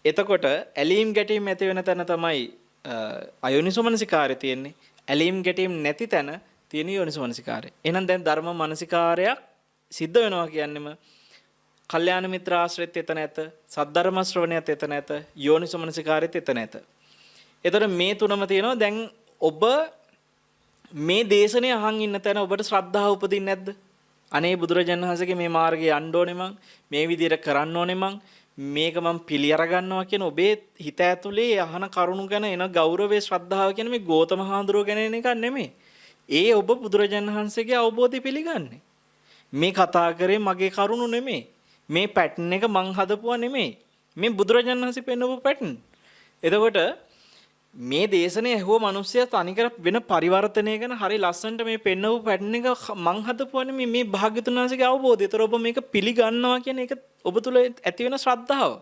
එතකොට ඇලීම් ගැටීම් ඇති වෙන තැන තමයි අයෝනිසෝ මනසිකාරය තියෙන්නේ. ඇලීම් ගැටීම් නැති තැන තියෙන යෝනිසෝ මනසිකාරය. එහෙනම් දැන් ධර්ම මනසිකාරයක් සිද්ධ වෙනවා කියන්නේම කල්යාණ මිත්‍ර ආශ්‍රයත් එතන ඇත, සද්ධර්ම ශ්‍රවණයත් එතන ඇත, යෝනිසෝ මනසිකාරයත් එතන ඇත. එතකොට මේ තුනම තියෙනවා. දැන් ඔබ මේ දේශනේ අහන් ඉන්න තැන ඔබට ශ්‍රද්ධාව උපදින්නේ නැද්ද? අනේ බුදුරජාණන් වහන්සේගේ මේ මාර්ගේ යන්න ඕනේ මං, මේ විදිහට කරන්න ඕනේ මං, මේක මං පිළි අර ගන්නවා කියන ඔබේ හිත ඇතුලේ අහන කරුණු ගැන එන ගෞරවයේ ශ්‍රද්ධාව කියන මේ ගෝතම හාමුදුරුවෝ ගැන එන එකක් නෙමෙයි. ඒ ඔබ බුදුරජාණන් වහන්සේගේ අවබෝධය පිළිගන්නේ. මේ කතා කරේ මගේ කරුණු නෙමෙයි. මේ පැටර්න් එක මං හදපුවා නෙමෙයි. මේ බුදුරජාණන් වහන්සේ පෙන්වපු පැටර්න්. එතකොට මේ දේශනේ ඇහුව මිනිස්සයා තනිකර වෙන පරිවර්තනය ගැන හරි ලස්සනට මේ පෙන්වපු පැටර්න් එක මං හදපුවා නෙමෙයි, මේ භාග්‍යතුන් වහන්සේගේ අවබෝධය. ඒතර ඔබ මේක පිළිගන්නවා කියන එක ඔබ තුල ඇති වෙන ශ්‍රද්ධාව.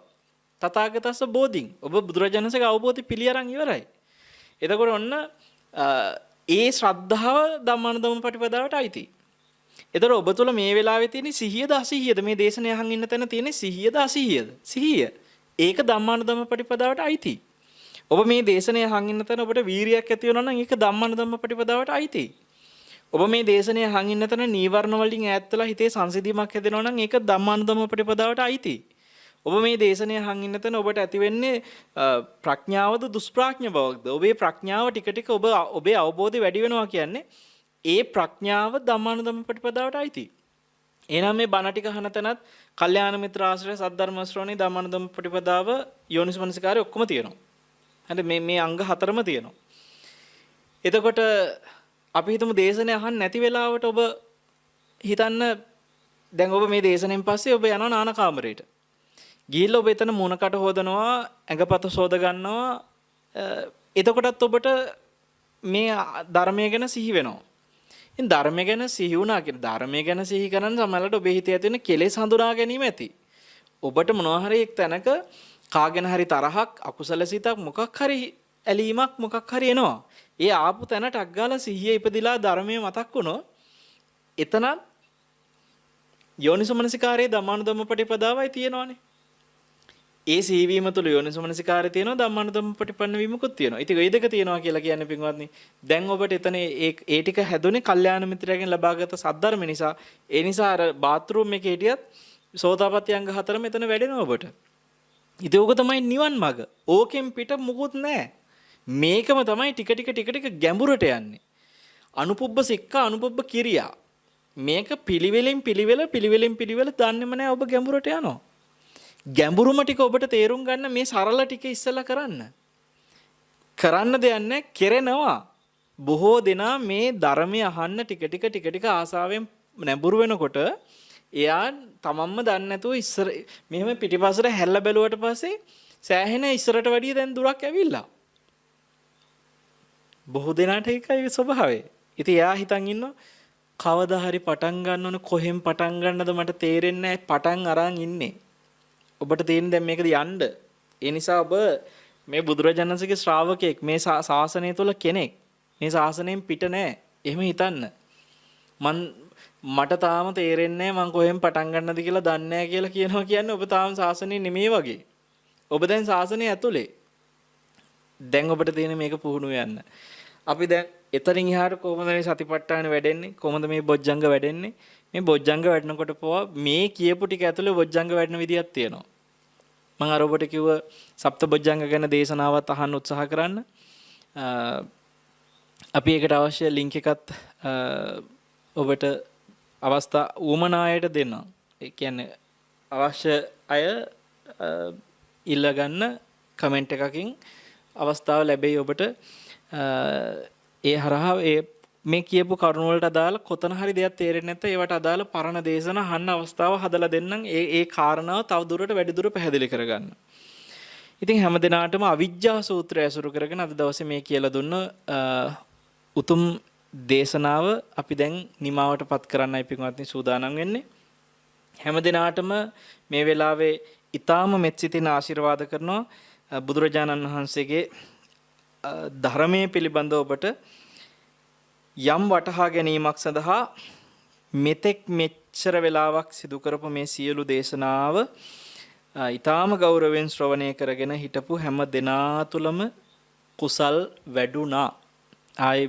තථාගතස්ස බෝධින්. ඔබ බුදුරජාණන් වහන්සේගේ අවබෝධය පිළි අරන් ඉවරයි. එතකොට ඔන්න ඒ ශ්‍රද්ධාව ධම්මානුධම්ම පටිපදාවට අයිති. එතකොට ඔබ තුල මේ වෙලාවේ තියෙන සිහියද අසිහියද? මේ දේශනය අහන් ඉන්න තැන තියෙන සිහියද අසිහියද? සිහිය. ඒක ධම්මානුධම්ම පටිපදාවට අයිති. ඔබ මේ දේශනය අහන් ඉන්න තැන ඔබට වීරියක් ඇති වෙනවා නම් ඒක ධම්මානුධම්ම පටිපදාවට අයිති. ඔබ මේ දේශනය අහන් ඉන්න තැන නීවරණ වලින් ඈත් වෙලා හිතේ සංසිඳීමක් හැදෙනවා නම් ඒක ධම්මානුධම්ම පටිපදාවට අයිති. ඔබ මේ දේශනය අහන් ඉන්න තැන ඔබට ඇති වෙන්නේ ප්‍රඥාවද දුෂ්ප්‍රඥ බවක්ද? ඔබේ ප්‍රඥාව ටික ටික ඔබ ඔබේ අවබෝධය වැඩි වෙනවා කියන්නේ ඒ ප්‍රඥාව ධම්මානුධම්ම පටිපදාවට අයිති. එහෙනම් මේ බණ ටික අහන තැනත් කල්යාණ මිත්‍ර ආශ්‍රය, සද්ධර්ම ශ්‍රවණේ, ධම්මානුධම්ම පටිපදාව, යෝනිසමනසිකාරය ඔක්කොම තියෙනවා. හරි, මේ මේ අංග හතරම තියෙනවා. එතකොට අපි හිතමු දේශනය අහන්න නැති වෙලාවට ඔබ හිතන්න දැන් ඔබ මේ දේශනෙන් පස්සේ ඔබ යනවා නාන කාමරේට. ගිහිල්ලා ඔබ එතන මූණකට හොදනවා, ඇඟපත සෝද ගන්නවා. එතකොටත් ඔබට මේ ධර්මය ගැන සිහි වෙනවා. ඉතින් ධර්මය ගැන සිහි වුණා කියන ධර්මය ගැන සිහි කරන් සමහරවිට ඔබේ හිතේ ඇති වෙන කෙලෙස් හඳුනා ගැනීම ඇති. ඔබට මොනවා හරි එක් තැනක කාගෙන හරි තරහක්, අකුසල සිතක්, මොකක් හරි ඇලීමක් මොකක් හරි එනවා. ඒ ආපු තැන ටක් ගාලා සිහිය ඉපදිලා ධර්මය මතක් වුණොත් එතනත් යෝනිසෝමනසිකාරයේ ධම්මානුධම්ම පටිපදාවයි තියෙනවානේ. ඒ සිහිවීම තුළ යෝනිසෝමනසිකාරය තියෙනවා, ධම්මානුධම්ම පටිපන්න වීමකුත් තියෙනවා. ඉතින් ওই දෙක තියෙනවා කියලා කියන්නේ පින්වත්නි, දැන් ඔබට එතන ඒ ඒ ටික හැදුනේ කල්යාණ මිත්‍රයාගෙන් ලබාගත් සද්ධර්ම නිසා. ඒ නිසා අර බාත්රූම් එකේ හිටියත් සෝතාපට්ටි අංග හතරම එතන වැඩෙනවා ඔබට. ඉතින් ඕක තමයි නිවන් මඟ. ඕකෙන් පිට මුකුත් නැහැ. මේකම තමයි ටික ටික ටික ටික ගැඹුරට යන්නේ. අනුපුබ්බ සික්ඛා අනුපුබ්බ කිරියා. මේක පිළිවෙලින් පිළිවෙල පිළිවෙලින් පිළිවෙල දන්නේම නැහැ ඔබ ගැඹුරට යනවා. ගැඹුරුම ටික ඔබට තේරුම් ගන්න මේ සරල ටික ඉස්සෙල්ලා කරන්න. කරන්න දෙයක් නැහැ, කෙරෙනවා. බොහෝ දෙනා මේ ධර්මය අහන්න ටික ටික ටික ටික ආසාවෙන් නැඹුරු වෙනකොට එයා තමන්ම දන්නේ නැතුව ඉස්සර මෙහෙම පිටිපස්සට හැල්ලා බැලුවට පස්සේ සෑහෙන ඉස්සරට වැඩිය දැන් දුරක් ඇවිල්ලා. බොහෝ දෙනාට ඒකයි ස්වභාවය. ඉතින් එයා හිතන් ඉන්නවා කවදා හරි පටන් ගන්න ඕන, කොහෙන් පටන් ගන්නද මට තේරෙන්නේ නැහැ, පටන් අරන් ඉන්නේ. ඔබට තේරෙන්නේ දැන් මේකද යන්න. ඒ නිසා ඔබ මේ බුදුරජාණන් වහන්සේගේ ශ්‍රාවකයෙක්, මේ ශාසනය තුල කෙනෙක්. මේ ශාසනයෙන් පිට නෑ. එහෙම හිතන්න. මට තාම තේරෙන්නේ නෑ මං කොහෙන් පටන් ගන්නද කියලා දන්නේ නෑ කියලා කියනවා කියන්නේ ඔබ තාම ශාසනය නෙමෙයි වගේ. ඔබ දැන් ශාසනය ඇතුලේ. දැන් ඔබට තියෙන මේක පුහුණු වෙන්න. අපි දැන් එතනින් එහාට කොහොමද මේ සතිපට්ඨාන වැඩෙන්නේ? කොහොමද මේ බොජ්ජංග වැඩෙන්නේ? මේ බොජ්ජංග වැඩනකොට පවා මේ කියපු ටික ඇතුලේ බොජ්ජංග වැඩෙන විදියක් තියෙනවා. මම අර ඔබට කිව්ව සප්ත බොජ්ජංග ගැන දේශනාවත් අහන්න උත්සාහ කරන්න. අපි ඒකට අවශ්‍ය ලින්ක් එකත් ඔබට අවස්ථා උවමනායට දෙන්නම්. ඒ කියන්නේ අවශ්‍ය අය ඉල්ල ගන්න කමෙන්ට් එකකින් අවස්ථාව ලැබෙයි ඔබට. ඒ හරහා ඒ මේ කියපු කරුණු වලට අදාළ කොතන හරි දෙයක් තේරෙන්නේ නැත්නම් ඒවට අදාළ පරණ දේශන අහන්න අවස්ථාව හදලා දෙන්නම්. ඒ ඒ කාරණාව තව දුරට වැඩි දුර පැහැදිලි කරගන්න. ඉතින් හැම දිනාටම අවිජ්ජා සූත්‍රය ඇසුරු කරගෙන අද දවසේ මේ කියලා දුන්න උතුම් දේශනාව අපි දැන් නිමාවට පත් කරන්නයි පින්වත්නි සූදානම් වෙන්නේ. හැම දිනාටම මේ වෙලාවේ ඊටාම මෙත් සිතින් ආශිර්වාද කරනවා බුදුරජාණන් වහන්සේගේ ධර්මයේ පිළිබඳව ඔබට යම් වටහා ගැනීමක් සඳහා මෙතෙක් මෙච්චර වෙලාවක් සිදු කරපු මේ සියලු දේශනාව ඊටාම ගෞරවයෙන් ශ්‍රවණය කරගෙන හිටපු හැම දෙනා තුළම කුසල් වැඩුණා. ආයේ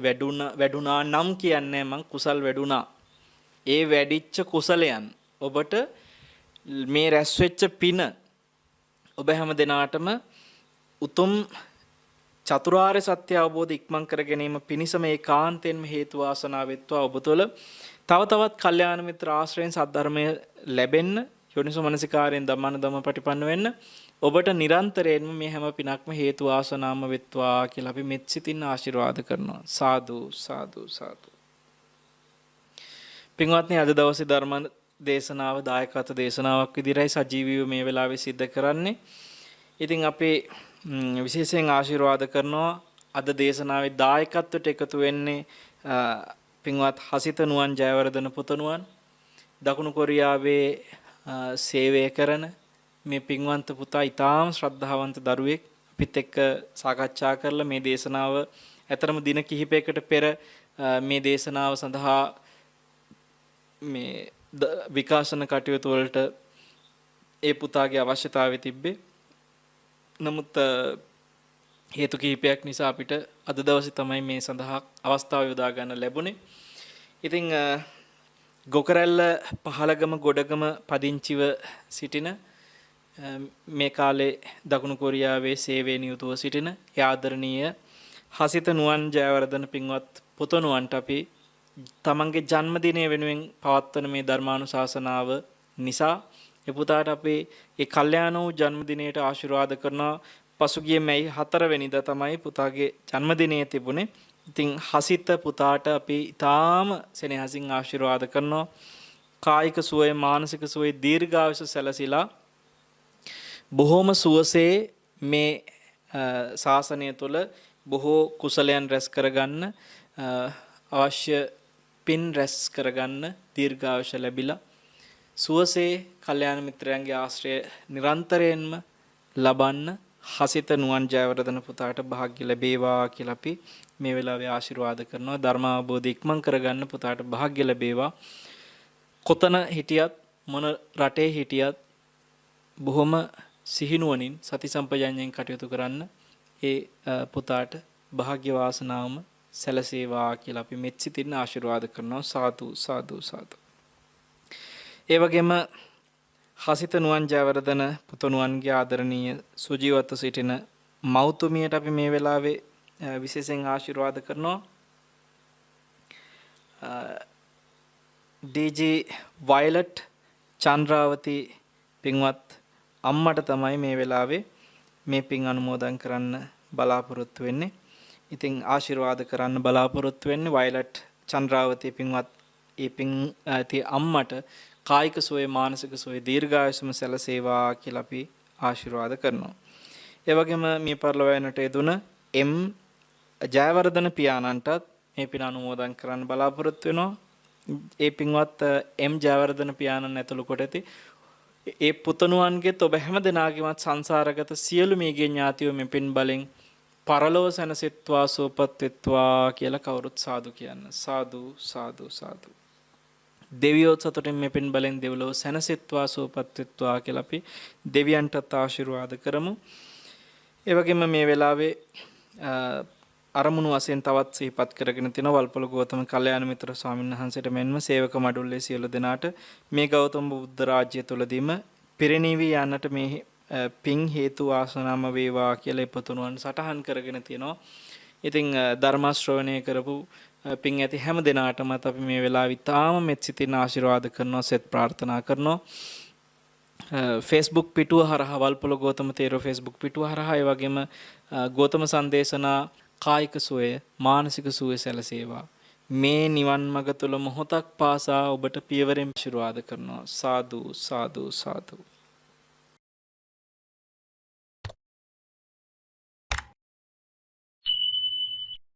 වැඩුණා නම් කියන්නේ මං කුසල් වැඩුණා. ඒ වැඩිච්ච කුසලයන් ඔබට මේ රැස් වෙච්ච පින ඔබ හැම දෙනාටම උතුම් චතුරාර්ය සත්‍ය අවබෝධ ඉක්මන් කර ගැනීම පිණිසම ඒකාන්තයෙන්ම හේතු වාසනා වෙත්වා. ඔබ තුළ තව තවත් කල්යාණ මිත්‍ර ආශ්‍රයෙන් සද්ධර්මය ලැබෙන්න, යෝනිසෝ මනසිකාරයෙන් ධම්මානුධම්ම පටිපන්න වෙන්න ඔබට නිරන්තරයෙන්ම මේ හැම පිනක්ම හේතු වාසනාම වෙත්වා කියලා අපි මෙත් සිතින් ආශිර්වාද කරනවා. සාදු සාදු සාදු. පින්වත්නි, අද දවසේ ධර්ම දේශනාව දායකත්ව දේශනාවක් විදිහටයි සජීවීව මේ වෙලාවේ සිද්ධ කරන්නේ. ඉතින් අපි විශේෂයෙන් ආශිර්වාද කරනවා අද දේශනාවේ දායකත්වයට එකතු වෙන්නේ පින්වත් හසිත නුවන් ජයවර්ධන පුතණුවන්, දකුණු කොරියාවේ සේවය කරන මේ පින්වන්ත පුතා ඊටාම ශ්‍රද්ධාවන්ත දරුවෙක්. අපිත් එක්ක සාකච්ඡා කරලා මේ දේශනාව ඇතරම දින කිහිපයකට පෙර මේ දේශනාව සඳහා මේ විකාශන කටයුතු වලට ඒ පුතාගේ අවශ්‍යතාවය තිබ්බේ. නමුත් හේතු කිහිපයක් නිසා අපිට අද දවසේ තමයි මේ සඳහා අවස්ථාව යොදා ගන්න ලැබුණේ. ඉතින් ගොකරැල්ල පහළගම ගොඩගම පදිංචිව සිටින මේ කාලේ දකුණු කොරියාවේ සේවයේ නියුතුව සිටින ඒ ආදරණීය හසිත නුවන් ජයවර්ධන පින්වත් පුතණුවන්ට අපි තමන්ගේ ජන්මදිනය වෙනුවෙන් පවත්වන මේ ධර්මානුශාසනාව නිසා ඒ පුතාට අපි ඒ කල්යාණ වූ ජන්මදිනයට ආශිර්වාද කරනවා. පසුගිය මැයි 4 වෙනිදා තමයි පුතාගේ ජන්මදිනය තිබුණේ. ඉතින් හසිත පුතාට අපි ඊටාම සෙනෙහසින් ආශිර්වාද කරනවා. කායික සුවය, මානසික සුවය, දීර්ඝායුෂ සැලසිලා බොහෝම සුවසේ මේ ශාසනය තුළ බොහෝ කුසලයන් රැස් කරගන්න, අවශ්‍ය පින් රැස් කරගන්න දීර්ඝායුෂ ලැබිලා සුවසේ කල්යාණ මිත්‍රයන්ගේ ආශ්‍රය නිරන්තරයෙන්ම ලබන්න හසිත නුවන් ජයවර්ධන පුතාට භාග්‍ය ලැබේවා කියලා අපි මේ වෙලාවේ ආශිර්වාද කරනවා. ධර්ම අවබෝධය ඉක්මන් කරගන්න පුතාට භාග්‍ය ලැබේවා. කොතන හිටියත් මොන රටේ හිටියත් බොහොම සිහිනුවණින් සති සම්පජඤ්ඤයෙන් කටයුතු කරන්න ඒ පුතාට භාග්‍ය වාසනාවම සැලසේවා කියලා අපි මෙත් සිතින් ආශිර්වාද කරනවා. සාදු සාදු සාදු. ඒ වගේම හසිත නුවන් ජයවර්ධන පුතණුවන්ගේ ආදරණීය සුජීවත්ව සිටින මව්තුමියට අපි මේ වෙලාවේ විශේෂයෙන් ආශිර්වාද කරනවා. ඩීජී වයලට් චන්ද්‍රාවති පින්වත් අම්මට තමයි මේ වෙලාවේ මේ පින් අනුමෝදන් කරන්න බලාපොරොත්තු වෙන්නේ. ඉතින් ආශිර්වාද කරන්න බලාපොරොත්තු වෙන්නේ වයලට් චන්ද්‍රාවති පින්වත් ඒ පින් ඇති අම්මට කායික සුවය, මානසික සුවය, දීර්ඝායුෂම සැලසේවා කියලා අපි ආශිර්වාද කරනවා. ඒ වගේම මිය පරලොව යන්නට යෙදුන එම් ජයවර්ධන පියාණන්ටත් මේ පින් අනුමෝදන් කරන්න බලාපොරොත්තු වෙනවා. ඒ පින්වත් එම් ජයවර්ධන පියාණන් ඇතුළු කොට ඇති ඒ පුතණුවන්ගේත් ඔබ හැම දෙනාගේමත් සංසාරගත සියලු මියගිය ඥාතියෝ මේ පින් බලෙන් පරලොව සැනසෙත්වා, සුවපත් වෙත්වා කියලා කවුරුත් සාදු කියන්න. සාදු සාදු සාදු. දෙවියෝ සතුටින් මේ පින් බලෙන් දෙව්ලොව සැනසෙත්වා, සුවපත් වෙත්වා කියලා අපි දෙවියන්ටත් ආශිර්වාද කරමු. ඒ වගේම මේ වෙලාවේ අරමුණු වශයෙන් තවත් සිහිපත් කරගෙන තිනවා වල්පොල ගෞතම කල්යාණ මිත්‍ර ස්වාමීන් වහන්සේට මෙන්ම සේවක මඩුල්ලේ සියලු දෙනාට මේ ගෞතම බුද්ධ රාජ්‍ය තුලදීම පිරිනිවී යන්නට මේ පින් හේතු වාසනාම වේවා කියලා ඉපතුනුවන් සටහන් කරගෙන තිනවා. ඉතින් ධර්ම ශ්‍රවණය කරපු පින් ඇති හැම දෙනාටමත් අපි මේ වෙලාවේ ඉතාම මෙත් සිතින් ආශිර්වාද කරනවා, සෙත් ප්‍රාර්ථනා කරනවා. Facebook පිටුව හරහා වල්පොල ගෞතම තේරෝ Facebook පිටුව හරහා, ඒ වගේම ගෞතම සංදේශනා කායික සුවය, මානසික සුවය සැලසේවා. මේ නිවන් මඟ තුල මොහොතක් පාසා ඔබට පියවරෙන් ආශිර්වාද කරනවා. සාදු සාදු සාදු.